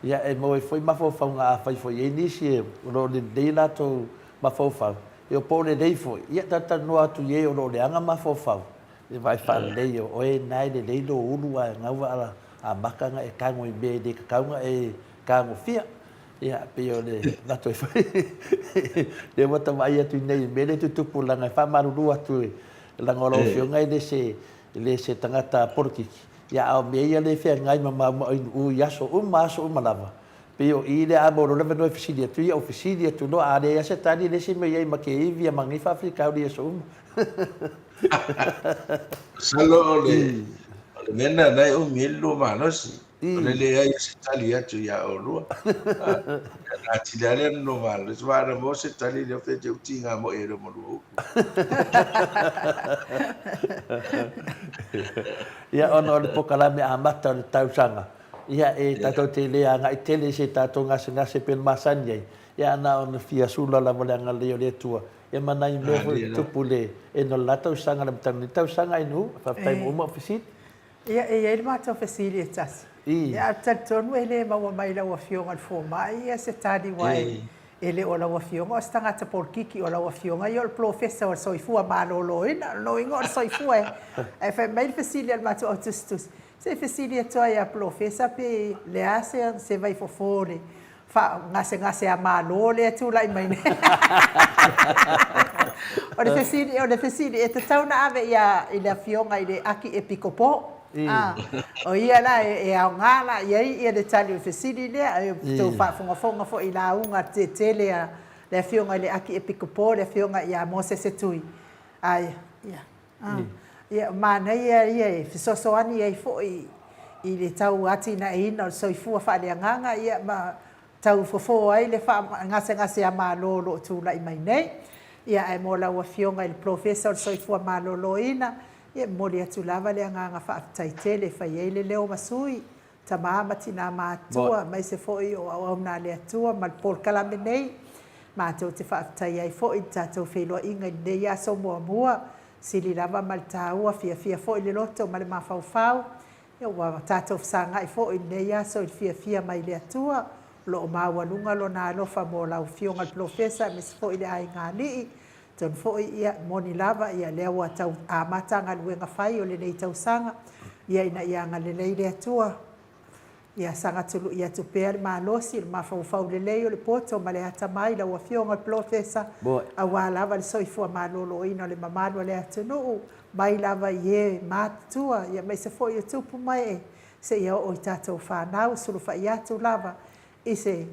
C: Ia e maua ai foi mafaufauga afai foi e i ai nisi o lo o lelei latou mafaufau, ia po o lelei foi, ia talatalanoa atu i e o lo o leaga mafaufau, e vaai faalelei o oe na e lelei lou ulu ae gau a amata ona e tago i mea e le tatau ona e tagofia. Ia pei o le avatu ai foi lea ua ta vaai atu i nei i mea lea e tutupu leaga e faamalulu atu leaga o lau Afioga e le se E le se tagata polokiki, ia a o mea ia lea e feagai ma maua i Nu'u i aso uma aso uma lava. Pei o i lea a maua loa le avanoa e fesili atu ia, ou fesili atu loa, a leai lava se tali, e le isi mea i ai ma ke ivi a ma nei faafitauli i aso uma.
D: Masalo o le mea lena na e umi ai le lua malosi. O le leai o se tali atu iā oulua. Ona atili lava lea ona lua malosi. Aua ana maua se tali lea pe te utiga moi ai loa ma lua upu.
C: Ia, ona o le polokalame amata o le tausaga, ia e tatou te le agai tele i se tatou gasegase pei ona masani ai, ia na ona fia sula lava le agalelei o le Atua, ia ma nai mea foi e tutupu i le ena o le la tausaga, le amataga o lenei tausaga, Ainu, faafetai ua uma ou fesili.
A: Ia, e i ai le matou fesili e tasi. Ia, ae ou te talitonu e le maua mai i lau Afioga i le Fomai ia se tali aua e le o lau Afioga o se tagata polokiki, o lau Afioga ia o le polofesa o le soifua maloloina, o lona uiga o le soifua e. Ae fai mai le fesili a le matou au tusitusi, se i fesili atu lava ia Polofesa pe le a se vaifofo o le faagasegase a Malo lea e tulai mai nei. O le fesili, o le fesili e tatau ona ave ia i le Afioga i le Akiepikopo. A, o ia la e aoga la i ai ia le tali o le fesili lea. E tou faafogafoga foi i lauga tetele a le Afioga i le Akiepikopo, le Afioga ia Mosese Tui. Ae, ia. Ia, manaia ia e fesoasoani ai foi i le tau atinaeina o le soifua faaleagaga ia ma tau fofo ai le gasegase a Malo o lo o tulai mai nei. Ia, ae mo lau Afioga i le Polofesa o le Soifua Maloloina, ia e momoli atu lava le agaga faafetai tele e fai ai le leo ma sui tama ma tina matutua, aemaise foi o auauna a le Atua ma le polokalame nei. Matou te faafetai ai foi i le tatou feiloaiga i lenei aso muamua, sili lava ma le taua, fiafia foi le loto ma le mafaufau. Ia ua tatou fesagai foi i lenei aso i le fiafia mai le Atua, o lo o maualuga Lona alofa mo lau Afioga i le Polofesa aemaise foi le aiga alii. Atonu foi, ia, moni lava, ia, lea ua tau amata galuega fai o lenei tausaga, ia, ina ia agalelei le Atua, ia saga tului atu pea le malosi, le mafaufau lelei o le poto ma le atamai i lau Afioga i le Polofesa, aua lava le soifua maloloina o le mamalu o le atunuu, mai lava i e matutua, ia, aemaise foi o tupu ma ee, seia oo i tatou fanau, sulufai atu lava i se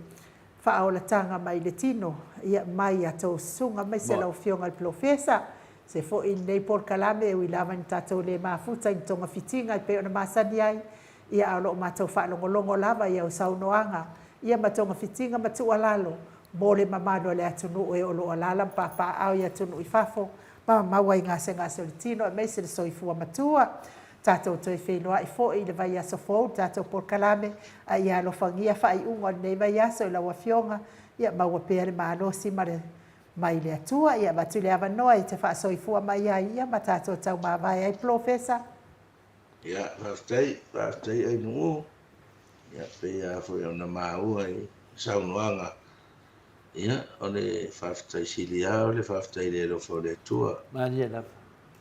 A: faaolataga mai le tino, ia, mai a tou susuga aemaise lau Afioga i le Polofesa, se foi lenei polokalame e ui lava ina tatou le mafuta i ni togafitiga e pei ona masani ai, ia, a o lo o matou faalogologo lava i au saunoaga, ia, ma togafitiga ma tuualalo mo le mamalu o le atunuu e o lo o alaala ma papaaao i atunuu i fafo ma maua i gasegase o le tino aemaise le soifua matua. Tatou toe feiloai foi i le vaiaso fou i le tatou polokalame, a ia alofagia faaiuga o lenei vaiaso i lau Afioga, ia maua pea le malosi ma le mai le Atua. Ia avatu le avanoa e te faasoifua mai ai ia ma tatou taumavae ai Polofesa.
D: Ia, faafetai, faafetai Ainuu. Ia, pei lava foi ona maua i saunoaga, ia, o le faafetai sili lava o le faafetai i le alofa o le Atua.
C: Malie lava.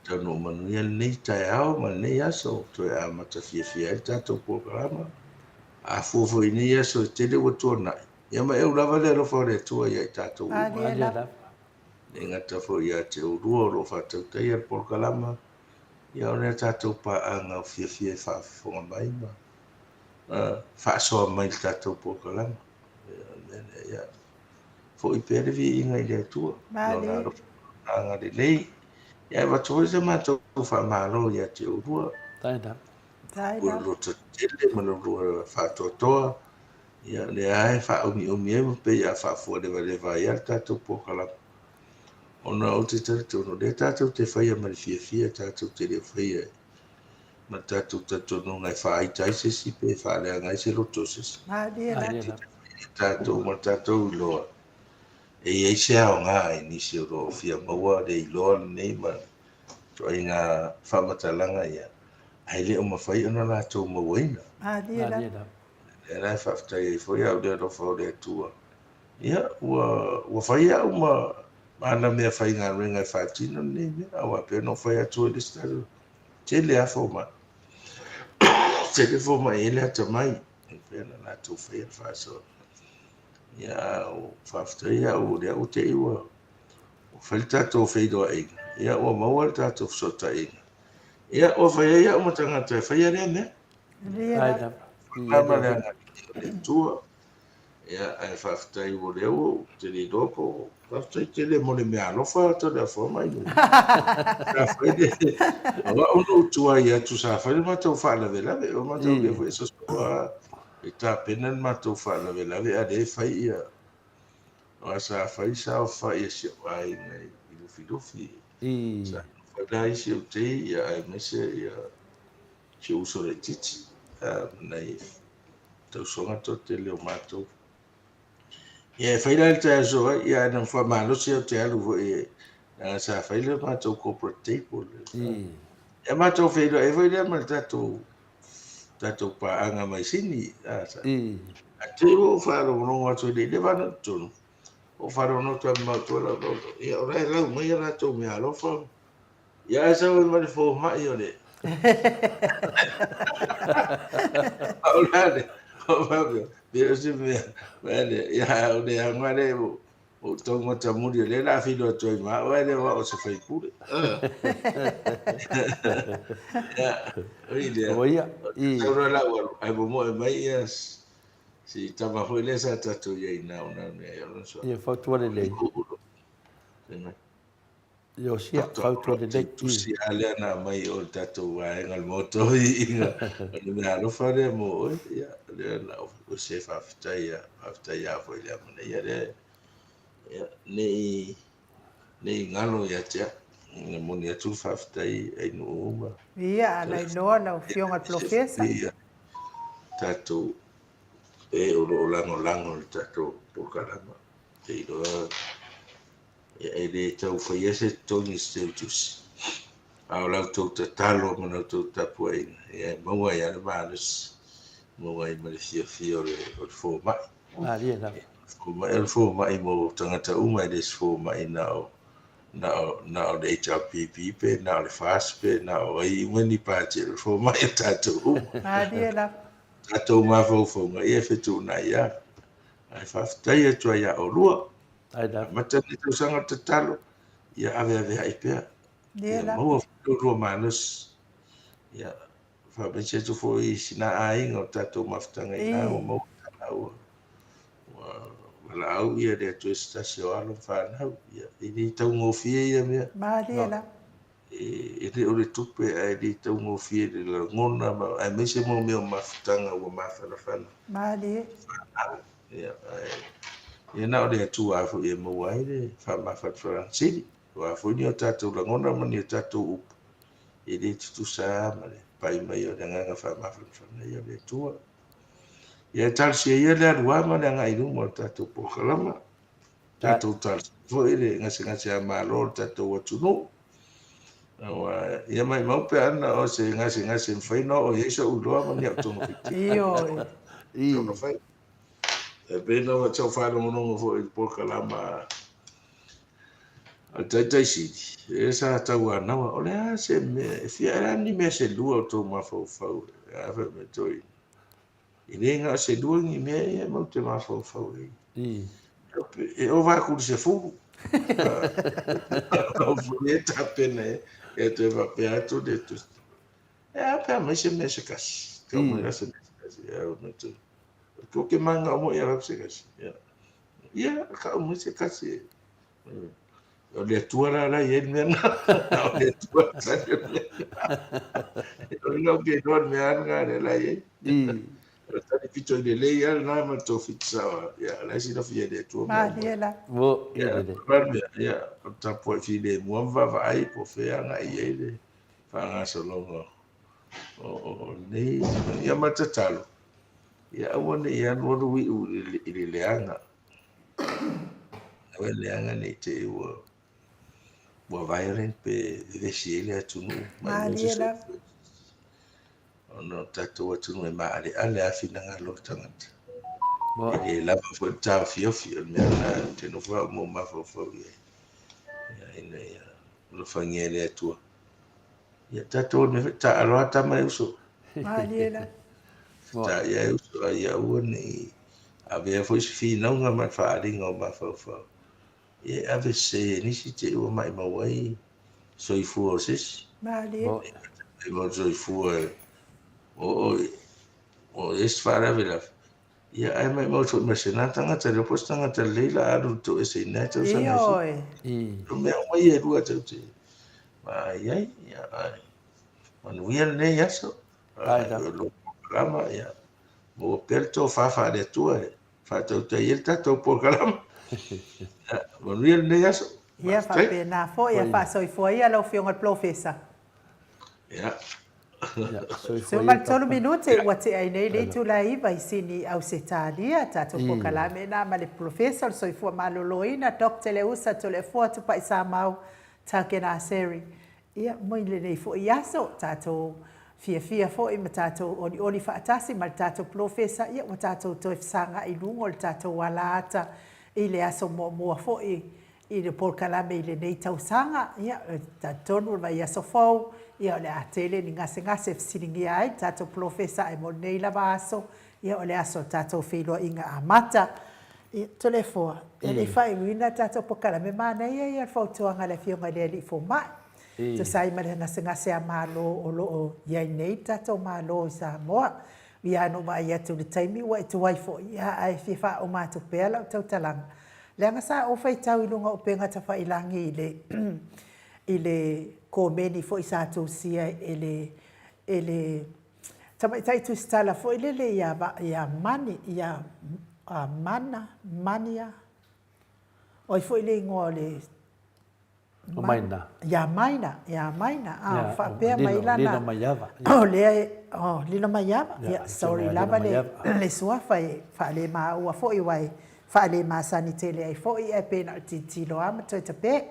D: Taunuu manuia lenei taeao ma lenei aso, toe amata fiafia ai le tatou polokalama. A fua foi i nei aso e tele ua tuanai, ia ma eu lava le alofa o le Atua ia i tatou uma.
A: Malie lava.
D: E le gata foi ia te oulua o lo o faatautaia le polokalama, ia o le tatou paaga o fiafia e faafofoga mai ma faasoa mai i le tatou polokalama. Ia, foi pea le viiga i le Atua.
A: Lona
D: alofa ma lona agalelei. Ia, e avatu foi se matou faamalo ia te oulua. Ua loto tele ma le lua faatoatoa. Ia, lea lava e faaumiumi ai ma pei a faafualevaleva ai lava le tatou polokalama. Ona ou te talitonu, o lea tatou te faia ma le fiafia, tatou te le faia ma le tatou talitonuga e faaita ai se isi pe faaleaga ai se loto o se isi.
A: Malie lava.
D: Tatou ma le tatou iloa, e i ai se aoga i nisi o lo o fia maua le iloa lenei ma ituaiga faamatalaga ia, ae le o mafai ona latou mauaina.
A: Malie lava.
D: Lea la e faafetai ai foi au i le alofa o le Atua, ia, ua fai au ma ana meafaigaluega e faatino lenei mea, aua pei ona ou fai atu ai le isi tatou, tele lava fomai, tele fomai e i ai le atamai, e pei ona latou faia le faasoa. Ia, a o faafetai au o lea ua te i ua fai le tatou feiloaiga, ia ua maua le tatou fesootaiga. Ia, ua fai ai au ma tagata e faia lea mea. Lava le agalelei o le Atua. Ia, ae faafetai ua lea ua ou te le iloa po o faafetai tele mo le meaalofa Toleafoa mai. Sa fai le, o au na ou tuai atu sa fai le matou faalavelave, o matou lea foi e sosoa e tapena le matou faalavelave a lea e fai ia, aua sa fai saofai a si ou aiga i Lufilufi. Sa fai la isi ou tei, ia aemaise ia si ou uso laitiiti, ma nai tausoga toatele o matou. Ia e fai la le taeao ai, ia ae na faamalosi au te alu foi e, leaga sa fai le matou corporate table. Ia matou feiloai foi lea ma le tatou tatou paaga mai Sini. A te i ua ou faalogologo atu i le leva ona totonu, ou faalogologo atu a mamao atu lau lau, ia o la e lau mai a latou meaalofa. Ia ae sau ai ma le fomai o le o le ale o faapea pe o se mea ale ia o le aoga lea ua ou tau matamuli o lea o le a feiloai atu ai ma au ae le o au o se faipule. Ia, oi lea.
C: O ia.
D: Sau loa lau alu ae momoe mai ia si tama foi lea sa tatou i ai na ona mea ia.
C: Ia fautua lelei. Iosia, fautua lelei.
D: Tusi lava lea na aumai o le tatou vaega o le Maota o Viiga. O le meaalofa lea mo oe. Ia, lea na o se faafetai ia, faafetai lava foi i le amanaia lea. Ia, ne i, ne i galo ia te au. E moni atu le faafetai ai nuu uma.
A: Ia, a lailoa lau Afioga i le Polofesa.
D: Ia, tatou e o lo o lagolago i le tatou polokalama. Te iloa E le tau faia se totogi i se teutusi, a o la outou tatalo ma la outou tapuaiga, ia e maua ai lava le malosi, maua ai ma le fiafia o le fomai.
C: Malie lava.
D: Fomai, o le fomai mo tagata uma, e le se fomai na o, na o, na o le HRPP pe na o le FAS pe na o ai uma ni pati, o le fomai o tatou uma.
A: Malie lava.
D: Tatou mafaufauga, ia e fetuunai lava. Ae faafetai atu ai ia oulua. Amata lenei tausaga o tatalo, ia aveaveai pea. Ia maua foi lo oulua malosi. Ia faamaise atu foi i sina aiga o tatou mafutaga i ina ua maua tala ua valaau ia le Atua i se tasi o alo ma fanau. Ia e le taugofie ia mea.
A: Malie lava.
D: E le o le tupe ae le taugofie le lagona aemaise mo mea o mafutaga ua mafanafana.
A: Malie.
D: Fanau. Ia, ae, ia na o le Atua lava foi e maua ai le faamafanafanaga sili. Aua foi ni o tatou lagona ma ni o tatou upu, e le tutusa lava ma le pai mai o le agaga faamafanafana ia o le Atua. Ia e talosia ia le alu lava ma le agai i luma o le tatou polokalama, tatou talosia. foi le gasegase a Malo o le tatou atunuu. Aua, ia maimau pe ana o se gasegase e mafai ona oo i ai so'u iloa ma ni au togafiti.
A: Ioe.
D: Togafai. E pei ona sa ou faalogologo foi i le polokalama a le Taitai Sili, lea sa tauanaua, o le a se mea, e fia, e a ni mea se lua o tou mafaufau, a fai mai toeaina. E le na o se lua ni mea ia matou te mafaufau i ai. E ova atu i le 10. Ua tapena e e toe faapea atu le tusi. E a pe a aumai se mea se kasi. Tau mai la se mea se kasi. E au mai tu. Ko ke manga o mo ia se kasi. Ia, ka aumai se kasi. O le Atua la la i ai le mea lena. O le Atua la i ai le mea lena. O le lau ke iloa le mea lena lea la i ai. O le tali pito i lelei lava lena ma le tofiti sao. Ia, o la e silafia e le Atua mea uma.
A: Malie la.
C: Mo,
D: ia lelei. Ia, o le tapuai filemu ma vaavaai po o fea e agai i ai le faagasologa o lenei. Ia ma le tatalo, ia aua ne i alualu iu i le leaga. Aua leaga ne i te i ua ua violent pe vevesi ai le atunuu.
A: Malie lava.
D: Ona o tatou atunuu e maaleale lava finagalo o tagata. E le lava foi le taofiofi, o le mea lena ou te nofo au ma ou mafaufau i ai. Ia, ina ia alofagia e le Atua. Ia tatou o le mea foi, taaalo lava tama e uso.
A: Malie lava.
D: Ta ia e uso, a ia aua ne i avea foi se finauga ma le faaaliga o mafaufau. Ia e ave sese e nisi te i ua maimau ai soifua o se isi.
A: Malie.
D: Maimau le soifua e oo i o i ai se faalavelave. Ia ae maimau foi ma se na tagata le po o se tagata lelei la alu i le toese i na tausaga e fia.
A: Ioe.
D: O mea uma ia e lua tatou te vaai ai. Ia ae manuia lenei aso. Ai o lou polokalama, ia maua pea le tofa faale-Atua e faatautai ai le tatou polokalama. Ia, manuia lenei aso.
A: Ia faapena foi, ia faasoifua ia lau Afioga i le Polofesa.
D: Ia.
A: 13 minute ua tea ai nei le itula e 9 i Sini, Ausetalia, tatou polokalame lena ma le Polofesa o le Soifua Maloloina, Doctor Leusa Toleafoa Tupaisamau Tagenaseri. Ia, mo lenei foi aso, tatou fiafia foi ma tatou olioli faatasi ma le tatou polofesa, ia ua tatou toe fesagai i luga o le tatou alaata i le aso muamua foi i le polokalame i lenei tausaga. Ia, e talitonu o le vaiaso fou, ia o le a tele ni gasegase e fesiligia ai le tatou polofesa, ae mo lenei lava aso, ia o le aso o le tatou feiloaiga amata. Ia, Toleafoa, e le i faaiuina le tatou polokalame, manaia ia o le fautuaga a le Afioga i le Alii Fomai, e tusa ai ma le gasegase a Malo o lo o i ai nei le tatou Malo i Samoa. Ia na ou vaai atu i le taimi ua e tuai foi, ia ae fia faauma atu pea lau tautalaga, leaga sa ou faitau i luga o upega tafailangi i le i le komeni foi sa tusia e le e le Tamaitai tusitala foi lele ia ia Mani ia Mana Mania o ai foi le igoa o le
C: O Maina.
A: Ia Maina, ia Maina. A faapea mai lana
C: Lilo Maiava.
A: O lea e oh Lilo Maiava. Ia sorry lava le le suafa e faalemaua foi aua e faalemasani tele ai foi ae pei na o le tilotilo lava ma toe tape.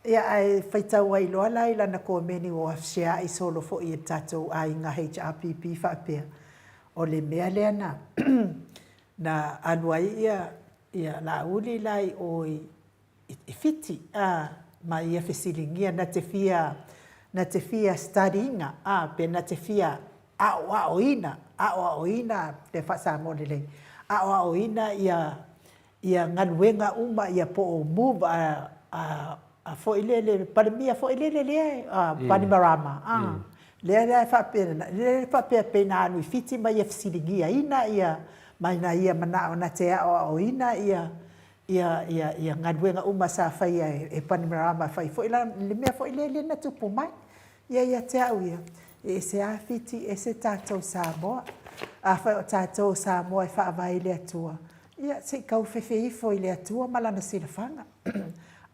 A: Ia ae faitau ai loa la i lana komeni ua feseai solo foi e le tatou aiga HRPP faapea, o le mea lea na na alu ai ia ia Laauli la i o i i Fiti a ma ia fesiligia na te fia na te fia study ina a pe na te fia aoaoina aoaoina le faa-Samoa lelei aoaoina ia ia galuega uma ia po o move a a a foi lele Palemia foi lele lea a Bainimarama a lea la e faapea lea e faapea pei na alu i Fiti ma ia fesiligiaina ia ma na ia manao na te aoaoina ia ia ia ia galuega uma sa faia e Bainimarama fai foi la le mea foi lele na tupu mai. Ia ia te au ia, e ese lava Fiti ese tatou Samoa. Afai o tatou o Samoa e faavae i le Atua, ia se i tau fefe ifo i le Atua ma Lana silafaga.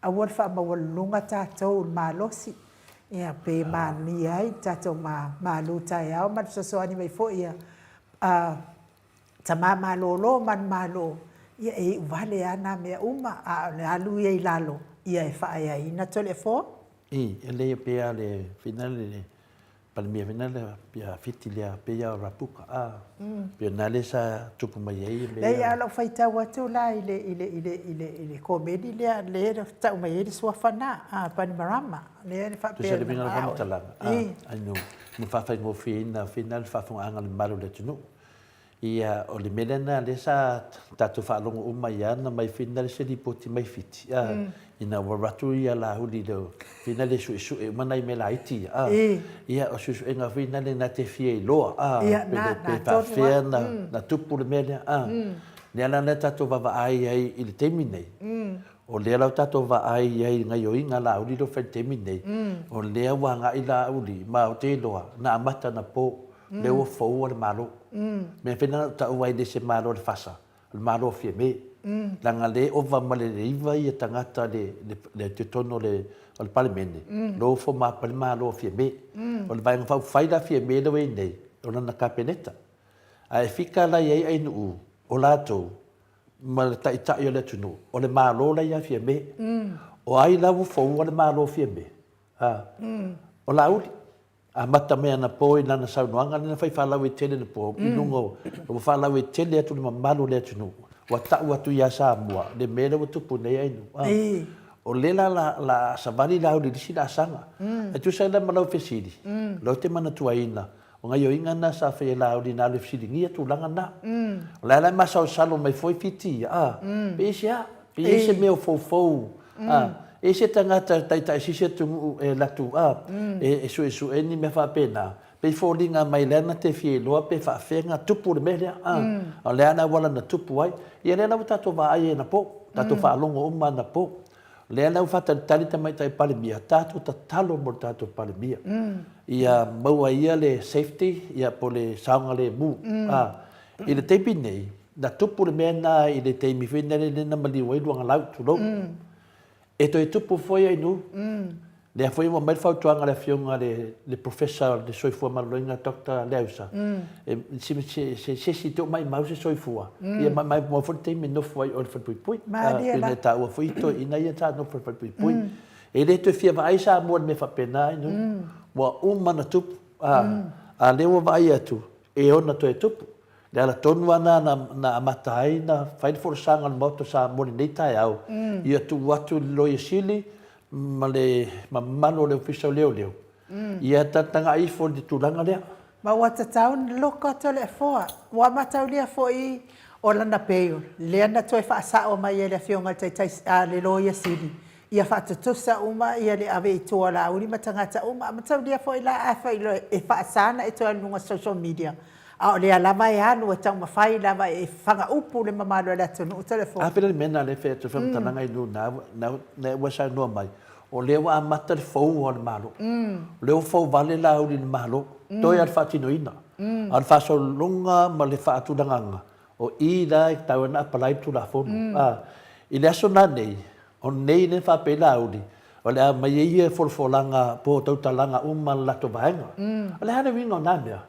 A: Aua le faamaualuluga tatou i le malosi, ia pe manuia ai le tatou malu taeao ma le fesoasoani mai foi a tama malolo manumalo. Ia e iu vale lava nā mea uma, a o le alu ia i lalo, ia e faaeaina Toleafoa.
C: I, e lei pea le finale le Palemia finale pia Fiti lea pei a o Rapuka a pei o na lea sa tupu mai ai
A: mea. Leai a o lau faitau atu la i le i le i le i le i le komeni lea lea e tau mai ai le suafa na a Panimarama lea e faapea.
C: Tusa le uiga o le faamatalaga a I know mo faafaigofieina finale faafofogaaga a le mamalu o le atunuu. Ia, o le mea lena lea sa tatou faalogo uma ai lava na mai foi na se lipoti mai Fiti, a, ina ua alu atu ia Laauli i le foi lea suesue uma nai mea laiti ia, a. Ia, o suesuega foi na lena te fia iloa, a, pe faapefea na tupu le mea lea, a. Lea la na tatou vaavaai ai i le taimi nei, o lea la ua tatou vaai ai i gaioiga a Laauli lea ua fai i le taimi nei, o lea ua agai Laauli, ma ou te iloa na amata anapo lea ua foua le Malo. Mea foi lena na ou taua ai e le se Malo o le FASA, o le Malo o Fiame. Leaga lea e ova ma le 9 ia tagata le le totonu o le o le Palemene, lea ua form up ai le Malo o Fiame. O le Vaega Faaupufai la a Fiame lea ua i ai nei, o lana Kapeneta. Ae fika la i ai Ainuu, o latou ma le Taitai o le atunuu, o le Malo la ia a Fiame. O ai la ua foua le Malo o Fiame? A, o Laauli. Amata mai anapo i lana saunoaga lea na fai faalauaitele i le po i luga o, ua faalauaitele atu le mamalu o le atunuu, ua tau atu ia Samoa le mea lea ua tupu nei ai nuu. O lea la la la savali la auli i le isi laasaga. E tusa ai la ma lau fesili, o lea ou te manatuaina, o gaioiga na sa faia e Laauli na alu e fesiligia tulaga na. O la e la e masalosalo mai foi Fiti ia, a, pe i se a? Pe i ai se mea o foufou, a, e i ai se tagata e taitai se isi atunuu e alu atu, a, e suesue ni mea faapena, pei foliga mai lea na te fia iloa pe faafefea ona tupu le mea lea, a, o le a le auala na tupu ai. Ia lea la ua tatou vaai ai anapo, tatou faalogo uma anapo. O lea la ua faatalitali le Tamaitai Palemia, tatou tatalo mo le tatou Palemia, ia maua e ia le safety, ia po o le saogalemu, a. I le taimi nei, na tupu le mea lena i le taimi foi lea na maliu ai Luagalau, tulou. E toe tupu foi Ainuu. Lea foi ua aumai le fautuaga a le Afioga i le Professor o le Soifua Maloloina Doctor Leausa, se isi te oo maimau se soifua, ia maimau foi le taimi e nofo ai oe i le falepuipui. Pei ona e taua foi toeaiina ia sa nofo i le falepuipui. E le toe fia vaai Samoa i le mea faapena Ainuu. Ua uma ona tupu, a o lea ua vaai atu, e ono toe tupu. Le ala tonu lava lena na amata ai na fai le folasaga a le Maota o Samoa i lenei taeao, ia tuu atu i le Loia Sili ma le mamalu o le Ofisa o Leoleo, ia tagatagai ifo i le tulaga lea.
A: Ma ua tatau ona loko atu le Afoa. Ua mataulia foi o lana bail lea na toe faasao mai e le Afioga i le Taitai, a, le Loia Sili, ia faatutusa uma ia le ave i tua o Laauli ma tagata uma. A mataulia foi la afai loa e faasa ona e toe alu i luga o social media, a o lea lava e alu e taumafai lava e fagaupu le mamalu o le atunuu telefoni.
C: A pele le mea na lea e fai atu ai faamatalaga i luna na ua saunoa mai, o lea ua amata le fou o le Malo. O lea ua fou vale Laauli i le Malo, toe a le faatinoina. A o le faasologa ma le faatulagaga, o i la e tatau ai ona apalai le Tulafono. I le aso nanei, O nei lea e faapea ai Laauli, o le a aumai ai ia folafolaga po o tautalaga uma a le latou vaega. O le a le uiga o na mea?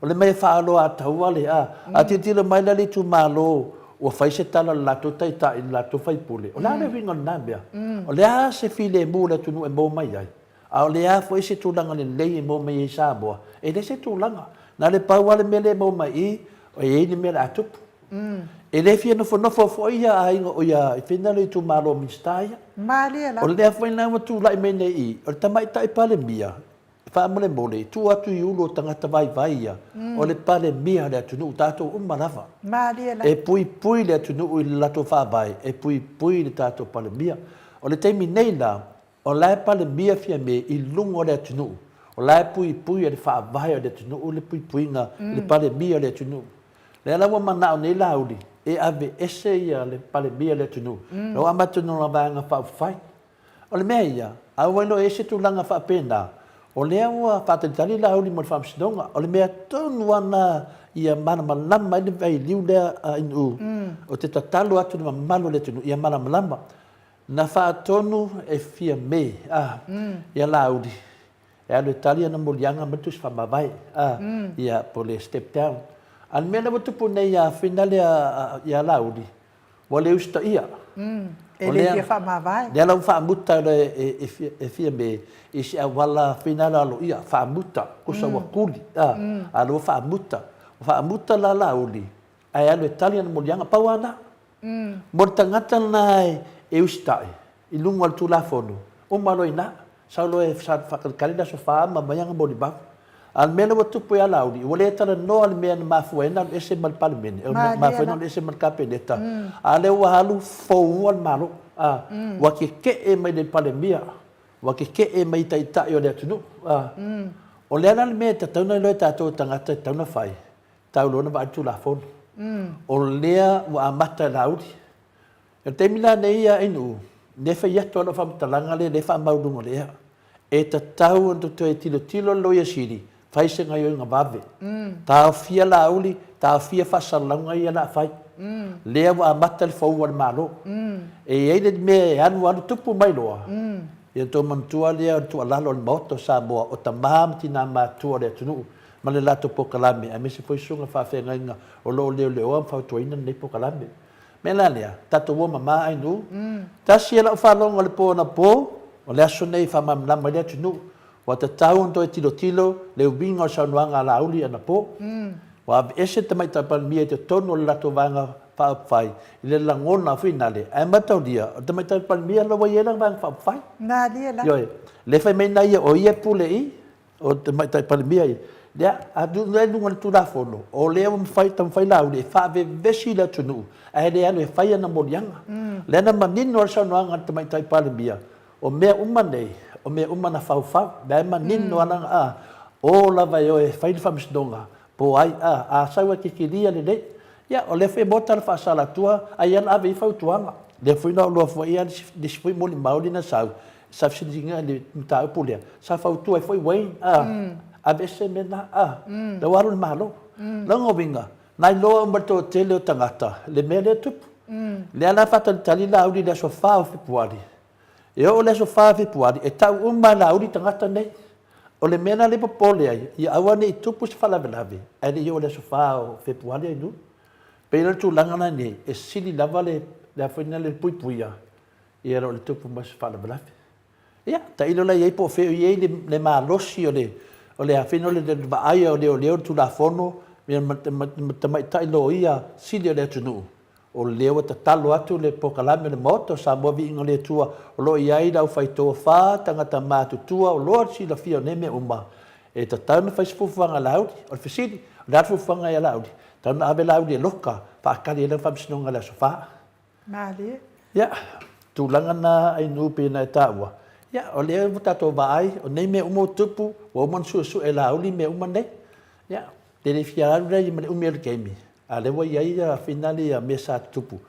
C: O le mea e faaaloataua le a. A tilotilo mai la le itumalo ua fai se tala a le latou taitai i le latou faipule, o le a le uiga o lena mea? O le a se filemu o le atunuu e maua mai ai? A o le a foi se tulaga lelei e maua mai ai i Samoa? E leai se tulaga. Na o le pau lava le mea lea e maua mai i i, e i ai le mea o le a tupu. E le fia nofonofo foi ia aiga o ia i fea le itumalo Minisita ia.
A: Malie
C: la. O lea foi la ua tulai mai nei i, o le Tamaitai Palemia, faamolemole, tuu atu i ulu o tagata vaivai ia, o le Palemia o le atunuu, tatou uma lava.
A: Malie la.
C: E puipui le atunuu i le latou faavae, e puipui le tatou Palemia. O le taimi nei la, O la e Palemia Fiame i luga o le atunuu, o la e puipui e le Faavae o le atunuu le puipuiga i le Palemia o le atunuu. Lea la ua manao nei Laauli e aveese ia le Palemia o le atunuu, la ua amata ona Vaega Faaupufai. O le mea ia, aua le ese tulaga faapena, o lea ua faatalitali Laauli mo le Faamasinoga. O le mea tonu lava lena ia malamalama ai le vailiu lea a Inu, ou te tatalo atu i le mamalu o le atunuu ia malamalama. Na faatonu e Fiame, a, ia Laauli e alu e tali ana moliaga ma le tusi faamavae, a, ia, po o le step down. A o le mea lea ua tupu nei ia Finale ia Laauli, Ua le usitaia.
A: E le fia faamavae.
C: Lea la ua faamuta e Fiame i se auala finala aloaia, faamuta, tusa ua tuli, a, a o lea ua faamuta. Ua faamuta la Laauli, ae alu e tali ana moliaga, pau lava lena. Mo le tagata lena e usitai i luga o le Tulafono, uma loa i ina, sau loa e faatalitali le aso Fa ma aumai ana molimau. A o le mea lea ua tupu ia Laauli, ua le talanoa i le mea na mafua ai ona alu ese mai le Palemene, na mafua ai ona alu ese mai le Kapeneta, a o lea ua alu foua le Malo. A, ua keke'e mai le Palemia, ua keke'e mai i Taitai o le atunuu. A, o le a la le mea e tatau ona iloa e tatou o tagata e tatau ona fai? Tau loa ona vaai le Tulafono. O lea ua amata e Laauli. O le taimi la nei ia Ainuu, lea e fai atu lava lau faamatalaga lea, lea e faamau i luga o le ea. E tatau ona toe tilotilo le Loia Sili, fai se gaoioiga vave. Taofia Laauli, taofia faasalalauga ia o le a fai. Lea ua amata le fou a le Malo. E i ai le mea e alu alu tupu mai loa, ia ona outou manatua lea o le tuualalo a le Maota o Samoa, o tama ma tina matutua o le atunuu ma le latou polokalame, aemaise foi susuga faafeagaiga o lo o leoleoa ma fautuaina lenei polokalame. Mea la lea, tatou o mama Ainuu. Tasi e lau faalogo i le po anapo, o le aso nei e faamalamalama ai le atunuu. Ua tatau ona toe tilotilo le uiga o le saunoaga a Laauli anapo. Ua aveese le Tamaitai Palemia i totonu o le latou Vaega Faaupufai i le lagona finale, ae mataulia, o le Tamaitai Palemia la ua i ai lana Vaega Faaupufai. Ioe, lea fai mai na ia o ia e pule i O le Tamaitai Palemia ia. Lea, a tuu i luga o le Tulafono, o lea ua mafai, taumafai Laauli e faavevesi le atunuu, ae le alu e fai ana moliaga. Lea na manino lava le saunoaga a le Tamaitai Palemia, o mea uma nei, o mea uma na faufau. Lea e manino lava lana, a, o lava e o e fai le faamasinoga, po o ai, a, a sau e kikilia lelei. Ia, o lea foi e maua tala faasalatua, a ia na ave i ai fautuaga. Lea foi na ou iloa foi le isi foi molimau lea na sau, sa fesiligia le mataupu lea, sa fautua ai foi Wayne, a, aveese mea na, a, lea ua alu le Malo. Lona uiga, na iloa uma e le toatele o tagata le mea lea e tupu. Lea la e faatalitali Laauli i le aso 4 o Fepuari. E oo i le aso 4 o Fepuari, e tau uma e Laauli tagata nei. O le mea la lea e popole ai, ia aua ne i tupu se faalavelave, ae le i oo i le aso 4 o Fepuari ai nuu. Pei la o le tulaga la nei, e sili lava le, le a foi lea, le puipuia Ia o le tupu mai se faalavelave. Ia, tailo la i ai po o fea o i ai le, le malosi o le, o le afina o le, le vaaia o leoleo le Tulafono, ia ma, ma, ma tamaitai loia sili o le atunuu, o lea ua tatalo atu le polokalame o le Maota o Samoa Viiga o le Atua, o lo o i ai le aufai tofa, tagata matutua, o loa le silafia o nei mea uma, e tatau ona fai se fuafuaga a Laauli. O le fesili, o le a le fuafuaga ia Laauli? Tatau ona ave Laauli e loka, faatali ai lana faamasinoga i le aso Fa.
A: Malie.
C: Ia, tulaga na Ainuu pei ona e taua, ia, o lea ua tatou vaai, o nei mea uma ua tupu, ua uma ona suesue e Laauli mea uma nei. Ia, e le fia alu la ma le umi o le taimi, a o lea ua i ai ia finale ia mea sa tutupu,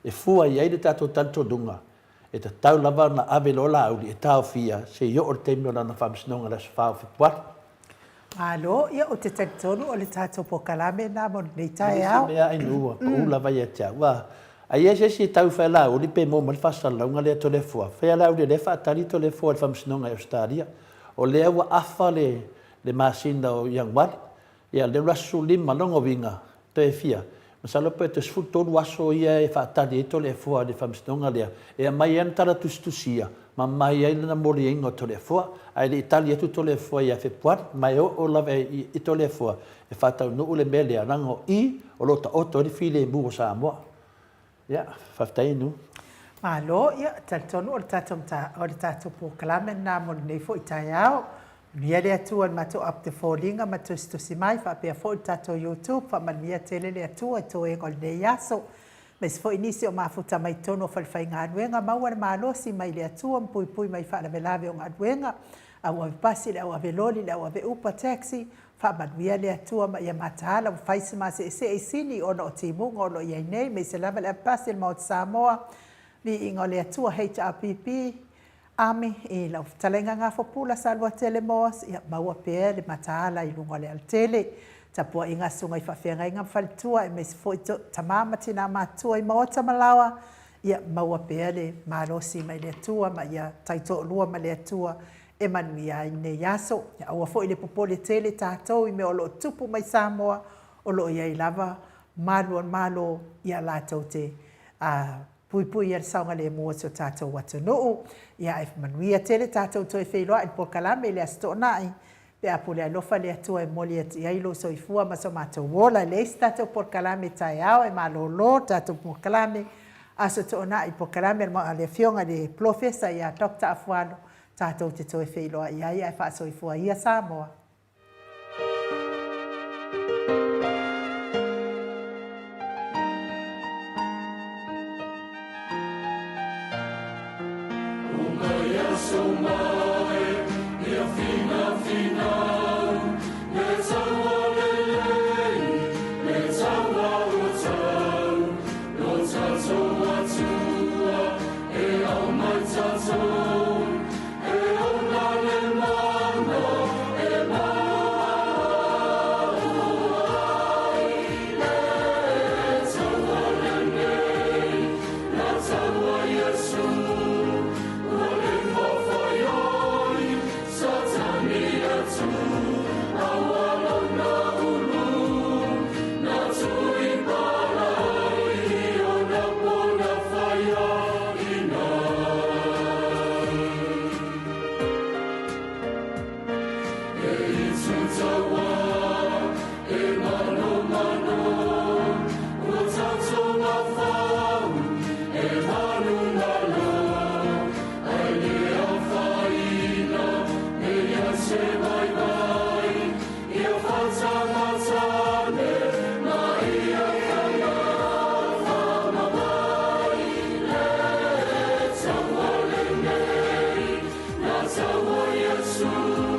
C: e fua i ai le tatou talitonuga, e tatau lava ona ave loa Laauli e taofia se i oo i le taimi o lana faamasinoga i le aso 4 o Fepuari.
A: Malo, ia ou te talitonu o le tatou polokalame lena mo lenei taeao.
C: Mea ainu ua pau lava ia te au. A i ai se isi e tau fai Laauli pe maua mai le faasalalauga lea Toleafoa, fai a Laauli o lea e faatali Toleafoa i le faamasinoga i Ausetalia. O lea ua afa le le masina o Ianuari. Ia lea ua 15, lona uiga, Toe fia? Masalo pe toe 13 aso ia e faatali ai Toleafoa i le faamasinoga lea, e aumai ai ana tala tusitusia ma aumai ai lana moliaina o Toleafoa. Ae le i tali atu Toleafoa ia Fepuari, ma e oo lava i Toleafoa e faataunuu le mea lea, leaga o i o lo o taoto ai le filemu o Samoa. Ia, faafetai Inu.
A: Malo, ia, talitonu o le tatou o le tatou polokalame lena mo lenei foi taeao. Manuia le Atua i le matou app te foliga ma tusitusi mai, faapea foi le tatou YouTube, faamanuia tele le Atua i toega o lenei aso. Aemaise foi nisi o mafuta mai totonu o falefaigaluega, maua le malosi mai le Atua ma puipui mai faalavelave o galuega, au ave pasi, le au ave loli, le au ave upa, taxi, Faamanuia le Atua ma ia mataala ua fai se maseesee i Sini ona o timuga o lo o i ai nei, aemaise lava le avepasi a le Maota Samoa, Viiga o le Atua HRPP, Army, i lau fetalaiga Gafopula Saluatele Moas, ia maua pea le mataala i luga o le alatele. Tapuaiga a Susuga i Faafeagaiga ma Faletua aemaise foi tama ma tina matutua i Maota ma Laoa, ia maua pea le malosi mai le Atua ma ia taitoalua ma le Atua e manuia ai lenei aso. Ia aua foi le popole tele tatou i mea o lo o tupu mai Samoa, o lo o i ai lava malu o le Malo ia latou te Puipuia le saogalemu o si o tatou atunuu. Ia ae manuia tele tatou toe feiloai i le polokalame i le Aso Toonai pe a pule alofa le Atua e momoli atu i ai lou soifua ma so matou ola. E leai se tatou polokalame taeao e malolo le tatou polokalame Aso Toonai, polokalame a le Afioga i le Polofesa ia Doctor Afualo tatou te toe feiloai ai ae faasoifua ia Samoa.
B: Yes.